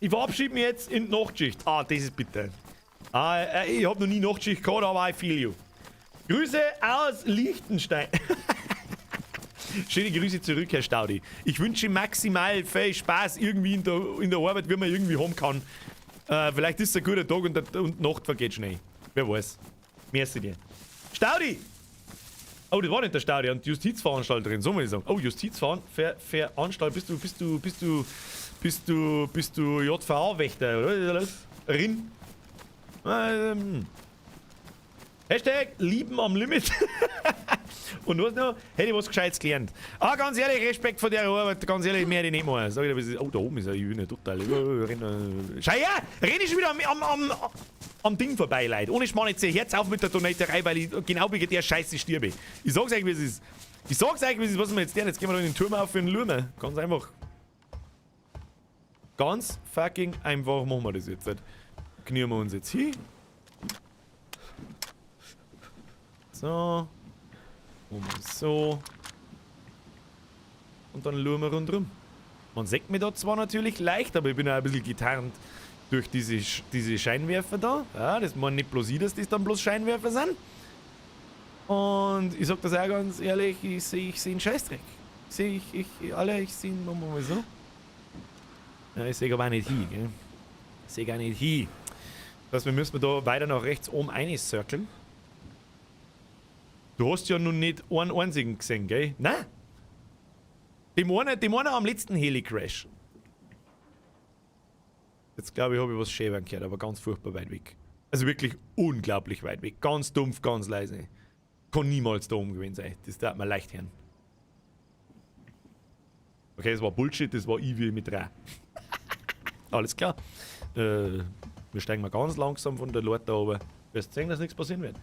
Ich verabschiede mich jetzt in die Nachtschicht. Ah, das ist bitter. Ah, ich hab noch nie Nachtschicht gehabt, aber I feel you. Grüße aus Liechtenstein. Schöne Grüße zurück, Herr Staudi. Ich wünsche maximal viel Spaß irgendwie in der Arbeit, wie man irgendwie haben kann. Vielleicht ist es ein guter Tag und die Nacht vergeht schnell. Wer weiß. Merci dir. Staudi! Oh, das war nicht der Staudi, und die Justizveranstalterin, so muss ich sagen. Oh, Justizveranstalter, bist du JVA-Wächter, oder? Rin. Hashtag Lieben am Limit. Und was noch? Hätte ich was Gescheites gelernt. Ah, ganz ehrlich, Respekt vor der Arbeit, ganz ehrlich, mehr hätte ich nicht machen. Sag ich, oh, da oben ist ein Jüne, total. Schau her, renn ich schon wieder am Ding vorbei, Leute. Ohne Schmarrn, jetzt Herz auf mit der Donaterei, weil ich genau wegen der Scheiße stirbe. Ich sag's euch, wie es ist. Ich sag's euch, wie es ist. Was wir jetzt tun? Jetzt gehen wir da in den Turm auf für den Lurmer. Ganz einfach. Ganz fucking einfach machen wir das jetzt. Knien wir uns jetzt hin. So. Und so. Und dann schauen wir rundherum. Man sieht mich da zwar natürlich leicht, aber ich bin auch ein bisschen getarnt durch diese Scheinwerfer da. Ja, das meinen nicht bloß ich, dass das dann bloß Scheinwerfer sind. Und ich sag das auch ganz ehrlich, ich sehe ich seh einen Scheißdreck. Sehe ich, ich, alle, ich sehe, machen wir mal so. Ja, ich sehe aber auch nicht hin, gell. Ich sehe gar nicht hin. Das heißt, wir müssen da weiter nach rechts oben eincirkeln. Du hast ja nun nicht einen einzigen gesehen, gell? Nein! Dem einen am letzten Heli-Crash. Jetzt glaube ich, habe ich was schäbern gehört, aber ganz furchtbar weit weg. Also wirklich unglaublich weit weg. Ganz dumpf, ganz leise. Kann niemals da oben gewesen sein. Das darf man leicht hören. Okay, das war Bullshit, das war ich wie mit 3. Alles klar. Wir steigen mal ganz langsam von der Leute da oben. Wirst sehen, dass nichts passieren wird.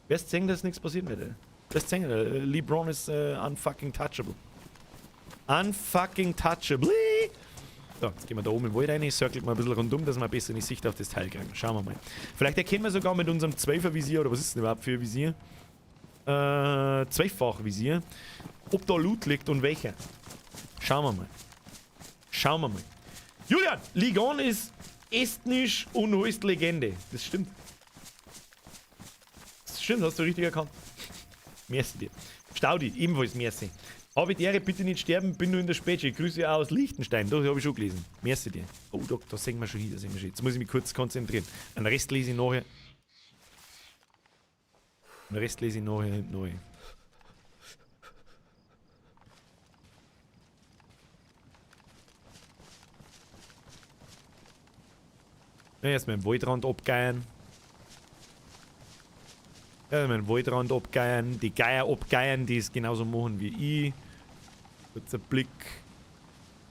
Wirst sehen, dass nichts passieren wird. Wirst sehen, LeBron ist unfucking touchable. Unfucking touchable. So, jetzt gehen wir da oben im Wald rein. Ich circle mal ein bisschen rundum, dass wir ein bisschen die Sicht auf das Teil kriegen. Schauen wir mal. Vielleicht erkennen wir sogar mit unserem 12er-Visier, oder was ist denn überhaupt für ein Visier? 12-fach-Visier. Ob da Loot liegt und welcher. Schauen wir mal. Schauen wir mal. Julian, Ligon ist estnisch und heißt Legende. Das stimmt. Das stimmt, hast du richtig erkannt. Merci dir. Staudi, ebenfalls merci. Habe die Ehre, bitte nicht sterben, bin nur in der Spätschicht. Grüße auch aus Liechtenstein. Das habe ich schon gelesen. Merci dir. Oh, da sehen wir schon hin, da sehen wir schon hin. Jetzt muss ich mich kurz konzentrieren. Den Rest lese ich nachher. Den Rest lese ich nachher neu. Ja, erstmal den Waldrand abgeiern. Ja, den Waldrand abgeiern, die Geier abgeiern, die es genauso machen wie ich. Kurzer Blick.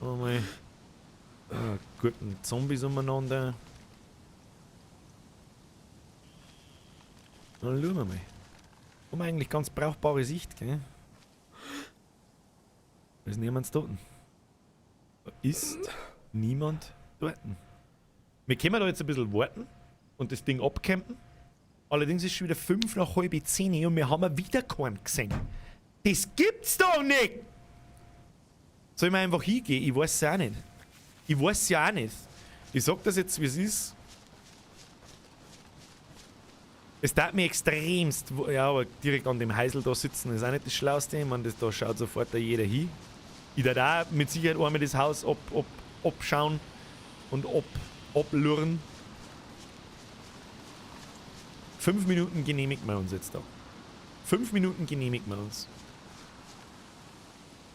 Einmal. Ah, guten Zombies umeinander. Dann schauen wir mal. Haben wir eigentlich ganz brauchbare Sicht, gell? Da ist niemand dort. Da ist niemand dort. Wir können da jetzt ein bisschen warten und das Ding abcampen. Allerdings ist schon wieder 9:35 und wir haben wieder keinen gesehen. Das gibt's doch nicht! Soll ich mir einfach hingehen? Ich weiß es auch nicht. Ich weiß es ja auch nicht. Ich sag das jetzt, wie es ist. Es tat mir extremst, ja, aber direkt an dem Heisel da sitzen ist auch nicht das Schlauste. Ich meine, da schaut sofort da jeder hin. Ich darf auch mit Sicherheit einmal das Haus abschauen und ablurren. 5 Minuten genehmigt man uns jetzt da. 5 Minuten genehmigt man uns.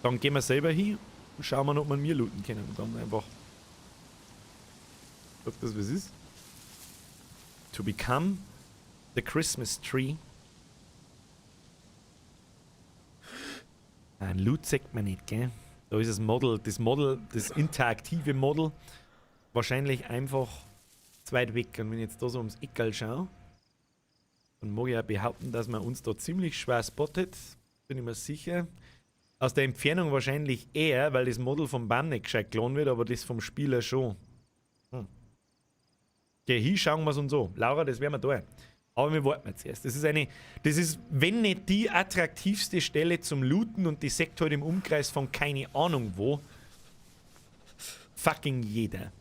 Dann gehen wir selber hin und schauen wir, ob wir mir looten können. Und dann einfach. Sag das, was ist? To become the Christmas tree. Ein Loot sagt man nicht, gell? Da ist das Model, das interaktive Model, wahrscheinlich einfach zu weit weg. Und wenn ich jetzt da so ums Eckerl schaue, dann mag ich ja behaupten, dass man uns da ziemlich schwer spottet. Bin ich mir sicher. Aus der Entfernung wahrscheinlich eher, weil das Model vom Baum nicht gescheit gelohnt wird, aber das vom Spieler schon. Geh hin, schauen wir's uns an. Laura, das werden wir da. Aber wir warten jetzt erst. Das ist, wenn nicht die attraktivste Stelle zum Looten und die Sekt halt im Umkreis von keine Ahnung wo. Fucking jeder.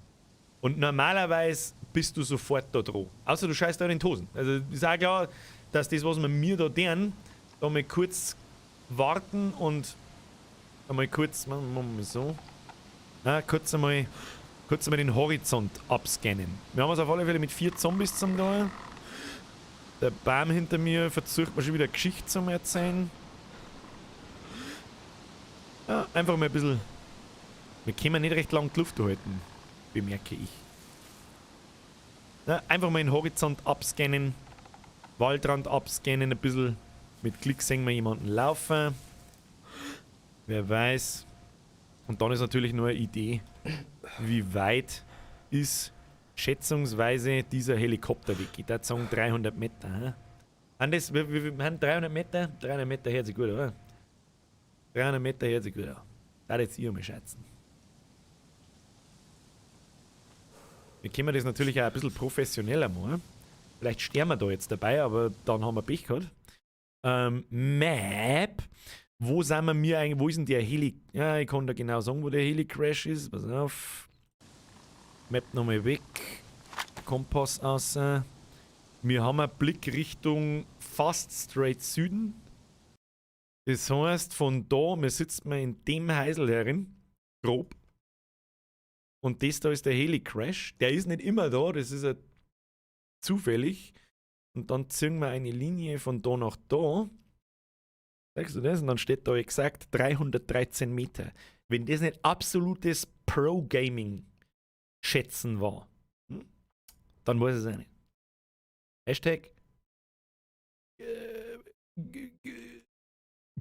Und normalerweise bist du sofort da dran. Außer du scheißt da in den Hosen. Also ist auch klar, dass das, was wir mir da deren, da mal kurz warten und einmal kurz, machen wir mal so, na, kurz einmal den Horizont abscannen. Wir haben es auf alle Fälle mit 4 Zombies zum da. Der Baum hinter mir versucht mir schon wieder eine Geschichte zu erzählen. Ja, einfach mal ein bisschen. Wir können nicht recht lang die Luft halten, bemerke ich. Ja, einfach mal den Horizont abscannen, Waldrand abscannen, ein bisschen. Mit Klick sehen wir jemanden laufen. Wer weiß. Und dann ist natürlich nur eine Idee, wie weit ist schätzungsweise dieser Helikopter weg. Ich würde sagen 300 Meter. Hä? Haben das, wir haben 300 Meter? 300 Meter hört sich gut, oder? 300 Meter hört sich gut an. Da jetzt ihr mal schätzen. Wir können das natürlich auch ein bisschen professioneller machen. Vielleicht sterben wir da jetzt dabei, aber dann haben wir Pech gehabt. Map. Wo sind wir mir eigentlich? Wo ist denn der Heli? Ja, ich kann da genau sagen, wo der Heli-Crash ist. Pass auf. Map nochmal weg. Kompass außer. Wir haben einen Blick Richtung fast straight Süden. Das heißt, von da, wir sitzen mal in dem Heisel herin, grob. Und das da ist der Heli-Crash. Der ist nicht immer da, das ist ja zufällig. Und dann ziehen wir eine Linie von da nach da. Sagst du das? Und dann steht da exakt 313 Meter. Wenn das nicht absolutes Pro-Gaming-Schätzen war, dann weiß ich es auch nicht. Hashtag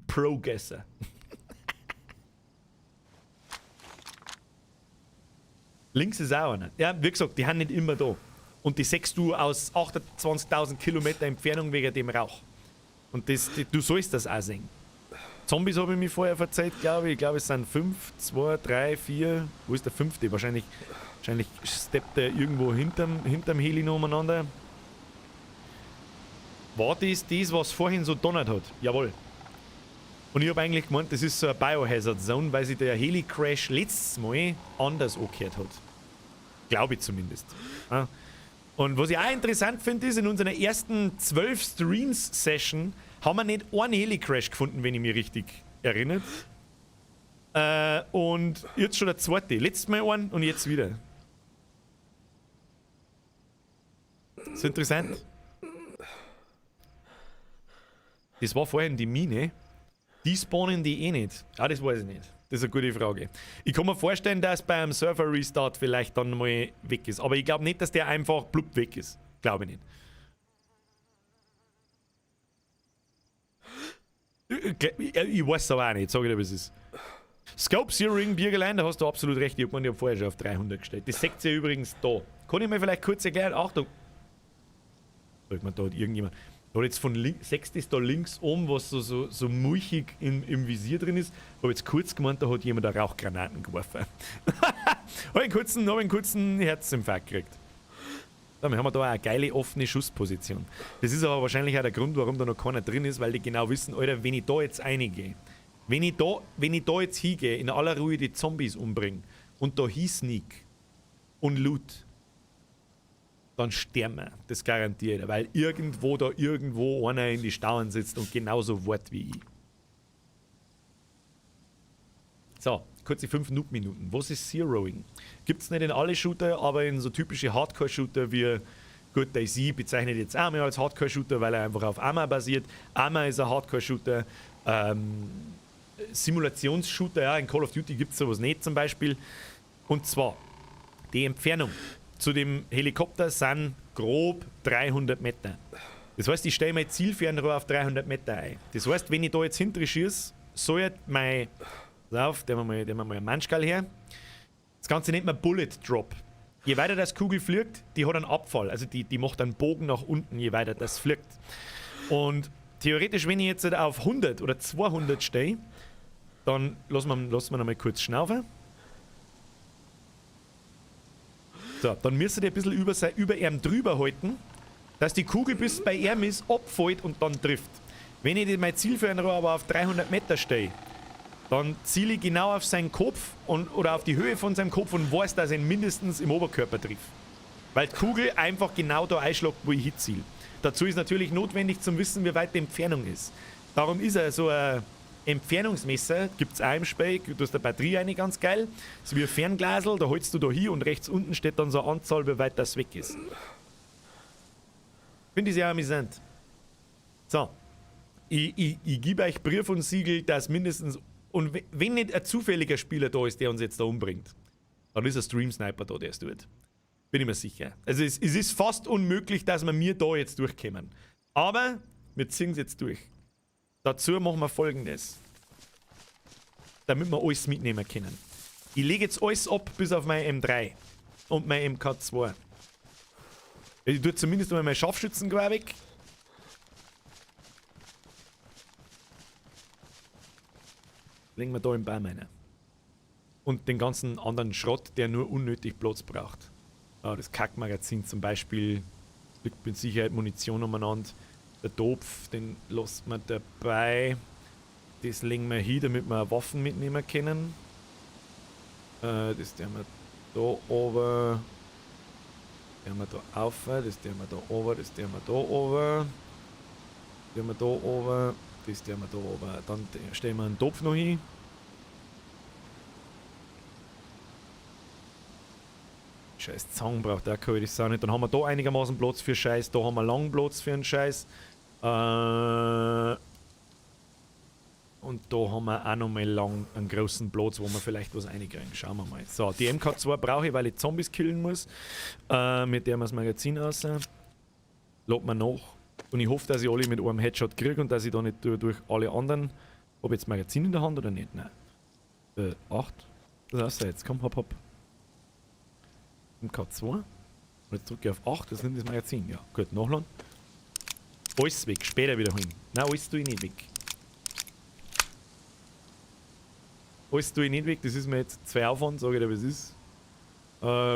Pro-Guesser. Links ist auch einer. Ja, wie gesagt, die haben nicht immer da. Und die sechst du aus 28.000 Kilometer Entfernung wegen dem Rauch. Und du sollst das auch sehen. Zombies habe ich mir vorher verzeiht, glaube ich. Ich glaube, es sind 5, 2, 3, 4. Wo ist der 5.? Wahrscheinlich steppt der irgendwo hinterm Heli noch umeinander. War das das, was vorhin so donnert hat? Jawohl. Und ich habe eigentlich gemeint, das ist so eine Biohazard Zone, weil sich der Heli-Crash letztes Mal anders angehört hat. Glaube ich zumindest. Ja. Und was ich auch interessant finde, ist, in unserer ersten 12 Streams-Session haben wir nicht einen Heli-Crash gefunden, wenn ich mich richtig erinnere. Und jetzt schon der zweite. Letztes Mal einen und jetzt wieder. Das ist interessant. Das war vorhin die Mine. Die spawnen die eh nicht. Ah, das weiß ich nicht. Das ist eine gute Frage. Ich kann mir vorstellen, dass beim Server-Restart vielleicht dann mal weg ist. Aber ich glaube nicht, dass der einfach blub weg ist. Glaube ich nicht. Ich weiß es aber auch nicht. Sag ich dir, was es ist. Scope Zeroing, Biergelein, da hast du absolut recht. Ich habe vorher schon auf 300 gestellt. Das seht ihr übrigens da. Kann ich mir vielleicht kurz erklären? Achtung. Ich meine, da hat irgendjemand... Da hat jetzt von links, sechst ist da links oben, was so mulchig im Visier drin ist. Habe jetzt kurz gemeint, da hat jemand eine Rauchgranaten geworfen. Habe einen kurzen Herzinfarkt gekriegt. Dann haben wir da auch eine geile offene Schussposition. Das ist aber wahrscheinlich auch der Grund, warum da noch keiner drin ist, weil die genau wissen, Alter, wenn ich da jetzt reingehe, wenn ich da jetzt hingehe, in aller Ruhe die Zombies umbringe und da hinsneak und loot, dann sterben wir. Das garantiere ich, weil irgendwo da irgendwo einer in die Stauen sitzt und genauso wart wie ich. So, kurze 5 Noob-Minuten. Was ist Zeroing? Gibt's nicht in alle Shooter, aber in so typische Hardcore-Shooter wie, gut, DayZ bezeichnet jetzt auch mehr als Hardcore-Shooter, weil er einfach auf Arma basiert. Arma ist ein Hardcore-Shooter. Simulationsshooter, ja, in Call of Duty gibt's sowas nicht zum Beispiel. Und zwar, die Entfernung zu dem Helikopter sind grob 300 Meter. Das heißt, ich stelle mein Zielfernrohr auf 300 Meter ein. Das heißt, wenn ich da jetzt hinten schieße, soll ich mein... Auf, nehmen wir mal einen Manschgall her. Das Ganze nennt man Bullet Drop. Je weiter das Kugel fliegt, die hat einen Abfall. Also die macht einen Bogen nach unten, je weiter das fliegt. Und theoretisch, wenn ich jetzt auf 100 oder 200 stehe, dann lassen wir noch mal kurz schnaufen. So, dann müsst ihr ein bisschen über ihm drüber halten, dass die Kugel bis bei ihm ist, abfällt und dann trifft. Wenn ich mein Zielfernrohr aber auf 300 Meter stehe, dann ziele ich genau auf seinen Kopf oder auf die Höhe von seinem Kopf und weiß, dass ich ihn mindestens im Oberkörper trifft. Weil die Kugel einfach genau da einschlägt, wo ich hinziele. Dazu ist natürlich notwendig zum Wissen, wie weit die Entfernung ist. Darum ist er so ein Entfernungsmesser, gibt es auch im Spiel, du hast eine Batterie eine, ganz geil. Das ist wie ein Fernglasel, da holst du da hin und rechts unten steht dann so eine Anzahl, wie weit das weg ist. Finde ich sehr amüsant. So, ich gebe euch Brief und Siegel, dass mindestens... Und wenn nicht ein zufälliger Spieler da ist, der uns jetzt da umbringt, dann ist ein Stream-Sniper da, der es tut. Bin ich mir sicher. Also es ist fast unmöglich, dass wir mir da jetzt durchkommen. Aber wir ziehen es jetzt durch. Dazu machen wir Folgendes. Damit wir alles mitnehmen können. Ich lege jetzt alles ab, bis auf mein M3 und mein MK2. Ich tue zumindest mal mein Scharfschützengewehr weg. Legen wir da im Baum rein. Und den ganzen anderen Schrott, der nur unnötig Platz braucht. Ah, das Kackmagazin zum Beispiel. Liegt mit Sicherheit Munition umeinander. Der Topf, den lassen wir dabei. Das legen wir hin, damit wir Waffen mitnehmen können. Das tun wir da oben. Den wir da auf, das tun wir da runter, das tun wir da runter. Das tun wir da runter, das tun wir da runter. Dann stellen wir einen Topf noch hin. Scheiß Zangen braucht auch keine, das auch nicht. Dann haben wir da einigermaßen Platz für Scheiß, da haben wir lang Platz für einen Scheiß. Und da haben wir auch nochmal lang einen großen Platz, wo wir vielleicht was reinkriegen. Schauen wir mal. So, die MK2 brauche ich, weil ich Zombies killen muss. Mit der wir das Magazin raus. Lad mir nach. Und ich hoffe, dass ich alle mit einem Headshot kriege und dass ich da nicht durch alle anderen. Hab ich jetzt Magazin in der Hand oder nicht? Nein. 8. Das ist jetzt. Komm, hopp, hopp. MK2. Und jetzt drücke ich auf 8, das nimmt das Magazin. Ja, gut, nachladen. Alles weg, später wiederholen. Nein, alles tue ich nicht weg. Alles tue ich nicht weg, das ist mir jetzt zwei Aufwand, sage ich dir, was ist.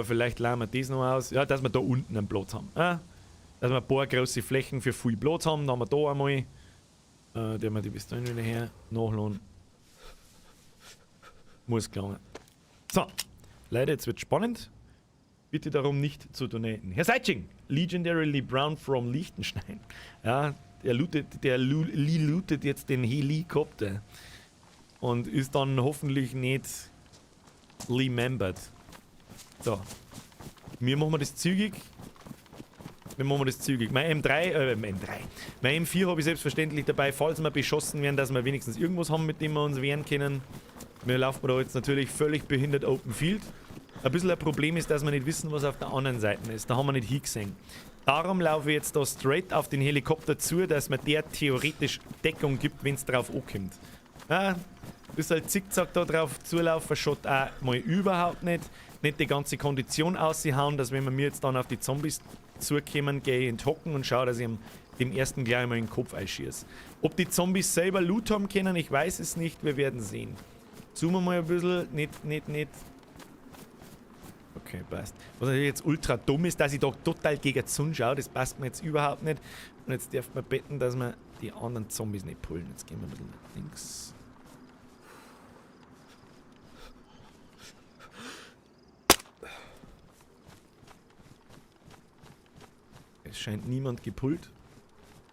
Vielleicht leihen wir das noch aus. Ja, dass wir da unten einen Platz haben. Dass wir ein paar große Flächen für viel Platz haben. Dann haben wir da einmal. Der wir die Pistolen wieder her. Nachladen. Muss gelangen. So, Leute, jetzt wird spannend. Bitte darum, nicht zu donaten. Herr Seitsching, Legendary Lee Brown from Liechtenstein. Ja, der lootet, der Lee lootet jetzt den Helikopter. Und ist dann hoffentlich nicht remembered. So. Wir machen das zügig. Wir machen das zügig. Mein M3, M3. Mein M4 habe ich selbstverständlich dabei, falls wir beschossen werden, dass wir wenigstens irgendwas haben, mit dem wir uns wehren können. Wir laufen da jetzt natürlich völlig behindert Open Field. Ein bisschen ein Problem ist, dass wir nicht wissen, was auf der anderen Seite ist. Da haben wir nicht hingesehen. Darum laufe ich jetzt da straight auf den Helikopter zu, dass man der theoretisch Deckung gibt, wenn es drauf ankommt. Ja, ist halt zickzack da drauf zulaufen, schaut auch mal überhaupt nicht. Nicht die ganze Kondition aushauen, dass wenn wir mir jetzt dann auf die Zombies zukommen, gehe ich in den Hocken und schaue, dass ich dem ersten gleich mal in den Kopf einschieße. Ob die Zombies selber Loot haben können, ich weiß es nicht, wir werden sehen. Zoomen wir mal ein bisschen, nicht. Okay, passt. Was natürlich jetzt ultra dumm ist, dass ich da total gegen die Sonne schaue, das passt mir jetzt überhaupt nicht. Und jetzt darf man beten, dass wir die anderen Zombies nicht pullen. Jetzt gehen wir ein bisschen nach links. Es scheint niemand gepullt.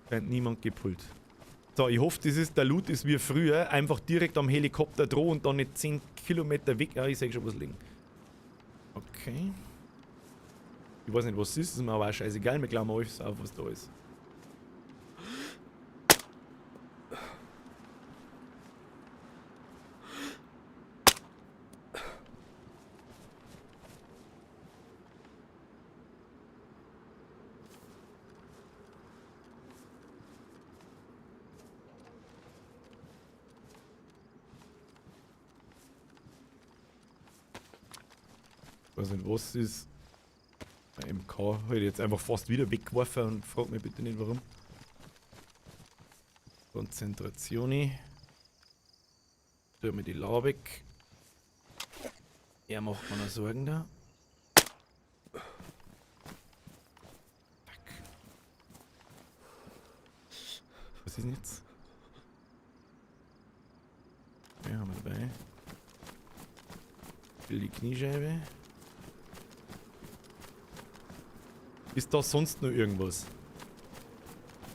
Scheint niemand gepullt. So, ich hoffe, das ist, der Loot ist wie früher. Einfach direkt am Helikopter drohen und dann nicht 10 Kilometer weg. Ja, ich sehe schon was liegen. Okay. Ich weiß nicht, was es ist, ist mir aber auch scheißegal. Wir glauben alles auf, was da ist. Ich weiß nicht, was ist. Bei MK hätte ich jetzt einfach fast wieder weggeworfen und frag mich bitte nicht warum. Konzentratione. Tue mir die Lava weg. Er macht mir noch Sorgen da. Zack. Was ist denn jetzt? Ja, haben wir dabei. Ich will die Kniescheibe. Ist da sonst noch irgendwas?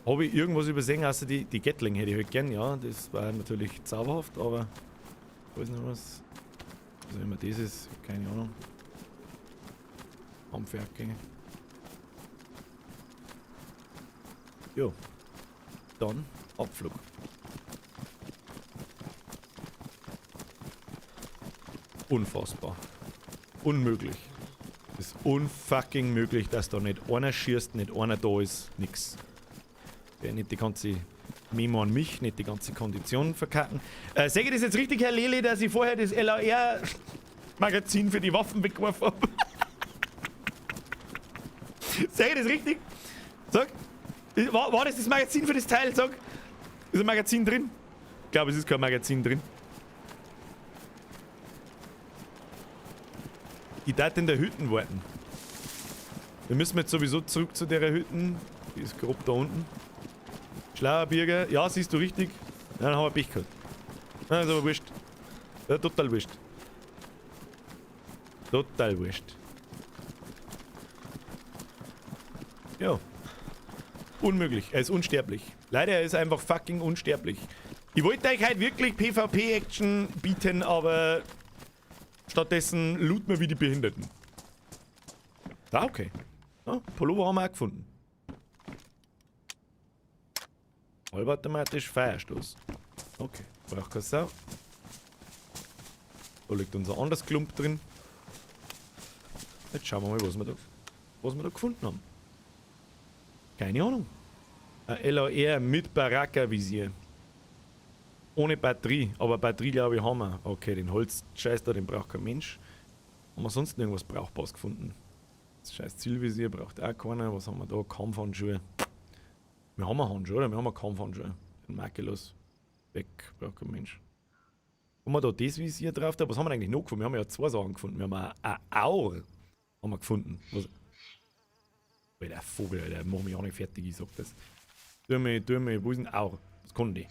Habe ich irgendwas übersehen, außer die Gatling hätte ich halt gern, ja. Das war natürlich zauberhaft, aber da ist noch was. Was auch immer das ist, keine Ahnung. Ampferke. Jo. Dann Abflug. Unfassbar. Unmöglich. Es ist unfucking möglich, dass da nicht einer schießt, nicht einer da ist, nix. Der nicht die ganze Memo an mich, nicht die ganze Kondition verkacken. Sehe ich das jetzt richtig, Herr Lele, dass ich vorher das LAR-Magazin für die Waffen weggeworfen habe? Sehe ich das richtig? Sag, war das das Magazin für das Teil? Sag, ist ein Magazin drin? Ich glaube, es ist kein Magazin drin. Ich darf in der Hütten warten. Wir müssen jetzt sowieso zurück zu der Hütten. Die ist grob da unten. Schlauer Birger. Ja, siehst du richtig. Ja, dann haben wir Pech gehabt. Ja, ist aber wurscht. Ja, total wurscht. Total wurscht. Ja. Unmöglich. Er ist unsterblich. Leider, er ist einfach fucking unsterblich. Ich wollte euch halt wirklich PvP-Action bieten, aber stattdessen looten wir wie die Behinderten. Ah, okay. Ja, Pullover haben wir auch gefunden. Halbautomatisch Feuerstoß. Okay, braucht keine Sau. Da liegt unser anderes Klump drin. Jetzt schauen wir mal, was wir da gefunden haben. Keine Ahnung. Ein LAR mit Baraka-Visier. Ohne Batterie, aber Batterie glaube ich haben wir. Okay, den Holzscheiß da, den braucht kein Mensch. Haben wir sonst irgendwas Brauchbares gefunden? Das scheiß Zielvisier braucht auch keiner. Was haben wir da? Kampfhandschuhe. Wir haben Handschuhe, oder? Wir haben Kampfhandschuhe. Den Makellos. Weg, braucht kein Mensch. Haben wir da das Visier drauf? Da? Was haben wir eigentlich noch gefunden? Wir haben ja zwei Sachen gefunden. Wir haben ein Aur haben wir gefunden. Was? Alter, Vogel, Alter, mach mich auch nicht fertig, ich sag das. Tu mir, wo ist denn Aur? Was kann die?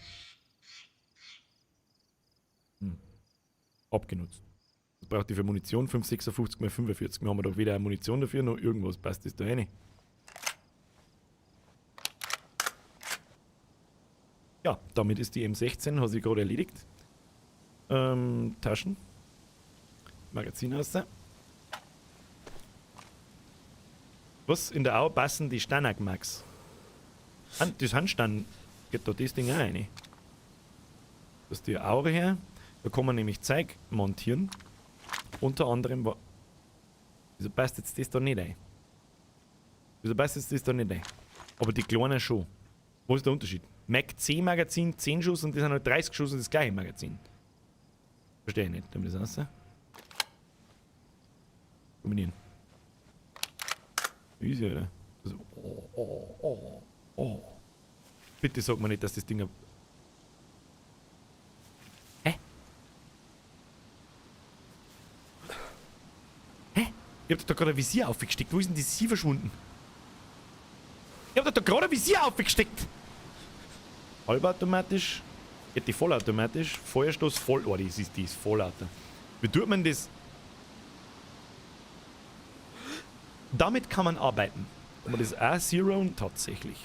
Abgenutzt. Was braucht die für Munition? 5,56 mal 45. Wir haben doch weder Munition dafür noch irgendwas. Passt das da rein? Ja, damit ist die M16, hat sich gerade erledigt. Taschen. Magazin aus. Was? In der Au passen die Stanag, Max. Das Handstand geht da das Ding auch rein. Das ist die Aure her. Da kann man nämlich Zeug montieren. Unter anderem. Wieso passt jetzt das da nicht rein? Wieso passt jetzt das da nicht rein? Aber die kleinen schon. Wo ist der Unterschied? Mac C Magazin 10 Schuss und das sind halt 30 Schuss und das gleiche Magazin. Verstehe ich nicht. Nimm das raus. Kombinieren. Easy, oder? Also, oh, oh, oh, oh. Bitte sag mir nicht, dass das Ding. Hä? Hä? Ich hab da gerade ein Visier aufgesteckt. Wo ist denn das Visier verschwunden? Ich hab da gerade ein Visier aufgesteckt! Halbautomatisch. Geht die vollautomatisch. Feuerstoß voll. Oh, das ist die ist Vollauto. Wie tut man das? Damit kann man arbeiten. Kann man das auch zeroen? Tatsächlich.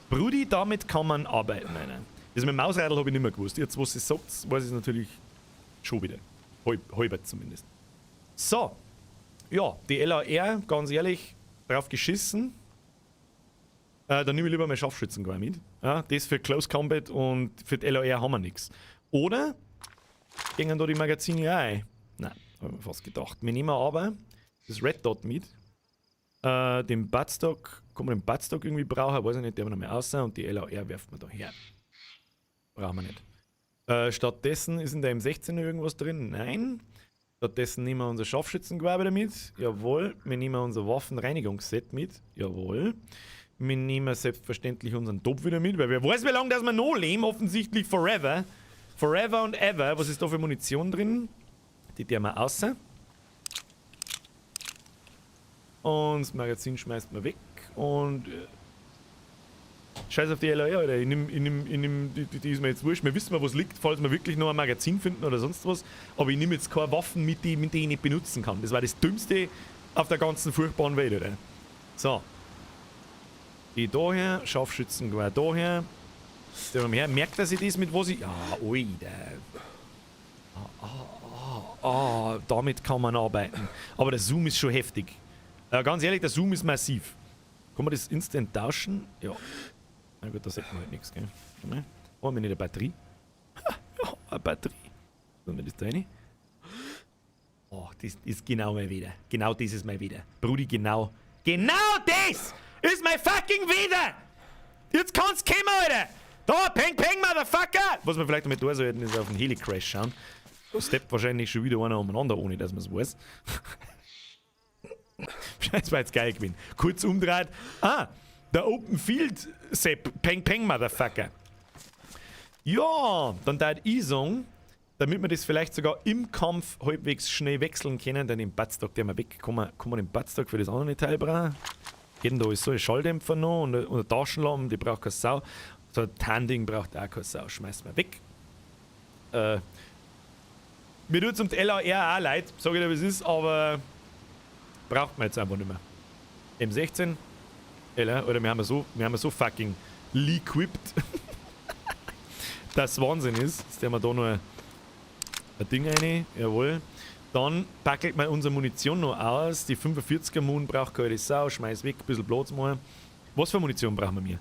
Brudi, damit kann man arbeiten, Alter. Das mit dem Mausradl habe ich nicht mehr gewusst. Jetzt, wo es sagt, weiß ich es natürlich schon wieder. Halbert zumindest. So. Ja, die LAR, ganz ehrlich, drauf geschissen. Dann nehme ich lieber mein Scharfschützengewehr mit. Ja, das für Close Combat und für die LAR haben wir nichts. Oder gehen da die Magazine auch ein? Nein, hab ich mir fast gedacht. Wir nehmen aber das Red Dot mit. Den Buttstock, kann man den Buttstock irgendwie brauchen, weiß ich nicht, der noch mehr aussehen und die LAR werft man da her. Brauchen wir nicht. Stattdessen ist in der M16 noch irgendwas drin? Nein. Stattdessen nehmen wir unser Scharfschützengewehr wieder mit. Jawohl. Wir nehmen unser Waffenreinigungsset mit. Jawohl. Wir nehmen selbstverständlich unseren Top wieder mit, weil wer weiß, wie lange das wir noch leben, offensichtlich forever. Forever and ever. Was ist da für Munition drin? Die der wir raus. Und das Magazin schmeißt man weg. Und scheiß auf die LAR, Alter. Ich nehm, die ist mir jetzt wurscht. Wir wissen mal, wo es liegt, falls wir wirklich noch ein Magazin finden oder sonst was. Aber ich nehme jetzt keine Waffen mit, die ich nicht benutzen kann. Das war das Dümmste auf der ganzen furchtbaren Welt, Alter. So. Die da her, Scharfschützengewehr da her. Der her. Merkt er sich das mit was ich. Ah, Alter. Damit kann man arbeiten. Aber der Zoom ist schon heftig. Ganz ehrlich, der Zoom ist massiv. Kann man das instant tauschen? Ja. Na gut, da sieht man halt nichts, gell? Haben wir nicht eine Batterie? Ja, eine Batterie. Sollen wir das da rein? Oh, das ist genau mal wieder. Genau das ist mal wieder. Brudi, genau. Genau das ist mein fucking wieder! Jetzt kann's kommen, Alter! Da, peng, peng, Motherfucker! Was wir vielleicht damit tun sollten, ist auf den Heli-Crash schauen. Da steppt wahrscheinlich schon wieder einer umeinander, ohne dass man's weiß. Das war jetzt geil gewesen. Kurz umdreht. Ah, der Open Field Sepp. Peng, peng, Motherfucker. Ja, dann darf ich sagen, damit wir das vielleicht sogar im Kampf halbwegs schnell wechseln können, dann den Buttstock, der wir weg. Kann man den Buttstock für das andere Teil brauchen? Geht denn da ist so ein Schalldämpfer noch und eine Taschenlampe, die braucht keine Sau. So ein Tarnding braucht auch keine Sau. Schmeißen wir weg. Mir tut's um die LAR auch leid, sag ich dir, wie es ist, aber braucht man jetzt einfach nicht mehr. M16. Alter, wir haben ja so fucking equipped, dass Wahnsinn ist. Jetzt haben wir da noch ein Ding rein. Jawohl. Dann packelt man unsere Munition noch aus. Die 45er Mun braucht keine Sau. Schmeiß weg, ein bisschen Platz machen. Was für Munition brauchen wir?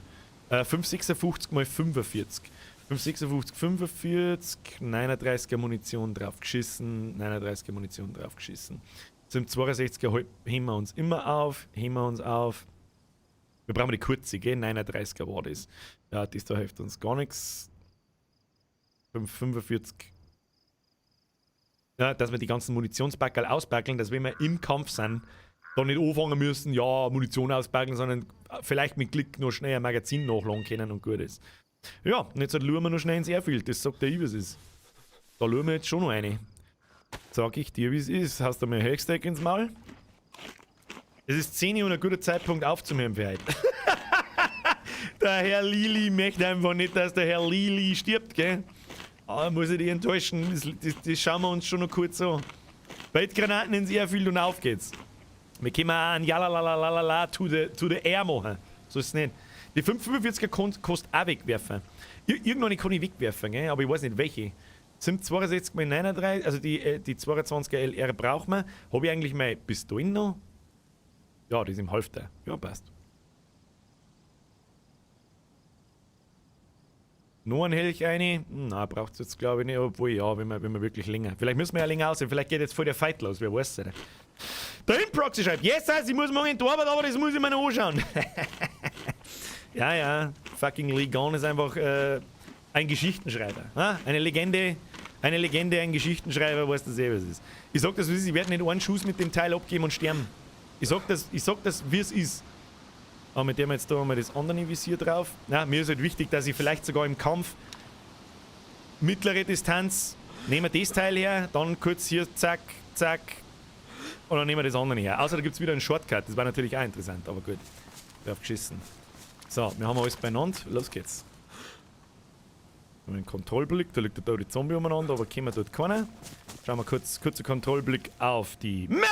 5,56 mal 45. 5,56, 45, 39er Munition drauf geschissen, 39er Munition drauf geschissen. Zum 62er heben wir uns immer auf, heben wir uns auf. Wir brauchen die kurze, gell? 39er war das. Ja, das da hilft uns gar nichts. 5,45. Ja, dass wir die ganzen Munitionspackerl auspackeln, dass wenn wir im Kampf sind, da nicht anfangen müssen, ja, Munition auspacken, sondern vielleicht mit Glück noch schnell ein Magazin nachladen können und gut ist. Ja, und jetzt schauen wir noch schnell ins Airfield, das sagt der ich, wie es ist. Da schauen wir jetzt schon noch eine. Sag ich dir, wie es ist. Hast du mal ein Hashtag ins Maul? Es ist 10 Uhr und ein guter Zeitpunkt aufzuhören für heute. Der Herr Lili möchte einfach nicht, dass der Herr Lili stirbt, gell? Aber muss ich dich enttäuschen, das schauen wir uns schon noch kurz an. Feldgranaten ins Airfield und auf geht's. Wir können auch ein Jalalalalala to the air machen. So ist es nicht. Die 5,45er kostet auch wegwerfen. Irgendwann kann ich wegwerfen, gell? Aber ich weiß nicht welche. Sind 62 mal 39, also die 22er LR brauchen wir. Habe ich eigentlich meine Pistolen noch? Ja, die ist im Halfter. Ja, passt. Noch ein Helch eine? Na, braucht es jetzt glaube ich nicht, obwohl ja, wenn wir wirklich länger. Vielleicht müssen wir ja länger aussehen, vielleicht geht jetzt voll der Fight los, wer weiß es nicht. Der Improxy schreibt, yes, ich muss morgen in die Arbeit, aber das muss ich mir noch anschauen. Ja, ja, fucking Lee Gone ist einfach ein Geschichtenschreiber. Ah, eine Legende, ein Geschichtenschreiber, weiß das eh, was es ist. Ich sag das, wie es ist, ich werde nicht einen Schuss mit dem Teil abgeben und sterben. Ich sag das, wie es ist. Aber mit dem jetzt da haben wir das andere Visier drauf. Na, mir ist halt wichtig, dass ich vielleicht sogar im Kampf mittlere Distanz, nehmen wir das Teil her, dann kurz hier, zack, zack, und dann nehmen wir das andere her. Außer da gibt es wieder einen Shortcut, das war natürlich auch interessant, aber gut. Drauf geschissen. So, wir haben alles beieinander, los geht's. Wir haben einen Kontrollblick, da liegt der tote Zombie umeinander, aber kommen wir dort keiner. Schauen wir kurz, kurzer Kontrollblick auf die Map!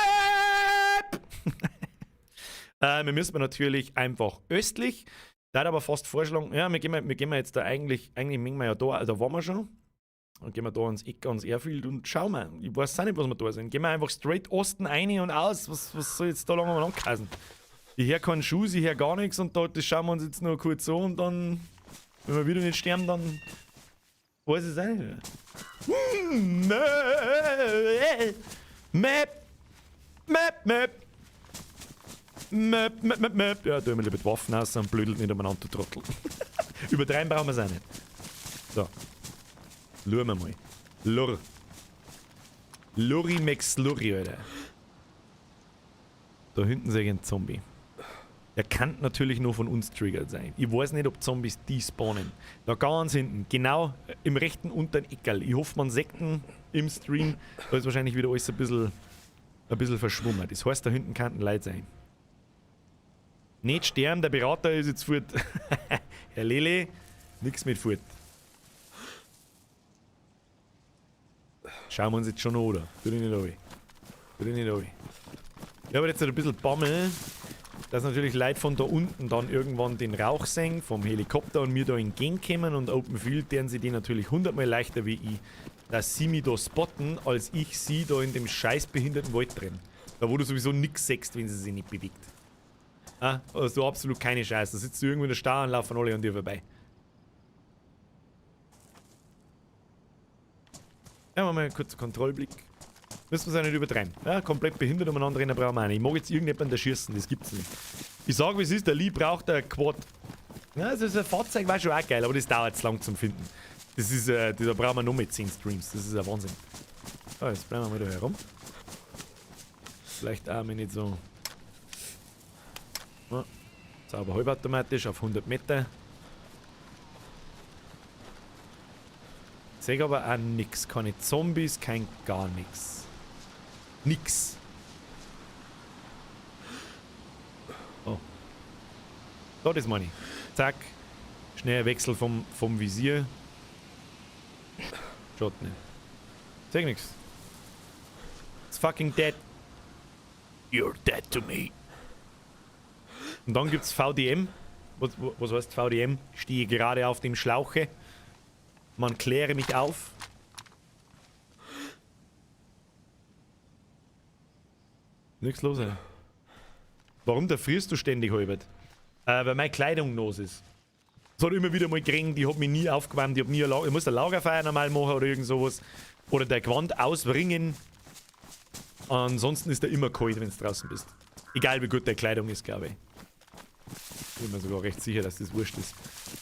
Wir müssen natürlich einfach östlich. Da hat aber fast vorschlagen, ja, wir gehen jetzt da eigentlich mengen wir ja da, da waren wir schon. Dann gehen wir da ans Eck, ans Airfield und schauen wir. Ich weiß auch nicht, was wir da sind. Gehen wir einfach straight Osten rein und aus. Was soll jetzt da lange umeinander kreisen? Ich höre keinen Schuss, ich höre gar nichts und da, das schauen wir uns jetzt nur kurz an und dann, wenn wir wieder nicht sterben, dann weiß ich es auch nicht mehr. Map! Map! Map! Map, Map, Map, Map. Ja, da haben wir lieber die Waffen aus und blödelt nicht umeinander, du Trottel. Übertreiben brauchen wir es auch nicht. So. Schauen wir mal. Lurr. Lurri McSlurri, Alter. Da hinten sehe ich einen Zombie. Der kann natürlich nur von uns triggert sein. Ich weiß nicht, ob Zombies die spawnen. Da ganz hinten, genau im rechten unteren Eckerl. Ich hoffe, man sieht ihn im Stream. Da ist wahrscheinlich wieder alles ein bisschen verschwommen. Das heißt, da hinten könnten Leute sein. Nicht sterben, der Berater ist jetzt fort. Herr Lele, nix mit fort. Schauen wir uns jetzt schon an, oder? Tu dich nicht runter. Tu dich nicht runter. Ich habe jetzt ein bisschen Bammel, dass natürlich Leute von da unten dann irgendwann den Rauch sehen vom Helikopter und mir da entgegenkommen und Open Field, deren sie die natürlich 100-mal leichter wie ich, dass sie mich da spotten, als ich sie da in dem scheiß behinderten Wald drin. Da wo du sowieso nix siehst, wenn sie sich nicht bewegt. Ah, also absolut keine Scheiße. Da sitzt du irgendwo in der Stadt und laufen alle an dir vorbei. Ja, machen wir einen kurzen Kontrollblick. Müssen wir es auch nicht übertreiben. Ja, komplett behindert umeinander rennen brauchen wir auch nicht. Ich mag jetzt irgendjemanden da schießen, das gibt's nicht. Ich sag, wie es ist, der Lee braucht ein Quad. Ja, also ein Fahrzeug war schon auch geil, aber das dauert zu lang zum Finden. Das ist, da brauchen wir noch mit 10 Streams. Das ist ein Wahnsinn. So, jetzt bleiben wir mal da herum. Vielleicht auch mal nicht so. Ja, sauber halbautomatisch auf 100 Meter. Ich sehe aber auch nix. Keine Zombies, kein gar nix. Nix. Oh. Da, das meine ich. Zack. Schneller Wechsel vom Visier. Schaut nicht. Seh nix. It's fucking dead. You're dead to me. Und dann gibt es VDM. Was heißt VDM? Ich stehe gerade auf dem Schlauche. Man kläre mich auf. Nichts los, ey. Warum da frierst du ständig, Halbert? Weil meine Kleidung nass ist. Es hat immer wieder mal geregnet, ich hab mich nie aufgewärmt, ich hab nie ein ich muss ein Lagerfeuer normal machen oder irgend sowas. Oder der Gewand auswringen. Ansonsten ist der immer kalt, wenn du draußen bist. Egal wie gut der Kleidung ist, glaube ich. Bin mir sogar recht sicher, dass das wurscht ist.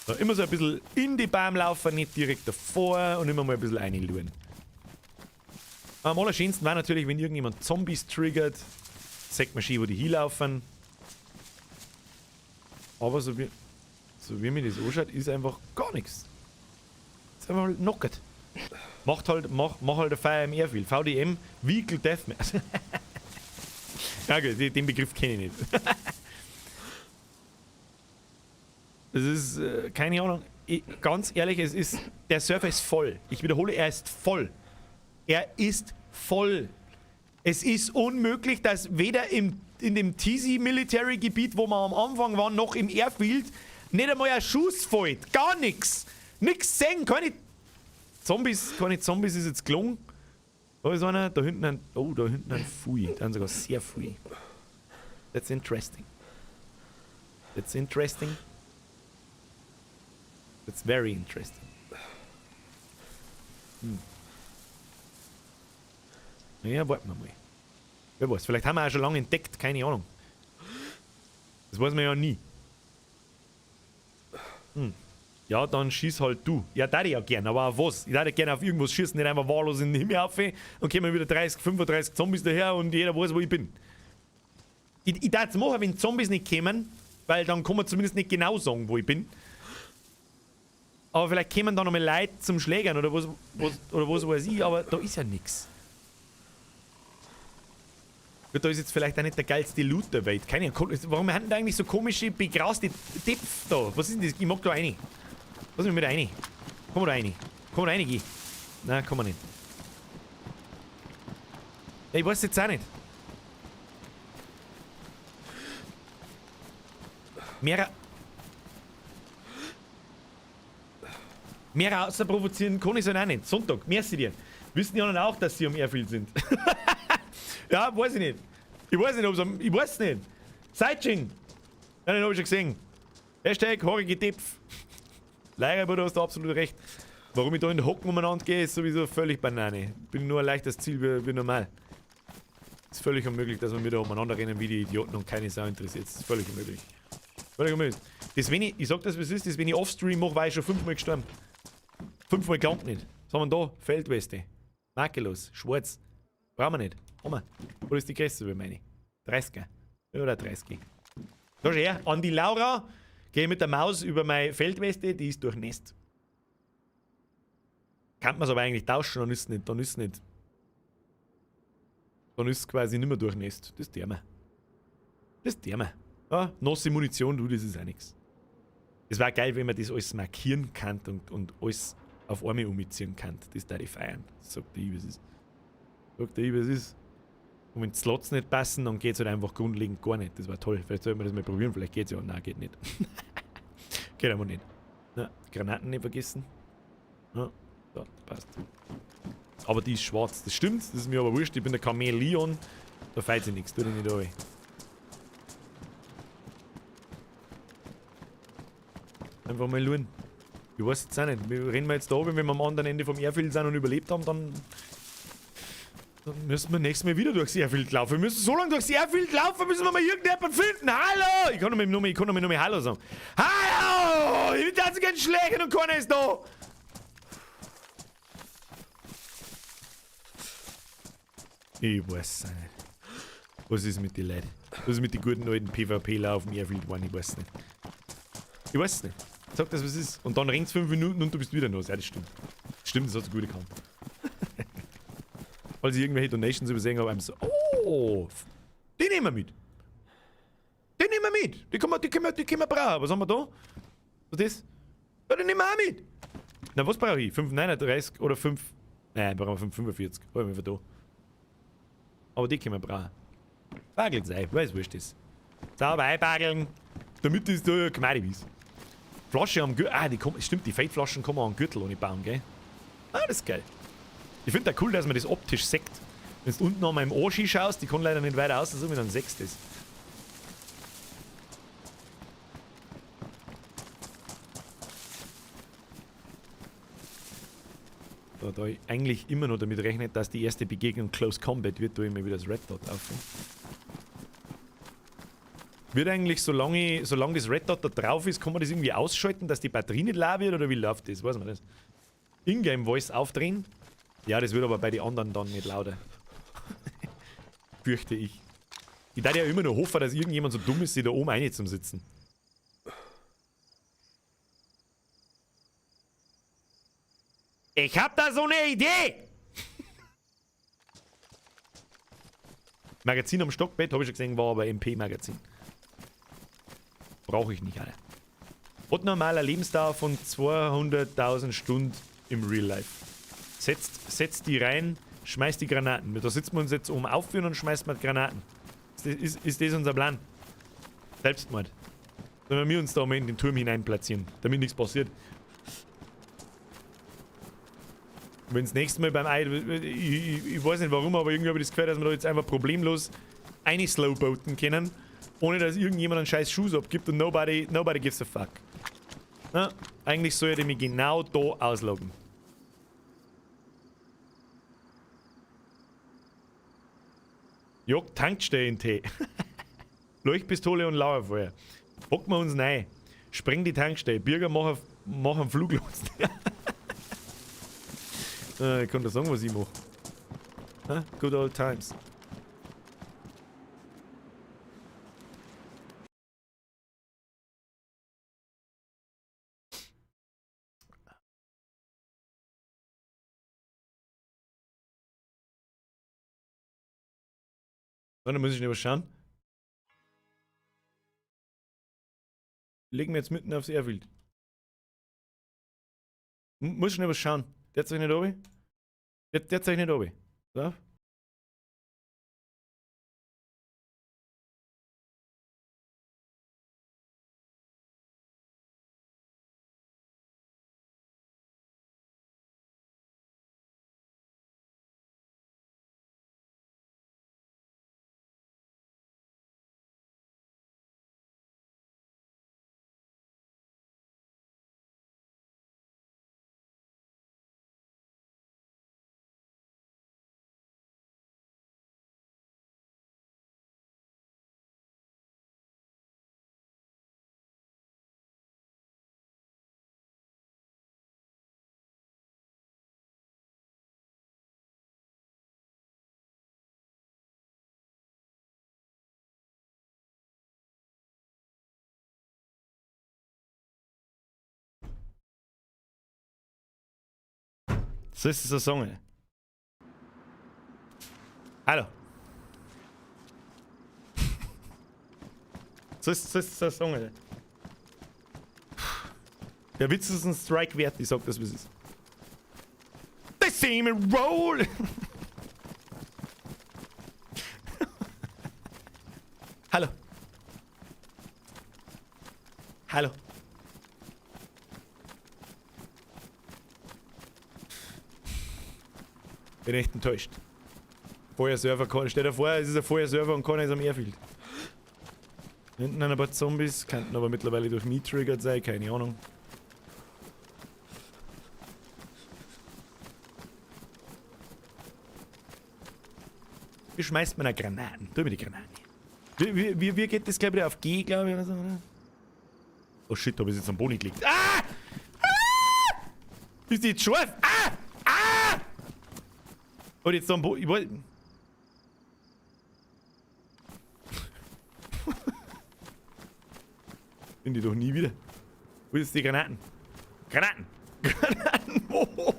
So, immer so ein bisschen in die Baum laufen, nicht direkt davor und immer mal ein bisschen reinluren. Am allerschönsten war natürlich, wenn irgendjemand Zombies triggert. Sagt man schön, wo die hinlaufen. Aber so wie mir das anschaut, ist einfach gar nichts. Ist einfach knockert. Macht halt, mach halt ein Feuer im Airfield. VDM, Vehicle Deathmatch. Ja gut, den Begriff kenne ich nicht. Das ist, keine Ahnung. Ich, ganz ehrlich, es ist, der Server ist voll. Ich wiederhole, er ist voll. Er ist voll. Es ist unmöglich, dass weder in dem TC Military Gebiet, wo wir am Anfang waren, noch im Airfield, nicht einmal ein Schuss fällt. Gar nichts. Nix sehen. Keine Zombies, ist jetzt gelungen. Da ist einer, da hinten ein, oh, da hinten ein Fui. Da sind sogar sehr Fui. That's interesting. That's interesting. That's very interesting. Hm. Ja, warten wir mal. Wer weiß, vielleicht haben wir auch schon lange entdeckt, keine Ahnung. Das weiß man ja nie. Hm. Ja, dann schieß halt du. Ja, da ich ja gern, aber auf was? Ich würde gerne auf irgendwas schießen, nicht einfach wahllos in den Himmel auf und kommen wieder 30, 35 Zombies daher und jeder weiß, wo ich bin. Ich darf es machen, wenn Zombies nicht kommen, weil dann kann man zumindest nicht genau sagen, wo ich bin. Aber vielleicht kommen da noch mal Leute zum Schlägern oder was, oder was weiß ich, aber da ist ja nichts. Gut, da ist jetzt vielleicht auch nicht der geilste Loot der Welt. Keine Ahnung, warum haben da eigentlich so komische, begraste Töpfe da? Was ist denn das? Ich mag da rein. Lass mich mit rein. Komm da rein. Komm da rein, geh. Nein, komm nicht. Ja, ich weiß jetzt auch nicht. Mehr außer provozieren kann ich es halt auch nicht. Sonntag, merci dir. Wissen die anderen auch, dass sie am Airfield sind? Ja, weiß ich nicht. Ich weiß nicht, ob's am. Ich weiß nicht. Seitsching! Ja, den hab ich schon gesehen. Hashtag haarige Tepf. Leider, aber du hast absolut recht. Warum ich da in den Hocken umeinander gehe, ist sowieso völlig Banane. Bin nur ein leichtes Ziel wie normal. Ist völlig unmöglich, dass wir wieder umeinander rennen wie die Idioten und keine Sau interessiert. Das ist völlig unmöglich. Völlig unmöglich. Das, wenn ich sag das, was ist, das, wenn ich Offstream mache, war ich schon 5-mal gestorben. 5-mal gelangt nicht. Was haben wir da? Feldweste. Makellos. Schwarz. Brauchen wir nicht. Haben wir. Wo ist die Größe über meine? 30er. Oder 30. Da schau her. An die Laura. Gehe mit der Maus über meine Feldweste, die ist durchnässt. Kann man es aber eigentlich tauschen, dann ist es nicht. Dann ist es nicht. Dann ist es quasi nicht mehr durchnässt. Das tun wir. Das tun wir. Ja, nasse Munition, du, das ist auch nichts. Es war geil, wenn man das alles markieren kann und alles auf einmal umziehen kann. Das da ich feiern. Sagt der ich, was ist. Sagt der ich, was ist. Und wenn die Slots nicht passen, dann geht es halt einfach grundlegend gar nicht. Das war toll. Vielleicht sollten wir das mal probieren. Vielleicht geht's ja. Nein, geht nicht. Geht einfach nicht. Na, Granaten nicht vergessen. Ja, so, passt. Aber die ist schwarz. Das stimmt. Das ist mir aber wurscht. Ich bin der Chamäleon. Da fällt sie nichts. Tut ich nicht rein. Einfach mal schauen. Ich weiß jetzt auch nicht. Wir rennen wir jetzt da oben, wenn wir am anderen Ende vom Airfield sind und überlebt haben, dann müssen wir nächstes Mal wieder durchs Airfield laufen. Wir müssen so lange durchs Airfield laufen, müssen wir mal irgendjemanden finden. Hallo! Ich kann nur mehr Hallo sagen. Hallo! Ich will dazu gerne schlägen und keiner ist da! Ich weiß es nicht. Was ist mit den Leuten? Was ist mit den guten alten PvPler auf dem Airfield geworden? Ich weiß es nicht. Ich weiß es nicht. Sag das, was ist. Und dann rennt's 5 Minuten und du bist wieder los. Ja, das stimmt. Stimmt, das hat so gut gekannt. Falls ich irgendwelche Donations übersehen habe, I'm so. Oh! Die nehmen wir mit! Die nehmen wir mit! Die können wir brauchen. Was haben wir da? Was ist das? Ja, die nehmen wir auch mit! Na, was brauche ich? 5,39 oder 5. Nein, brauchen wir 5,45. Hol ich mir da. Aber die können wir brauchen. Bagelt sei, weil es wurscht ist. Sauber einbageln! Damit das da gemein ist. Flasche am Gürtel. Ah, die kommt, stimmt, die Feldflaschen kann man am Gürtel ohne bauen, gell? Ah, das ist geil. Ich finde da cool, dass man das optisch sieht. Wenn du unten an meinem Oschi schaust, die kann leider nicht weiter aus, so wie dann sechst das. Da ich eigentlich immer noch damit rechne, dass die erste Begegnung Close Combat wird, tue ich mir wieder das Red Dot auf. Wird eigentlich, solange das Red Dot da drauf ist, kann man das irgendwie ausschalten, dass die Batterie nicht leer wird, oder wie läuft das? Weiß man das? Ingame Voice aufdrehen? Ja, das wird aber bei den anderen dann nicht lauter. Fürchte ich. Ich darf ja immer nur hoffen, dass irgendjemand so dumm ist, sich da oben rein zum Sitzen. Ich hab da so eine Idee! Magazin am Stockbett, habe ich schon gesehen, war aber MP-Magazin. Brauche ich nicht alle. Hat normaler Lebensdauer von 200.000 Stunden im Real Life. Setzt die rein, schmeißt die Granaten. Da sitzen wir uns jetzt oben aufführen und schmeißt man Granaten. Ist das unser Plan? Selbstmord. Sollen wir uns da mal in den Turm hinein platzieren, damit nichts passiert. Wenn das nächste Mal beim Ei, ich weiß nicht warum, aber irgendwie habe ich das Gefühl, dass wir da jetzt einfach problemlos eine slowboaten können, ohne dass irgendjemand einen scheiß Schuss abgibt und nobody gives a fuck. Na, eigentlich sollte ich mich genau da ausloggen. Jagd Tankstellen-Tee. Leuchtpistole und Lauerfeuer. Hocken wir uns rein. Spreng die Tankstelle. Bürger machen einen Flug los. Ich kann da sagen, was ich mache. Good old times. So, dann muss ich nicht was schauen. Legen wir jetzt mitten aufs Airfield. Muss ich nicht was schauen. Der zeigt nicht oben. Der zeigt nicht oben. So. So ist es so sagen. Hallo. So ist es so sagen. Der Witz ist ein Strike wert, ich sag das, wie es ist. The same roll! Hallo. Hallo. Bin echt enttäuscht. Feuerserver, stell dir vor, es ist ein Feuerserver und keiner ist am Airfield. Hinten ein paar Zombies, könnten aber mittlerweile durch mich triggert sein, keine Ahnung. Wie schmeißt man eine Granaten? Tu mir die Granaten. Wie geht das, glaube ich, auf G, glaube ich, oder so, oder? Oh shit, da hab ich jetzt am Boden gelegt. Ah! Ah! Ist die jetzt scharf? Ah! Ah! Und jetzt da am Boden. Ich wollte. Finde ich doch nie wieder. Wo ist die Granaten? Granaten! Granaten! Wo?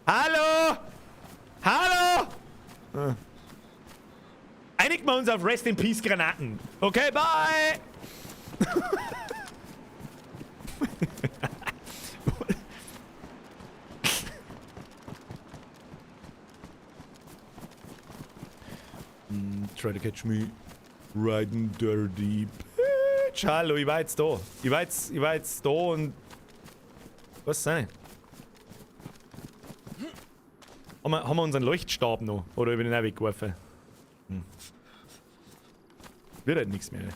Hallo! Hallo! Ah. Einigen wir uns auf Rest in Peace Granaten. Okay, bye! Try to catch me. Riding dirty bitch. Hallo, ich war jetzt da. Ich war jetzt da und... Was ist denn? Haben wir unseren Leuchtstab noch? Oder hab ich den auch weggeworfen? Hm. Wird halt nichts mehr.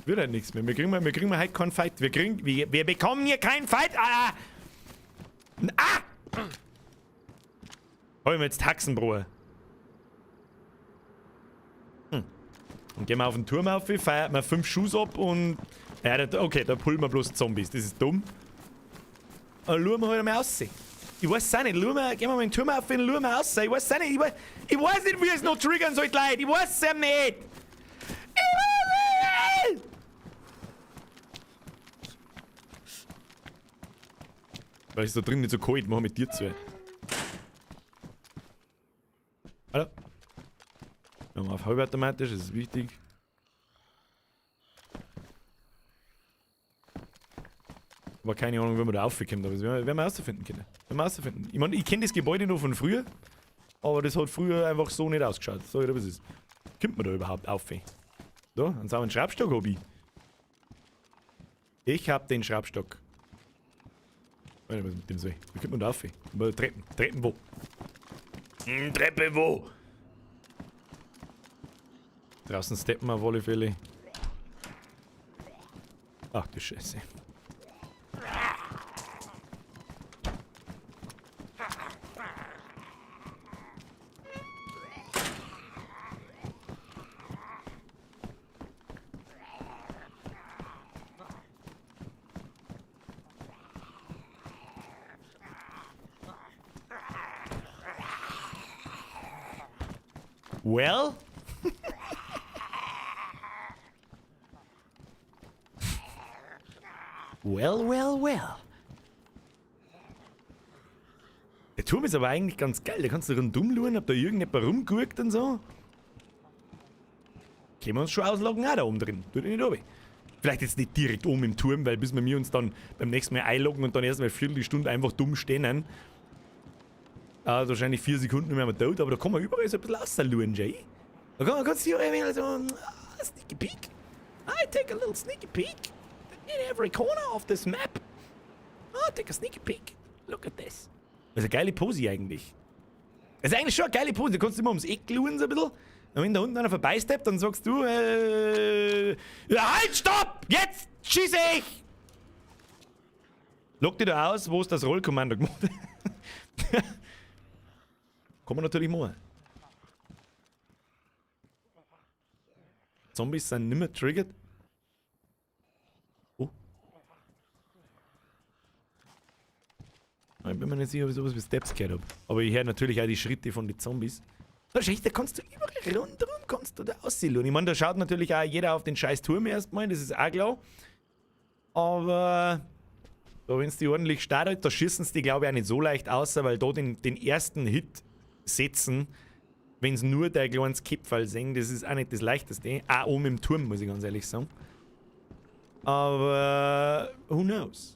Wird halt nichts mehr. Wir kriegen heute keinen Fight. Wir bekommen hier keinen Fight. Ah! Ah! Hol mir jetzt Haxenbruhe. Hm. Und gehen wir auf den Turm auf, feiert wir 5 Schuss ab und... Ja, okay, da pullen wir bloß Zombies. Das ist dumm. Aber schauen wir halt einmal raus. Ich weiß es auch nicht. Gehen wir mal den Turm auf und schauen wir raus. Ich weiß es auch nicht. Ich weiß nicht, wie ich es noch triggern soll, Leute. Ich weiß es ja nicht. Ich weiß nicht. Weil es da drin nicht so kalt, machen wir mit dir zu. Hallo. Nochmal auf halbautomatisch, das ist wichtig. Aber keine Ahnung, wie man da raufkommt, aber das werden wir rausfinden können. Werden wir rausfinden. Ich meine, ich kenn das Gebäude noch von früher, aber das hat früher einfach so nicht ausgeschaut. Sag ich dir, was ist. Kommt man da überhaupt auf? Da, einen sauberen Schraubstock hab ich. Ich hab den Schraubstock. Warte, was mit dem soll ich? Wie kommt man da auf? Treppen. Treppen wo? Treppe wo? Draußen steppen wir auf alle Fälle. Ach du Scheiße. Well? Well, well, well. Der Turm ist aber eigentlich ganz geil. Da kannst du rundum schauen, ob da irgendjemand rumguckt und so. Können wir uns schon ausloggen, auch da oben drin. Tut nicht runter. Vielleicht jetzt nicht direkt oben im Turm, weil bis wir uns dann beim nächsten Mal einloggen und dann erstmal eine Viertelstunde einfach dumm stehen. Also wahrscheinlich 4 Sekunden mehr tot, aber da kann man überall so ein bisschen rausschauen, Jay. Da kannst du überall so ein sneaky peek. I take a little sneaky peek in every corner of this map. I take a sneaky peek. Look at this. Das ist eine geile Pose eigentlich. Das ist eigentlich schon eine geile Pose. Du kannst immer ums Eck schauen so ein bisschen. Und wenn da unten einer vorbeisteppt, dann sagst du, ja, halt, stopp! Jetzt schieße ich! Log dich da aus, wo ist das Rollkommando gemacht hat. Kann man natürlich machen. Zombies sind nimmer triggered. Oh. Ich bin mir nicht sicher, ob ich sowas wie Steps gehört hab. Aber ich höre natürlich auch die Schritte von den Zombies. Da, schau, da kannst du überall rundherum kannst du da aussehen. Ich meine, da schaut natürlich auch jeder auf den scheiß Turm erstmal, das ist auch klar. Aber da, wenn's die ordentlich startet, da schießen sie die, glaub ich, auch nicht so leicht aus, weil da den ersten Hit setzen, wenn's nur der kleines Kipferl sehen, das ist auch nicht das Leichteste. Auch oben im Turm, muss ich ganz ehrlich sagen. Aber who knows?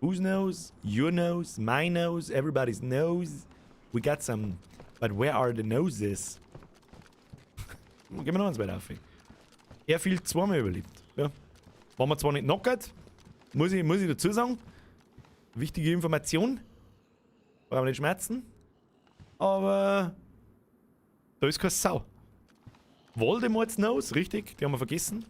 Whose nose? Your nose? My nose? Everybody's nose? We got some. But where are the noses? Gehen wir noch eins weiter auf. Er fiel zweimal überlebt. Ja. Waren wir zwar nicht knockert, muss ich dazu sagen. Wichtige Information. Brauchen wir nicht schmerzen. Aber da ist keine Sau. Voldemorts Nose, richtig, die haben wir vergessen.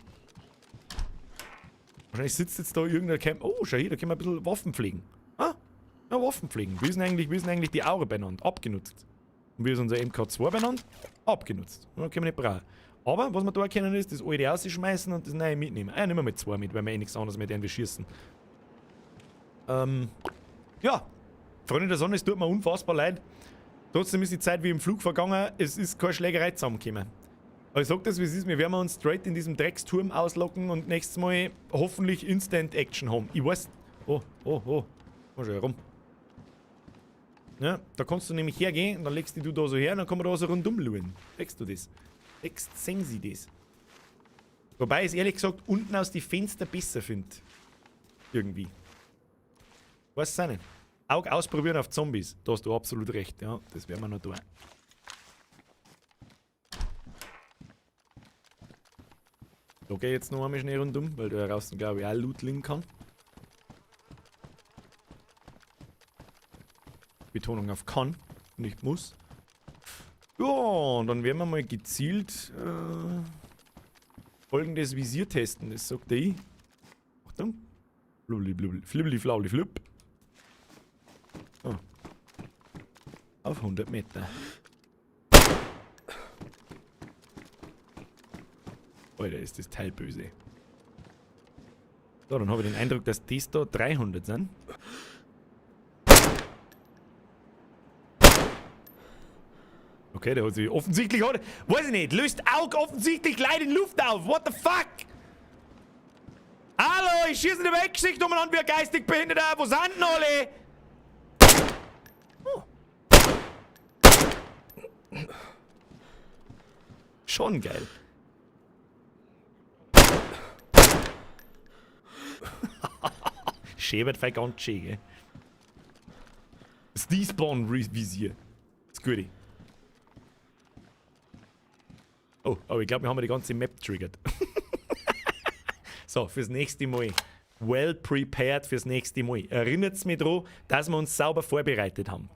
Wahrscheinlich sitzt jetzt da irgendein Camp. Oh, schau hier, da können wir ein bisschen Waffen pflegen. Ah, ja, Waffen pflegen. Wie ist denn eigentlich die Aura benannt? Abgenutzt. Und wie ist unser MK2 benannt? Abgenutzt. Ja, können wir nicht brauchen. Aber was wir da erkennen ist, das alte rausschmeißen und das neue mitnehmen. Ah, nehmen wir mit 2 mit, weil wir eh nichts anderes mit denen schießen. Ja. Freunde der Sonne, es tut mir unfassbar leid. Trotzdem ist die Zeit wie im Flug vergangen. Es ist keine Schlägerei zusammengekommen. Aber ich sag das, wie es ist, wir werden uns straight in diesem Drecksturm auslocken und nächstes Mal hoffentlich Instant Action haben. Ich weiß. Oh, oh, oh. Mal schon herum. Ja, da kannst du nämlich hergehen und dann legst du da so her und dann kann man da so rundum schauen. Legst du das? Legst, sehen sie das? Wobei ich es ehrlich gesagt unten aus die Fenster besser find. Irgendwie. Weiß es auch nicht. Auge ausprobieren auf Zombies. Da hast du absolut recht. Ja, das werden wir noch tun. Da gehe ich jetzt noch einmal schnell rundum, weil da draußen, glaube ich, auch Loot liegen kann. Betonung auf kann, nicht muss. Ja, und dann werden wir mal gezielt folgendes Visier testen. Das sagt der ich. Achtung. Blubli, blubli, flibbli, flabli, flupp. Oh. Auf 100 Meter. Alter, ist das Teil böse. So, dann habe ich den Eindruck, dass das da 300 sind. Okay, der hat sich offensichtlich... Weiß ich nicht, löst Aug offensichtlich gleich in Luft auf. What the fuck? Hallo, ich schieße in der Weggesicht umeinander wie ein geistig Behinderter. Wo sind denn alle? Oh. Schon geil. Schäbert fei ganz schön, gell? Das Despawn-Visier. Das Gute. Oh, aber ich glaube, wir haben die ganze Map triggert. So, fürs nächste Mal. Well prepared fürs nächste Mal. Erinnert's mich dran, dass wir uns sauber vorbereitet haben.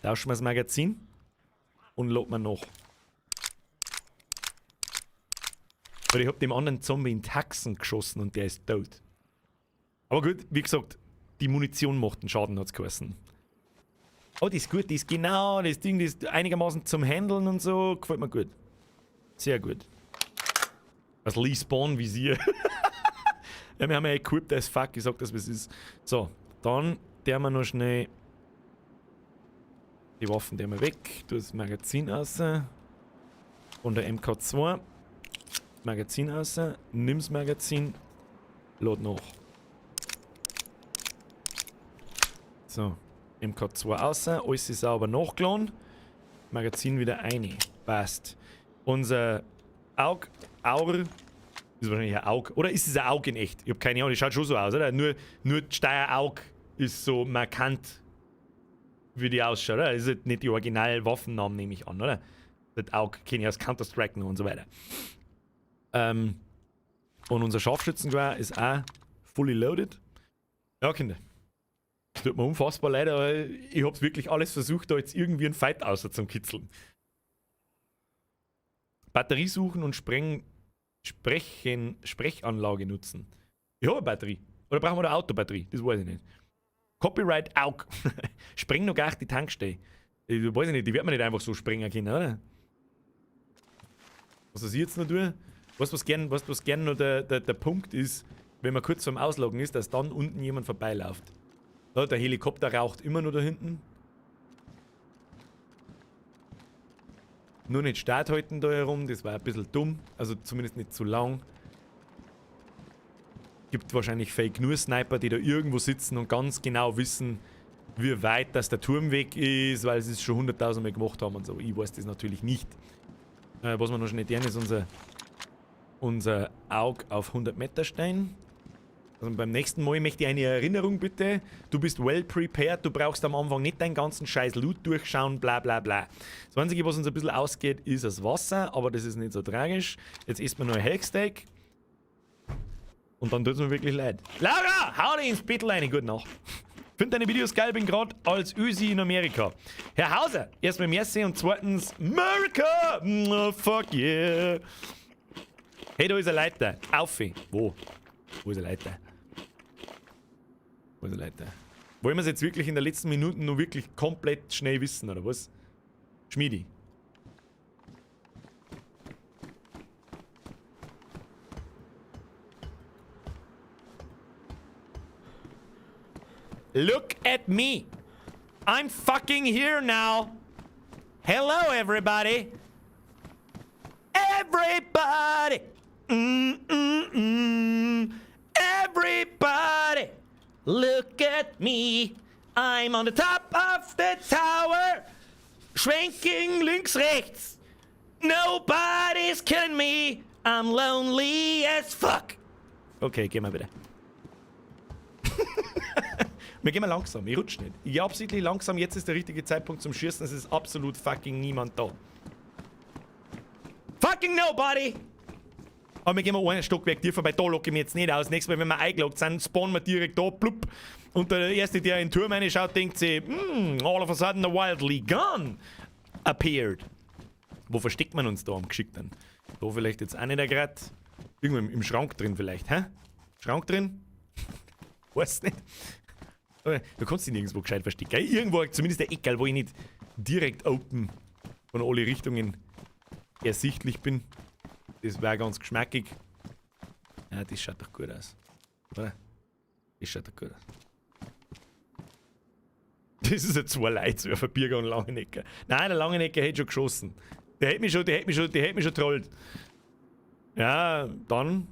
Tauschen wir das Magazin und laden wir nach. Weil ich hab dem anderen Zombie in Taxen geschossen und der ist tot. Aber gut, wie gesagt, die Munition macht einen Schaden, hat's geheißen. Oh, das ist gut, das ist genau, das Ding, das ist einigermaßen zum Handeln und so, gefällt mir gut. Sehr gut. Das Respawn-Visier. Ja, wir haben ja equipped as fuck, ich sag das, was es ist. So, dann der wir noch schnell die Waffen der wir weg, tu das Magazin raus. Und der MK2. Magazin raus, nimm's Magazin, lad nach. So, MK2 raus, alles ist sauber nachgeladen. Magazin wieder rein. Passt. Unser Aug, Aur, ist wahrscheinlich ein Aug. Oder ist es ein Aug in echt? Ich hab keine Ahnung, das schaut schon so aus, oder? Nur die Steyr-Aug ist so markant, wie die ausschaut, oder? Das ist halt nicht die Original-Waffennamen, nehme ich an, oder? Das Aug kenne ich aus Counter-Strike noch und so weiter. Und unser Scharfschützengewehr ist auch fully loaded. Ja, Kinder. Es tut mir unfassbar leid, aber ich hab's wirklich alles versucht, da jetzt irgendwie einen Fight außer zum Kitzeln. Batterie suchen und Sprechanlage nutzen. Ich hab eine Batterie. Oder brauchen wir eine Autobatterie? Das weiß ich nicht. Copyright Aug. Spreng noch gar die Tankstelle. Ich weiß nicht, die wird man nicht einfach so sprengen können, oder? Was ich jetzt noch tue? Weißt du, was gern noch der Punkt ist, wenn man kurz vorm Ausloggen ist, dass dann unten jemand vorbeiläuft. Ja, der Helikopter raucht immer nur da hinten. Nur nicht Start halten da herum, das war ein bisschen dumm. Also zumindest nicht zu lang. Gibt wahrscheinlich Fake nur Sniper, die da irgendwo sitzen und ganz genau wissen, wie weit das der Turmweg ist, weil sie es schon 100.000 Mal gemacht haben und so. Ich weiß das natürlich nicht. Was wir noch schnell tun, ist unser Aug auf 100 Meter stellen. Also beim nächsten Mal möchte ich eine Erinnerung bitte. Du bist well prepared, du brauchst am Anfang nicht deinen ganzen scheiß Loot durchschauen, bla bla bla. Das Einzige, was uns ein bisschen ausgeht, ist das Wasser, aber das ist nicht so tragisch. Jetzt isst man noch ein Hacksteak. Und dann tut's mir wirklich leid. Laura, hau dich ins Bettel rein, gute Nacht. Find deine Videos geil, bin grad als Ösi in Amerika. Herr Hauser, erstmal merci und zweitens America! Fuck yeah! Hey, da ist eine Leiter. Auf! Wo? Wo ist eine Leiter? Wo ist eine Leiter? Wollen wir es jetzt wirklich in der letzten Minute noch wirklich komplett schnell wissen, oder was? Schmiedi. Look at me. I'm fucking here now. Hello, everybody. Everybody. Everybody. Look at me. I'm on the top of the tower. Schwenking links, rechts. Nobody's killing me. I'm lonely as fuck. Okay, gehen wir wieder. Wir gehen mal langsam, ich rutsch nicht. Ich geh absichtlich langsam, jetzt ist der richtige Zeitpunkt zum Schießen, es ist absolut fucking niemand da. Fucking nobody! Aber wir gehen mal ein Stockwerk tiefer, weil da locke ich mich jetzt nicht aus. Nächstes Mal, wenn wir eingeloggt sind, spawnen wir direkt da, plupp. Und der Erste, der in den Turm reinschaut, denkt sich, all of a sudden a wildly gun appeared. Wo versteckt man uns da am geschickten? Da vielleicht jetzt auch nicht grad. Irgendwo im Schrank drin vielleicht, hä? Schrank drin? Weiß nicht. Du kannst dich nirgendwo gescheit verstecken. Gell? Irgendwo, zumindest der Eckerl, wo ich nicht direkt open von alle Richtungen ersichtlich bin. Das wäre ganz geschmackig. Ja, das schaut doch gut aus. Oder? Das schaut doch gut aus. Das ist jetzt zwei Leute, so Birger und Langenecker. Nein, der Langenecker hätte schon geschossen. Der hätte mich schon, der hätte mich schon, der hätte mich schon trollt. Ja, dann.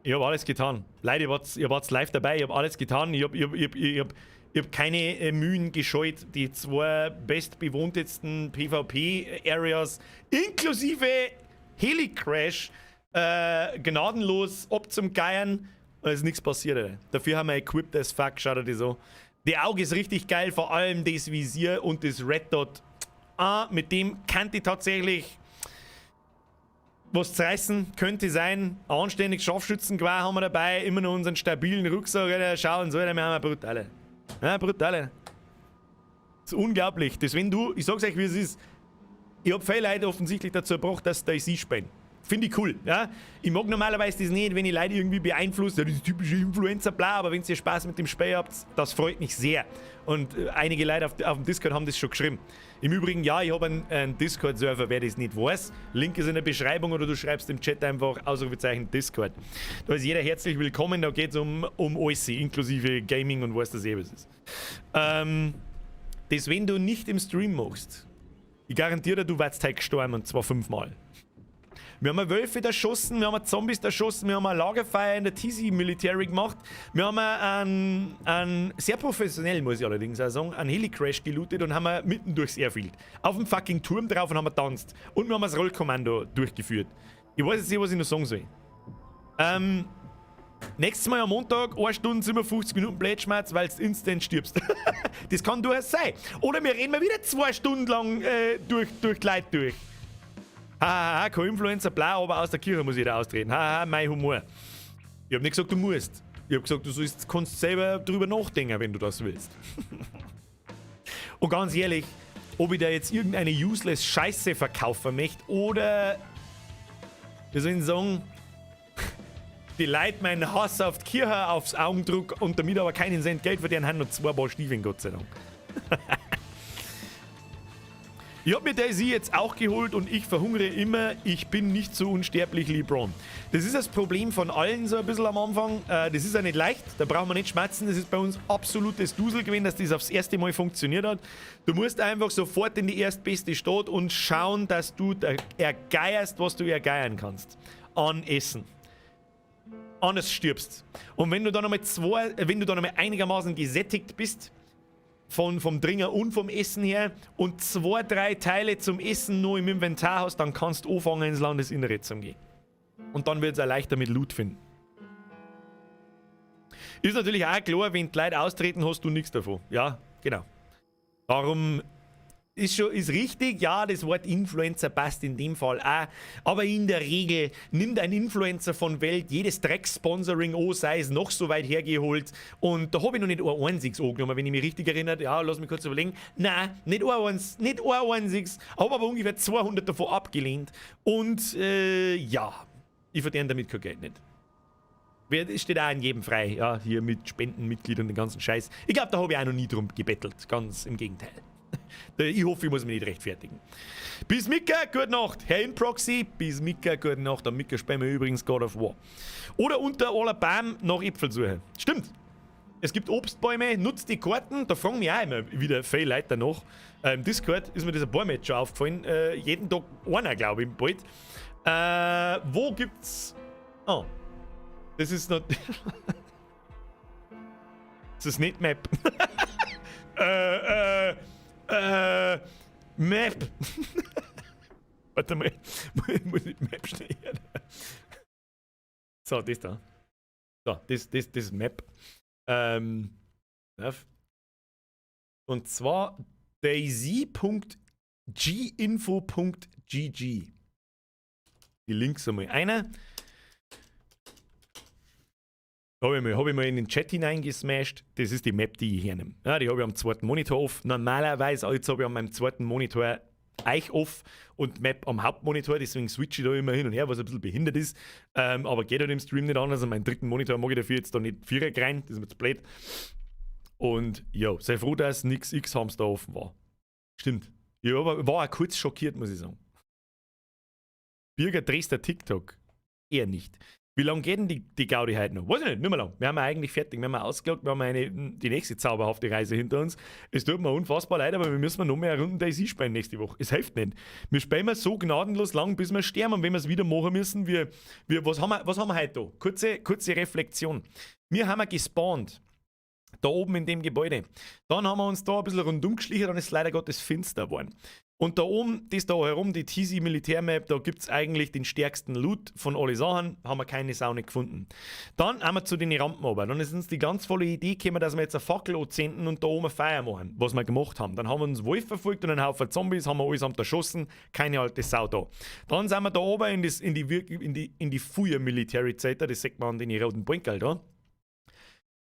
Ich hab alles getan. Leute, ihr wart live dabei, ich hab alles getan. Ich hab keine Mühen gescheut. Die zwei bestbewohntesten PvP-Areas inklusive Helicrash gnadenlos ab zum Geiern. Und es ist nichts passiert. Alter. Dafür haben wir equipped as fuck, schaut euch das an. Die Auge ist richtig geil, vor allem das Visier und das Red Dot. Ah, mit dem kann ich tatsächlich was zerreißen, könnte sein. Ein anständiges Scharfschützengewehr haben wir dabei, immer noch unseren stabilen Rucksack. Alter. Schauen so, wir haben brutale. Ja, brutale. Das ist unglaublich. Das, wenn du, ich sag's euch, wie es ist, ich hab viele Leute offensichtlich dazu gebracht, dass sie DayZ spielen. Finde ich cool. Ja? Ich mag normalerweise das nicht, wenn ich Leute irgendwie beeinflusse, ja, das typische Influencer, bla, aber wenn ihr Spaß mit dem Spiel habt, das freut mich sehr. Und einige Leute auf dem Discord haben das schon geschrieben. Im Übrigen, ja, ich habe einen Discord-Server, wer das nicht weiß. Link ist in der Beschreibung oder du schreibst im Chat einfach Ausrufezeichen Discord. Da ist jeder herzlich willkommen, da geht's um alles, inklusive Gaming und was das eben ist. Das, wenn du nicht im Stream machst, ich garantiere dir, du wirst heute gestorben und zwar 5-mal. Wir haben Wölfe erschossen, wir haben Zombies erschossen, wir haben ein Lagerfeuer in der TC Military gemacht, wir haben einen sehr professionell, muss ich allerdings auch sagen, einen Helicrash gelootet und haben mitten durchs Airfield auf dem fucking Turm drauf und haben getanzt. Und wir haben das Rollkommando durchgeführt. Ich weiß jetzt nicht, was ich noch sagen soll. Nächstes Mal am Montag, 1 Stunde 57 Minuten Blödschmerz, weil du instant stirbst. Das kann durchaus sein. Oder wir reden mal wieder 2 Stunden lang durch die Leute durch. Hahaha, kein Influencer, bla, aber aus der Kirche muss jeder austreten. Hahaha, mein Humor. Ich hab nicht gesagt, du musst. Ich hab gesagt, du kannst selber drüber nachdenken, wenn du das willst. Und ganz ehrlich, ob ich da jetzt irgendeine useless Scheiße verkaufen möchte oder, wie soll ich sagen, die Leute meinen Hass auf die Kirche aufs Augendruck und damit aber keinen Cent Geld verdienen, haben noch 2 Paar Stiefeln, Gott sei Dank. Ich hab mir DayZ jetzt auch geholt und ich verhungere immer. Ich bin nicht so unsterblich, LeBron. Das ist das Problem von allen so ein bisschen am Anfang. Das ist ja nicht leicht, da brauchen wir nicht schmerzen. Das ist bei uns absolutes Dusel gewesen, dass das aufs erste Mal funktioniert hat. Du musst einfach sofort in die erstbeste Stadt und schauen, dass du da ergeierst, was du ergeiern kannst. An Essen. Anders stirbst. Und wenn du da nochmal einigermaßen gesättigt bist, vom Dringer und vom Essen her und 2, 3 Teile zum Essen nur im Inventar hast, dann kannst du anfangen, ins Landesinnere zu gehen. Und dann wird es auch leichter mit Loot finden. Ist natürlich auch klar, wenn die Leute austreten, hast du nichts davon. Ja, genau. Darum ist richtig, ja, das Wort Influencer passt in dem Fall auch, aber in der Regel nimmt ein Influencer von Welt jedes Dreck-Sponsoring an, sei es noch so weit hergeholt, und da habe ich noch nicht ein einziges angenommen, wenn ich mich richtig erinnere, ja, lass mich kurz überlegen, nein, nicht ein einziges, habe aber ungefähr 200 davon abgelehnt und ja, ich verdiene damit kein Geld nicht. Es steht auch in jedem frei, ja, hier mit Spenden, Mitgliedern und den ganzen Scheiß. Ich glaube, da habe ich auch noch nie drum gebettelt, ganz im Gegenteil. Ich hoffe, ich muss mich nicht rechtfertigen. Bis Mika, gute Nacht. Herr Inproxy, bis Mika, gute Nacht. Am Mika spielen wir übrigens God of War. Oder unter aller Baum nach Äpfel suchen. Stimmt. Es gibt Obstbäume, nutzt die Karten. Da fragen mich auch immer wieder viele Leute danach. Im Discord ist mir das ein paar Mal schon aufgefallen. Jeden Tag einer, glaube ich, bald. Wo gibt's... Oh. Das ist noch... Das ist nicht Map. Map. Warte mal, muss ich Map stehen? So, das da. So, das ist Map. Und zwar DayZ.de. ginfo.gg. Die Links einmal einer. Habe ich mal in den Chat hineingesmashed. Das ist die Map, die ich hernehme. Ja, die habe ich am zweiten Monitor off. Normalerweise, jetzt habe ich an meinem zweiten Monitor euch off und Map am Hauptmonitor, deswegen switche ich da immer hin und her, was ein bisschen behindert ist. Aber geht halt im Stream nicht anders. Und meinen dritten Monitor mag ich dafür jetzt da nicht vierer rein, das ist mir zu blöd. Und ja, sei froh, dass nix X-Hamster offen war. Stimmt. Ich war auch kurz schockiert, muss ich sagen. Birger Dresdner TikTok. Eher nicht. Wie lange geht denn die Gaudi heute noch? Weiß ich nicht, nicht mehr lang. Wir haben ja eigentlich fertig, wir haben ausgeloggt, wir haben die nächste zauberhafte Reise hinter uns. Es tut mir unfassbar leid, aber wir müssen noch mehr Runden DayZ spielen nächste Woche. Es hilft nicht. Wir spielen so gnadenlos lang, bis wir sterben. Und wenn wir es wieder machen müssen, was haben wir heute da? Kurze Reflexion. Wir haben gespawnt. Da oben in dem Gebäude. Dann haben wir uns da ein bisschen rundum geschlichen, dann ist es leider Gottes finster geworden. Und da oben, das da herum, die TC Militärmap, da gibt es eigentlich den stärksten Loot von alle Sachen, haben wir keine Sau nicht gefunden. Dann haben wir zu den Rampen runter. Dann ist uns die ganz volle Idee gekommen, dass wir jetzt eine Fackel anzünden und da oben ein Feuer machen, was wir gemacht haben. Dann haben wir uns Wolf verfolgt und einen Haufen Zombies, haben wir alles erschossen, keine alte Sau da. Dann sind wir da oben in die Feuer Military Zeit, das sieht man an den roten Blinkerl da.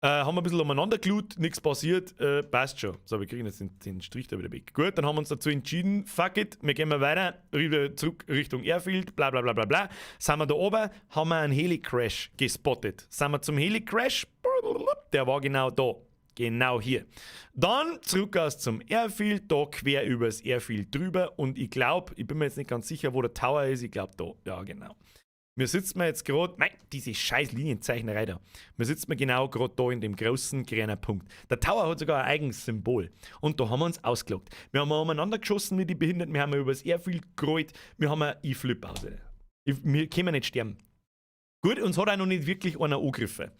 Haben wir ein bisschen umeinander gelootet, nichts passiert, passt schon. So, wir kriegen jetzt den Strich da wieder weg. Gut, dann haben wir uns dazu entschieden, fuck it, wir gehen mal weiter, wieder zurück Richtung Airfield, bla bla bla bla bla. Sind wir da oben, haben wir einen Heli-Crash gespottet. Sind wir zum Heli-Crash, der war genau da. Genau hier. Dann zurück aus zum Airfield, da quer übers Airfield drüber und ich glaube, ich bin mir jetzt nicht ganz sicher, wo der Tower ist, ich glaube da. Ja, genau. Wir sitzen jetzt gerade, nein, diese scheiß Linienzeichnerei da. Wir sitzen genau gerade da in dem großen grünen Punkt. Der Tower hat sogar ein eigenes Symbol. Und da haben wir uns ausgeloggt. Wir haben umeinander geschossen mit den Behinderten, wir haben übers Airfield gerollt, wir haben ein Ich flipp aus. Wir können nicht sterben. Gut, uns hat auch noch nicht wirklich einer angegriffen.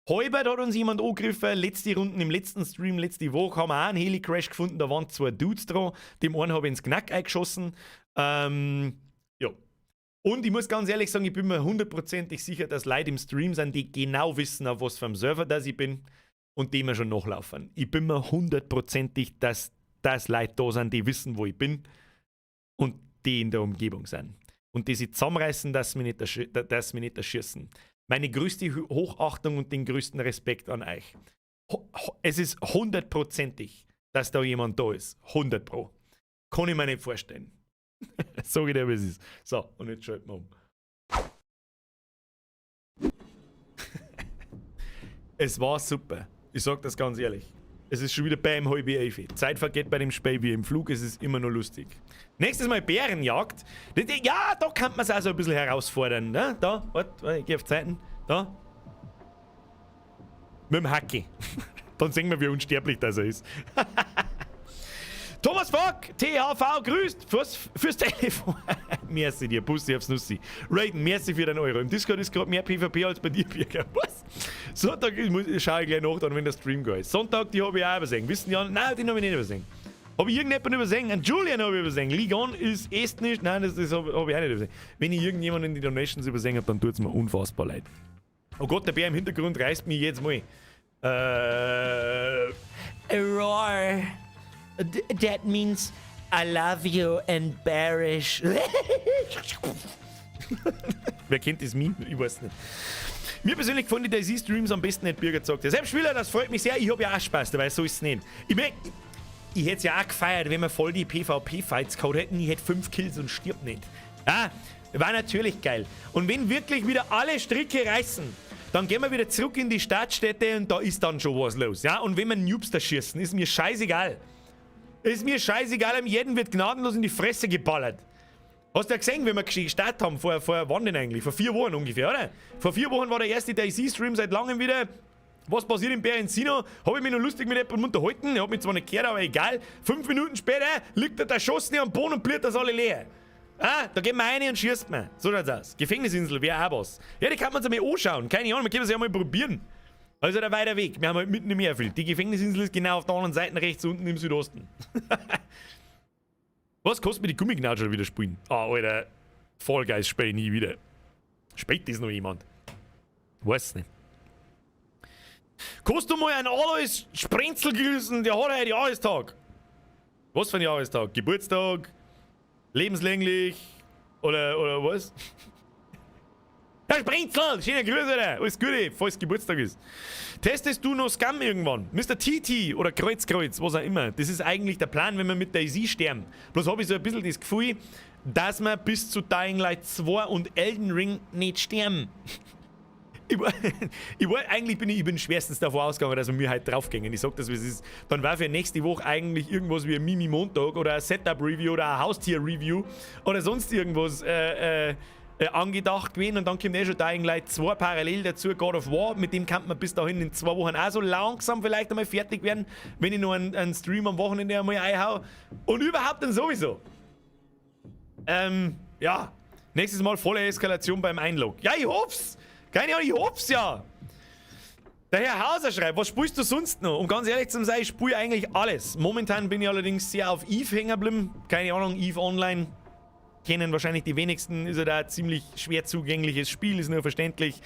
Halbert hat uns jemand angegriffen, letzte Runden im letzten Stream, letzte Woche haben wir auch einen Heli-Crash gefunden, da waren zwei Dudes dran, dem einen habe ich ins Knack eingeschossen. Ja. Und ich muss ganz ehrlich sagen, ich bin mir hundertprozentig sicher, dass Leute im Stream sind, die genau wissen, auf was für einem Server das ich bin und die mir schon nachlaufen. Ich bin mir hundertprozentig, dass das Leute da sind, die wissen, wo ich bin und die in der Umgebung sind. Und die sich zusammenreißen, dass sie mich nicht erschießen. Meine größte Hochachtung und den größten Respekt an euch. Es ist hundertprozentig, dass da jemand da ist. 100 Pro. Kann ich mir nicht vorstellen. Sag ich dir, wie es ist. So, und jetzt schalten wir um. Es war super. Ich sag das ganz ehrlich. Es ist schon wieder beim 10:30. Zeit vergeht bei dem Spiel wie im Flug, es ist immer noch lustig. Nächstes Mal Bärenjagd. Ja, da kann man es also ein bisschen herausfordern. Ne? Da, warte, ich geh auf Zeiten. Da. Mit dem Hacki. Dann sehen wir, wie unsterblich das er ist. Thomas Fock, THV, grüßt fürs Telefon. Merci dir, Bussi aufs Nussi. Raiden, merci für deinen Euro. Im Discord ist gerade mehr PvP als bei dir, Birger. Was? Sonntag schaue ich gleich nach, dann, wenn der Stream geht. Sonntag, die habe ich auch übersehen. Wissen die anderen? Nein, den habe ich nicht übersehen. Habe ich irgendjemanden übersehen? Einen Julian habe ich übersehen. Ligue 1 ist estnisch. Nein, das hab ich auch nicht übersehen. Wenn ich irgendjemanden in die Donations übersehen habe, dann tut es mir unfassbar leid. Oh Gott, der Bär im Hintergrund reißt mich jetzt mal. Roar. That means I love you and bearish. Wer kennt das Meme? Ich weiß nicht. Mir persönlich gefallen die DayZ-Streams am besten nicht, Birger sagt. Selbst Spieler, das freut mich sehr. Ich habe ja auch Spaß dabei, so ist es nicht. Ich mein, ich hätte es ja auch gefeiert, wenn wir voll die PvP-Fights gehabt hätten. Ich hätte 5 Kills und stirb nicht. Ja, war natürlich geil. Und wenn wirklich wieder alle Stricke reißen, dann gehen wir wieder zurück in die Stadtstädte und da ist dann schon was los. Ja? Und wenn wir Noobs da schießen, ist mir scheißegal. Ist mir scheißegal, am jeden wird gnadenlos in die Fresse geballert. Hast du ja gesehen, wie wir gestartet haben, vor wann denn eigentlich? Vor 4 Wochen ungefähr, oder? Vor 4 Wochen war der erste DayZ-Stream seit langem wieder. Was passiert in Berenzino? Hab ich mich noch lustig mit jemandem unterhalten? Ich hab mich zwar nicht gehört, aber egal. 5 Minuten später liegt der Erschossene am Boden und bliert das alle leer. Ah, da geht man rein und schießt man. So schaut's aus. Gefängnisinsel wäre auch was. Ja, die kann man sich mal anschauen. Keine Ahnung, man kann sich ja mal probieren. Also der weiter Weg. Wir haben halt mitten im Airfield. Die Gefängnisinsel ist genau auf der anderen Seite rechts unten im Südosten. Was kostet mir die Gummiknatscher wieder spielen? Ah, Alter. Fall Guys spiel ich nie wieder. Spielt das noch jemand? Weiß nicht. Kannst du mal einen Alois Sprenzel grüßen? Der hat heute Jahrestag. Was für ein Jahrestag? Geburtstag? Lebenslänglich oder was? Herr Sprenzel, schöne Grüße, Alter. Alles Gute, falls Geburtstag ist. Testest du noch Scum irgendwann? Mr. TT oder Kreuz Kreuz, was auch immer. Das ist eigentlich der Plan, wenn wir mit DayZ sterben. Bloß habe ich so ein bisschen das Gefühl, dass wir bis zu Dying Light 2 und Elden Ring nicht sterben. Ich war, eigentlich bin ich, ich bin schwerstens davon ausgegangen, dass wir mir halt draufgängen. Ich sag das, wie es ist. Dann war für nächste Woche eigentlich irgendwas wie ein Mimi-Montag oder ein Setup-Review oder ein Haustier-Review oder sonst irgendwas angedacht gewesen. Und dann kommt eh schon Dying Light 2 parallel dazu, God of War. Mit dem kann man bis dahin in 2 Wochen auch so langsam vielleicht einmal fertig werden, wenn ich noch einen Stream am Wochenende einmal einhau. Und überhaupt dann sowieso. Ja. Nächstes Mal volle Eskalation beim Einlog. Ja, ich hoff's! Keine Ahnung, ich hoff's ja! Der Herr Hauser schreibt, was spielst du sonst noch? Um ganz ehrlich zu sein, ich spiele eigentlich alles. Momentan bin ich allerdings sehr auf Eve hängen geblieben. Keine Ahnung, Eve Online kennen wahrscheinlich die wenigsten. Ist ja da ein ziemlich schwer zugängliches Spiel, ist nur verständlich.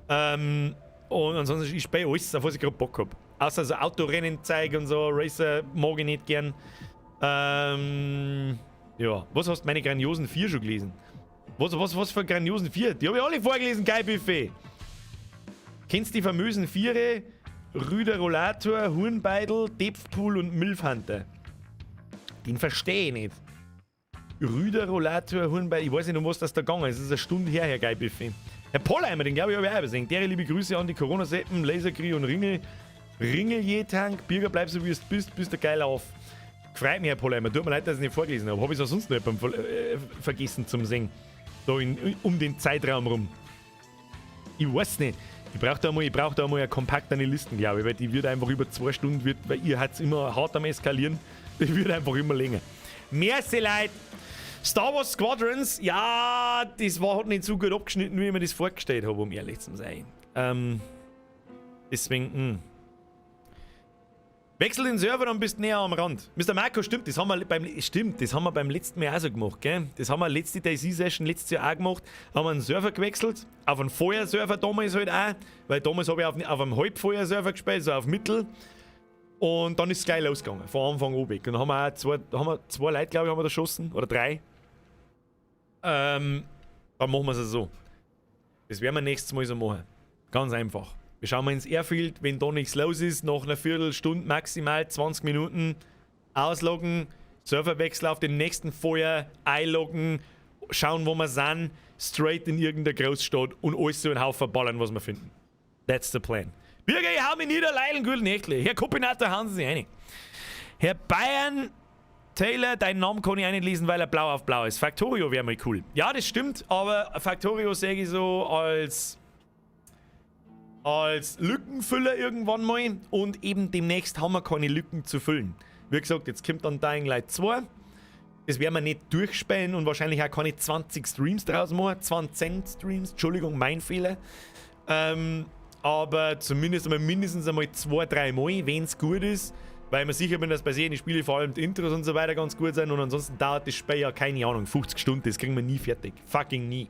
Und ansonsten, ich spiele alles, auf was ich gerade Bock hab. Außer so Autorennen Zeug und so, Racer mag ich nicht gern. Ja, was hast du meine grandiosen vier schon gelesen? Was für grandiosen vier? Die habe ich alle vorgelesen, geil Buffet. Kennst die famösen Viere? Rüder Rollator, Hurnbeidel, Depfpool und Milfhunter. Den verstehe ich nicht. Rüder Rollator, Hurnbeidel, ich weiß nicht, um was das da gegangen ist. Es ist eine Stunde her, Herr Geilbuffet. Herr Pollheimer, den glaube ich, habe ich auch übersehen. Dere liebe Grüße an die Corona-Seppen, Laserkrieg und Ringel. Ringeljetank, Birger, bleib so wie du bist, bist der geil auf. Freut mich, Herr Pollheimer. Tut mir leid, dass ich nicht vorgelesen habe. Habe ich es auch sonst noch jemandem vergessen zum Singen? Da um den Zeitraum rum. Ich weiß nicht. Ich brauch da mal eine kompakte Listen, glaube ich, weil die wird einfach über 2 Stunden, wird, weil ihr hat's immer hart am Eskalieren, die wird einfach immer länger. Merci, Leute. Star Wars Squadrons, ja, das war, hat nicht so gut abgeschnitten, wie ich mir das vorgestellt habe, um ehrlich zu sein. Deswegen. Wechsel den Server, dann bist du näher am Rand. Mr. Marco, stimmt, das haben wir beim letzten Mal auch so gemacht, gell? Das haben wir letzte DayZ-Session letztes Jahr auch gemacht. Haben wir einen Server gewechselt, auf einen Feuerserver damals halt auch, weil damals habe ich auf einem Halbfeuerserver gespielt, so auf Mittel. Und dann ist es gleich losgegangen, von Anfang an weg. Und dann haben wir auch zwei, haben wir zwei Leute, glaube ich, haben wir da geschossen, oder drei. Dann machen wir es so. Das werden wir nächstes Mal so machen. Ganz einfach. Wir schauen mal ins Airfield, wenn da nichts los ist, nach einer Viertelstunde maximal 20 Minuten ausloggen, Serverwechsel auf den nächsten Feuer, einloggen, schauen, wo wir sind, straight in irgendeine Großstadt und alles so einen Haufen ballern, was wir finden. That's the plan. Birger, ich hau mich nieder, Leilen, guten Nächtle. Herr Kopinator, hauen Sie sich rein. Herr Bayern Taylor, deinen Namen kann ich auch nicht lesen, weil er blau auf blau ist. Factorio wäre mal cool. Ja, das stimmt, aber Factorio sehe ich so als Lückenfüller irgendwann mal und eben demnächst haben wir keine Lücken zu füllen. Wie gesagt, jetzt kommt dann Dying Light 2. Das werden wir nicht durchspielen und wahrscheinlich auch keine 20 Streams draus machen. 20 Streams, Entschuldigung, mein Fehler. Aber zumindest einmal mindestens einmal zwei, drei Mal, wenn es gut ist. Weil ich mir sicher bin, dass bei solchen Spielen vor allem die Intros und so weiter ganz gut sind und ansonsten dauert das Spiel ja, keine Ahnung, 50 Stunden, das kriegen wir nie fertig. Fucking nie.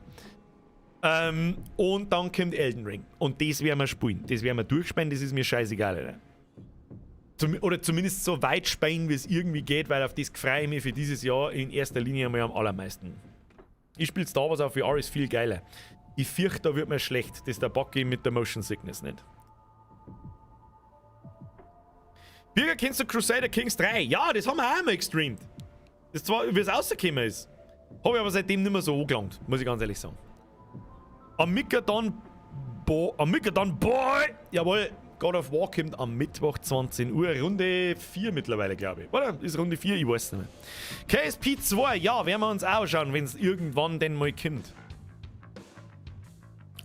Und dann kommt Elden Ring. Und das werden wir spielen. Das werden wir durchspielen, das ist mir scheißegal, Alter. Oder zumindest so weit spielen, wie es irgendwie geht, weil auf das freue ich mich für dieses Jahr in erster Linie einmal am allermeisten. Ich spiele Star Wars auf VR, ist viel geiler. Ich fürchte, da wird mir schlecht. Das ist der Bucky mit der Motion Sickness nicht. Birger, kennst du Crusader Kings 3? Ja, das haben wir auch einmal gestreamt. Das zwar, wie es rausgekommen ist. Habe ich aber seitdem nicht mehr so angelangt, muss ich ganz ehrlich sagen. Am Mikadon Boy! Jawohl, God of War kommt am Mittwoch 20 Uhr. Runde 4 mittlerweile, glaube ich. Oder? Ist Runde 4? Ich weiß nicht mehr. KSP 2, ja, werden wir uns auch schauen, wenn es irgendwann denn mal kommt.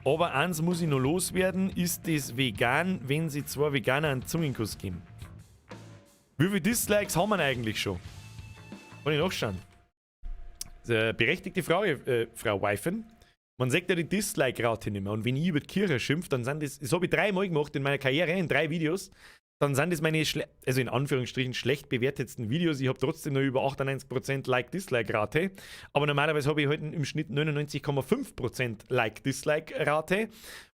Aber eins muss ich noch loswerden: Ist das vegan, wenn sie zwei Veganer einen Zungenkuss geben? Wie viele Dislikes haben wir eigentlich schon? Kann ich nachschauen? Das ist eine berechtigte Frage, Frau Weifen. Man sagt ja die Dislike-Rate nicht mehr. Und wenn ich über die Kirche schimpfe, dann sind das, das habe ich dreimal gemacht in meiner Karriere, in drei Videos, dann sind das meine, also in Anführungsstrichen, schlecht bewertetsten Videos. Ich habe trotzdem noch über 98% Like-Dislike-Rate. Aber normalerweise habe ich heute im Schnitt 99,5% Like-Dislike-Rate.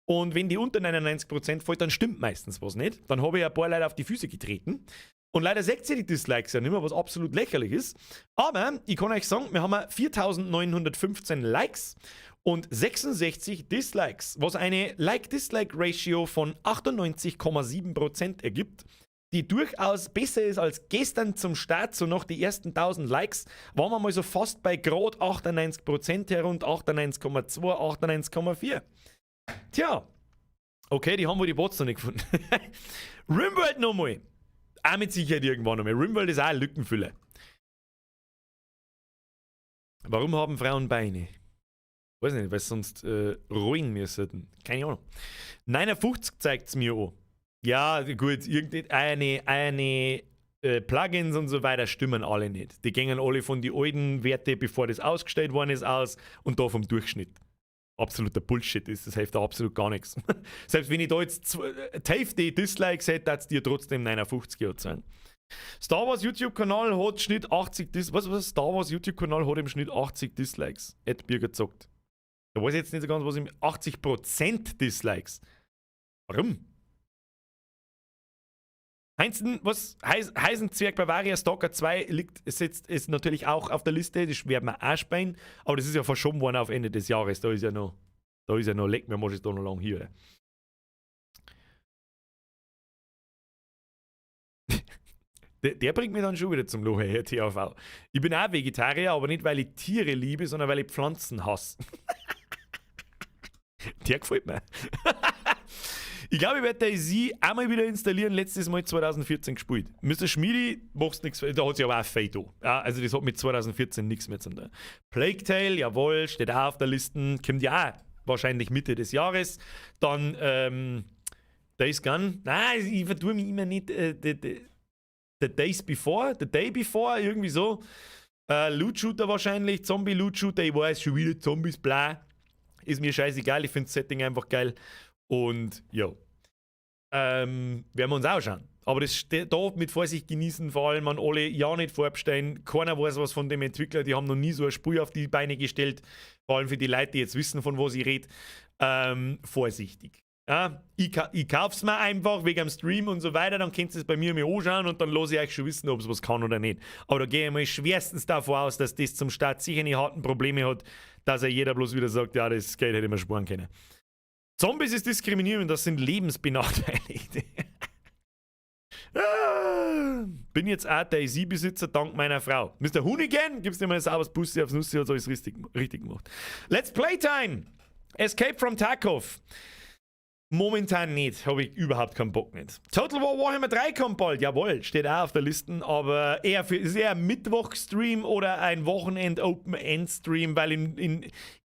Und wenn die unter 99% fällt, dann stimmt meistens was nicht. Dann habe ich ein paar Leute auf die Füße getreten. Und leider seht ihr die Dislikes ja nicht mehr, was absolut lächerlich ist. Aber ich kann euch sagen, wir haben 4915 Likes und 66 Dislikes, was eine Like-Dislike-Ratio von 98,7% ergibt, die durchaus besser ist als gestern zum Start, so noch die ersten 1000 Likes, waren wir mal so fast bei grad 98% herund, 98,2, 98,4. Tja, okay, die haben wohl die Bots noch nicht gefunden. Rimworld nochmal. Auch mit Sicherheit irgendwann nochmal. Rimworld ist auch ein Lückenfüller. Warum haben Frauen Beine? Weiß nicht, weil sie sonst rollen müssen. Keine Ahnung. 59 zeigt's mir an. Ja, gut, irgendeine Plugins und so weiter stimmen alle nicht. Die gingen alle von den alten Werte, bevor das ausgestellt worden ist, aus und da vom Durchschnitt. Absoluter Bullshit ist, das hilft da absolut gar nichts. Selbst wenn ich da jetzt die Hälfte Dislikes hätte, hätte es dir trotzdem 59 sein. Star Wars YouTube-Kanal hat Schnitt 80 Dis-, was, was? Star Wars YouTube-Kanal hat im Schnitt 80 Dislikes. Ed Birger zockt. Da weiß ich jetzt nicht so ganz, was im 80% Dislikes. Warum? Heinzen, was? Heisenzwerg Bavaria Stalker 2 liegt, sitzt, ist natürlich auch auf der Liste, das werden wir auch spielen, aber das ist ja verschoben worden auf Ende des Jahres, da ist ja noch, da ist ja noch, leck mir, muss ich da noch lang hier. Der bringt mich dann schon wieder zum Lachen, Herr TAV. Ich bin auch Vegetarier, aber nicht, weil ich Tiere liebe, sondern weil ich Pflanzen hasse. Der gefällt mir. Ich glaube, ich werde DayZ einmal wieder installieren, letztes Mal 2014 gespielt. Mister Schmiedi, machst nix, da hat sich aber auch viel da. Ja, also das hat mit 2014 nichts mehr zu tun. Plague Tale, jawohl, steht auch auf der Liste, kommt ja auch wahrscheinlich Mitte des Jahres. Dann Days Gone, nein, ich vertue mich immer nicht, the Days Before, The Day Before, irgendwie so. Loot Shooter wahrscheinlich, Zombie Loot Shooter, ich weiß schon wieder Zombies, bla. Ist mir scheißegal, ich find das Setting einfach geil. Und ja, werden wir uns auch schauen. Aber das da mit Vorsicht genießen, vor allem an alle, ja nicht vorbestellen. Keiner weiß was von dem Entwickler, die haben noch nie so ein Spiel auf die Beine gestellt. Vor allem für die Leute, die jetzt wissen, von was ich red. Vorsichtig. Ja, ich kauf's mir einfach wegen dem Stream und so weiter, dann könnt ihr es bei mir mal anschauen und dann lass ich euch schon wissen, ob's was kann oder nicht. Aber da gehe ich mal schwerstens davon aus, dass das zum Start sicher nicht harten Probleme hat, dass er jeder bloß wieder sagt, ja, das Geld hätte ich mir sparen können. Zombies ist Diskriminierung, das sind Lebensbenachteiligte. Ah, bin jetzt auch DayZ-Besitzer dank meiner Frau. Mister Hoonigan, gibst dir mal ein sauberes Bussi aufs Nussi, hat alles richtig gemacht. Let's Playtime! Escape from Tarkov. Momentan nicht, hab ich überhaupt keinen Bock nicht. Total War Warhammer 3 kommt bald, jawohl, steht auch auf der Liste, aber ist eher ein Mittwoch-Stream oder ein Wochenend-Open-End-Stream, weil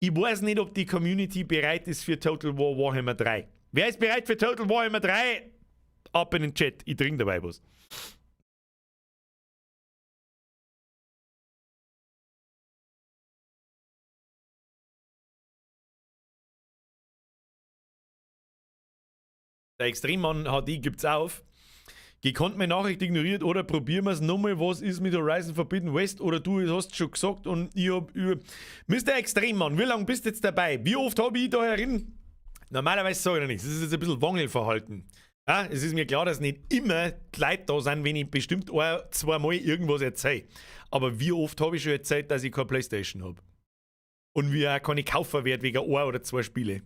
ich weiß nicht, ob die Community bereit ist für Total War Warhammer 3. Wer ist bereit für Total Warhammer 3? Ab in den Chat, ich trinke dabei was. Der Extremmann HD gibt's auf. Gekonnt meine Nachricht ignoriert oder probieren wir's nochmal, was ist mit Horizon Forbidden West oder du hast schon gesagt und ich hab über. Mister Extremmann, wie lange bist du jetzt dabei? Wie oft hab ich da herin? Normalerweise sag ich noch nichts, das ist jetzt ein bisschen Wangelverhalten. Ja, es ist mir klar, dass nicht immer die Leute da sind, wenn ich bestimmt ein, zweimal irgendwas erzähle. Aber wie oft hab ich schon erzählt, dass ich keine Playstation hab? Und wie auch keine kaufen werde wegen ein oder zwei Spiele.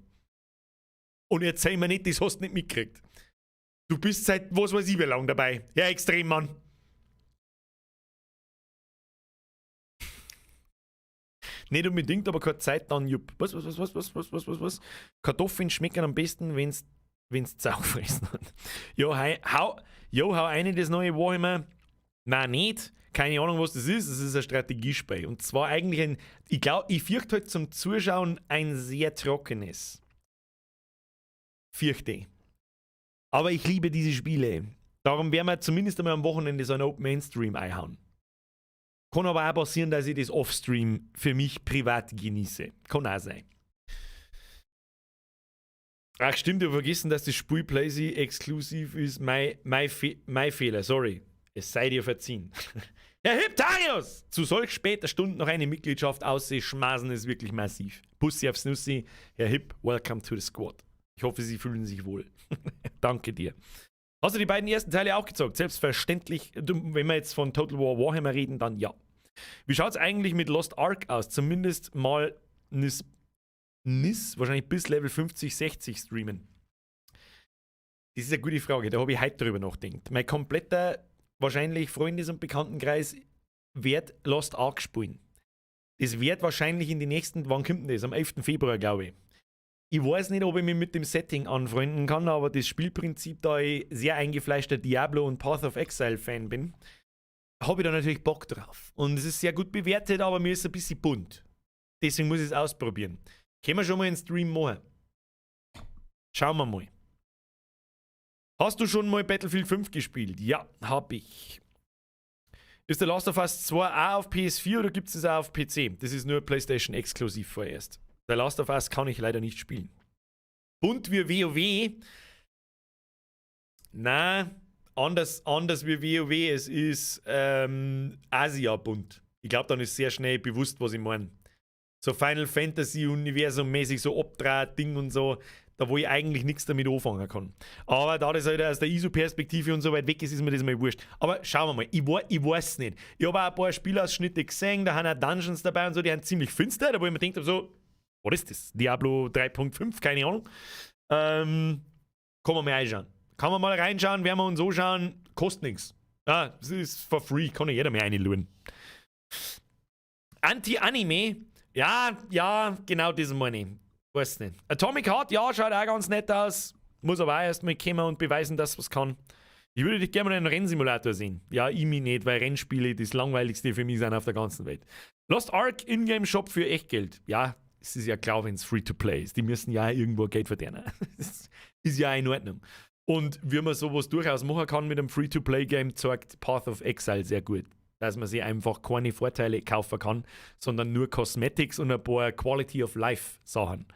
Und erzähl mir nicht, das hast du nicht mitgekriegt. Du bist seit was weiß ich wie lang dabei. Ja, Extremmann. Nicht unbedingt, aber keine Zeit dann, jupp. Was, was, was, was, was, was, was, was, was? Kartoffeln schmecken am besten, wenn's Sau gefressen hat. Jo, hei, hau, jo, hau eine das neue Warhammer. Nein, nicht. Keine Ahnung, was das ist. Das ist ein Strategiespiel. Und zwar eigentlich ein, ich glaub, ich fürchte halt zum Zuschauen ein sehr trockenes. Fürchte ich. Aber ich liebe diese Spiele. Darum werden wir zumindest einmal am Wochenende so einen Open-End-Stream einhauen. Kann aber auch passieren, dass ich das Off-Stream für mich privat genieße. Kann auch sein. Ach stimmt, ich hab vergessen, dass das Spiel PlayStation exklusiv ist. Mein Fehler, sorry. Es sei dir verziehen. Herr Hyptarius! Zu solch später Stunde noch eine Mitgliedschaft ausschmasen ist wirklich massiv. Bussi aufs Nussi. Herr Hip, welcome to the squad. Ich hoffe, Sie fühlen sich wohl. Danke dir. Hast du die beiden ersten Teile auch gezockt? Selbstverständlich. Wenn wir jetzt von Total War Warhammer reden, dann ja. Wie schaut es eigentlich mit Lost Ark aus? Zumindest mal Nis, wahrscheinlich bis Level 50, 60 streamen. Das ist eine gute Frage, da habe ich heute drüber nachgedacht. Mein kompletter, wahrscheinlich Freundes- und Bekanntenkreis wird Lost Ark spielen. Das wird wahrscheinlich in die nächsten, wann kommt denn das? Am 11. Februar, glaube ich. Ich weiß nicht, ob ich mich mit dem Setting anfreunden kann, aber das Spielprinzip, da ich sehr eingefleischter Diablo und Path of Exile Fan bin, habe ich da natürlich Bock drauf. Und es ist sehr gut bewertet, aber mir ist es ein bisschen bunt. Deswegen muss ich es ausprobieren. Können wir schon mal einen Stream machen? Schauen wir mal. Hast du schon mal Battlefield 5 gespielt? Ja, hab ich. Ist The Last of Us 2 auch auf PS4 oder gibt es es auch auf PC? Das ist nur PlayStation exklusiv vorerst. The Last of Us kann ich leider nicht spielen. Bunt wie WoW? Na, anders wie WoW. Es ist Asia bunt. Ich glaube, dann ist sehr schnell bewusst, was ich meine. So Final Fantasy Universum mäßig, so Obdraht-Ding und so, da wo ich eigentlich nichts damit anfangen kann. Aber da das halt aus der ISO-Perspektive und so weit weg ist, ist mir das mal wurscht. Aber schauen wir mal, ich weiß nicht. Ich habe auch ein paar Spielausschnitte gesehen, da haben auch Dungeons dabei und so, die sind ziemlich finster, da wo ich mir denkt, so, was ist das? Diablo 3.5, keine Ahnung. Kann man mal reinschauen. Kann man mal reinschauen, werden wir uns so schauen, kostet nichts. Ja, das ist for free, kann ja jeder mehr reinluen. Anti-Anime, ja, genau das meine ich. Weiß nicht. Atomic Heart, ja, schaut auch ganz nett aus. Muss aber auch erst mal kommen und beweisen, dass was kann. Ich würde dich gerne mal in einem Rennsimulator sehen. Ja, ich mich nicht, weil Rennspiele das langweiligste für mich sind auf der ganzen Welt. Lost Ark Ingame Shop für Echtgeld. Ja, es ist ja klar, wenn es Free-to-Play ist. Die müssen ja irgendwo Geld verdienen. Das ist ja in Ordnung. Und wie man sowas durchaus machen kann mit einem Free-to-Play-Game, zeigt Path of Exile sehr gut. Dass man sich einfach keine Vorteile kaufen kann, sondern nur Cosmetics und ein paar Quality of Life Sachen.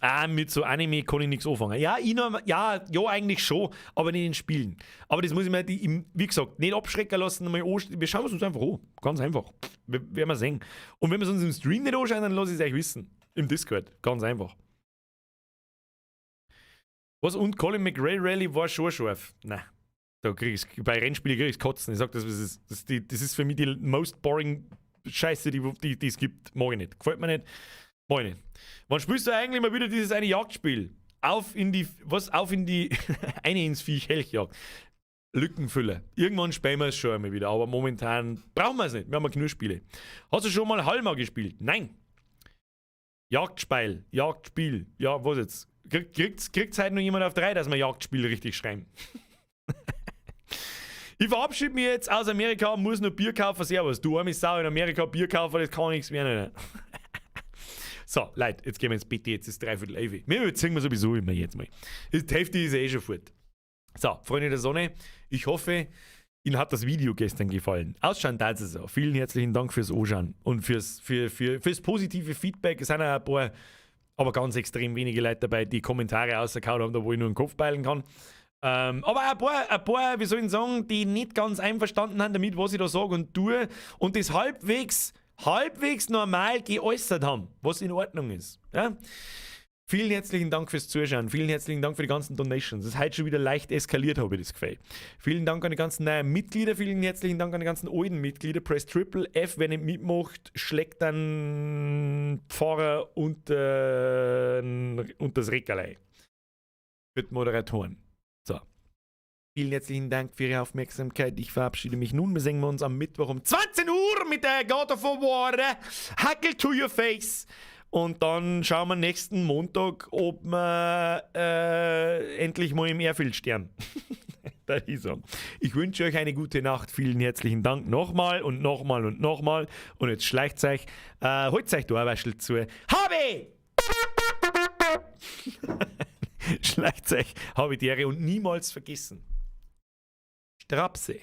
Ah, mit so Anime kann ich nichts anfangen. Ja, ich noch, ja, eigentlich schon, aber nicht in Spielen. Aber das muss ich mir, die, wie gesagt, nicht abschrecken lassen. Mal, wir schauen es uns einfach an. Ganz einfach. Werden wir sehen. Und wenn wir es uns im Stream nicht anschauen, dann lasse ich es euch wissen. Im Discord. Ganz einfach. Was? Und Colin McRae Rally war schon scharf. Nein. Da krieg ich's, bei Rennspielen krieg ich Kotzen. Ich sag, das ist für mich die most boring Scheiße, die es gibt. Mag ich nicht. Gefällt mir nicht. Mag ich nicht. Wann spielst du eigentlich mal wieder dieses eine Jagdspiel? Auf in die, was? Auf in die, eine ins Viech Helchjagd. Lückenfüller. Irgendwann spielen wir es schon einmal wieder, aber momentan brauchen wir es nicht. Wir haben ja genug Spiele. Hast du schon mal Halma gespielt? Nein. Jagdspiel, Jagdspiel. Ja, was jetzt? Kriegt's heute noch jemand auf drei, dass wir Jagdspiel richtig schreiben? Ich verabschiede mich jetzt aus Amerika, muss noch Bier kaufen. Servus. Du arme Sau, in Amerika Bier kaufen, das kann nichts mehr. So, Leute, jetzt gehen wir ins Bett, jetzt ist 10:45. Wir überziehen wir sowieso immer jetzt mal. Die Hälfte ist eh schon fort. So, Freunde der Sonne, ich hoffe, Ihnen hat das Video gestern gefallen. Ausschauen tat es so. Vielen herzlichen Dank fürs Anschauen und fürs positive Feedback. Es sind auch ein paar, aber ganz extrem wenige Leute dabei, die Kommentare rausgehauen haben, da wo ich nur den Kopf beilen kann. Aber ein paar, wie soll ich sagen, die nicht ganz einverstanden sind damit, was ich da sage und tue und das halbwegs normal geäußert haben, was in Ordnung ist. Ja? Vielen herzlichen Dank fürs Zuschauen. Vielen herzlichen Dank für die ganzen Donations. Das ist heute schon wieder leicht eskaliert, habe ich das Gefühl. Vielen Dank an die ganzen neuen Mitglieder. Vielen herzlichen Dank an die ganzen alten Mitglieder. Press Triple F, wer nicht mitmacht, schlägt dann Pfarrer unter das Reckerlei. Für die Moderatoren. So. Vielen herzlichen Dank für Ihre Aufmerksamkeit. Ich verabschiede mich nun. Wir sehen uns am Mittwoch um 20 Uhr mit der God of War Hackel to your face. Und dann schauen wir nächsten Montag, ob wir endlich mal im Airfield sterben. Da ich sagen. Ich wünsche euch eine gute Nacht. Vielen herzlichen Dank nochmal und nochmal und nochmal. Und jetzt schleicht euch, holt euch da ein Waschel zu. Habe! Schleicht euch, habe die Ehre und niemals vergessen. Strapse.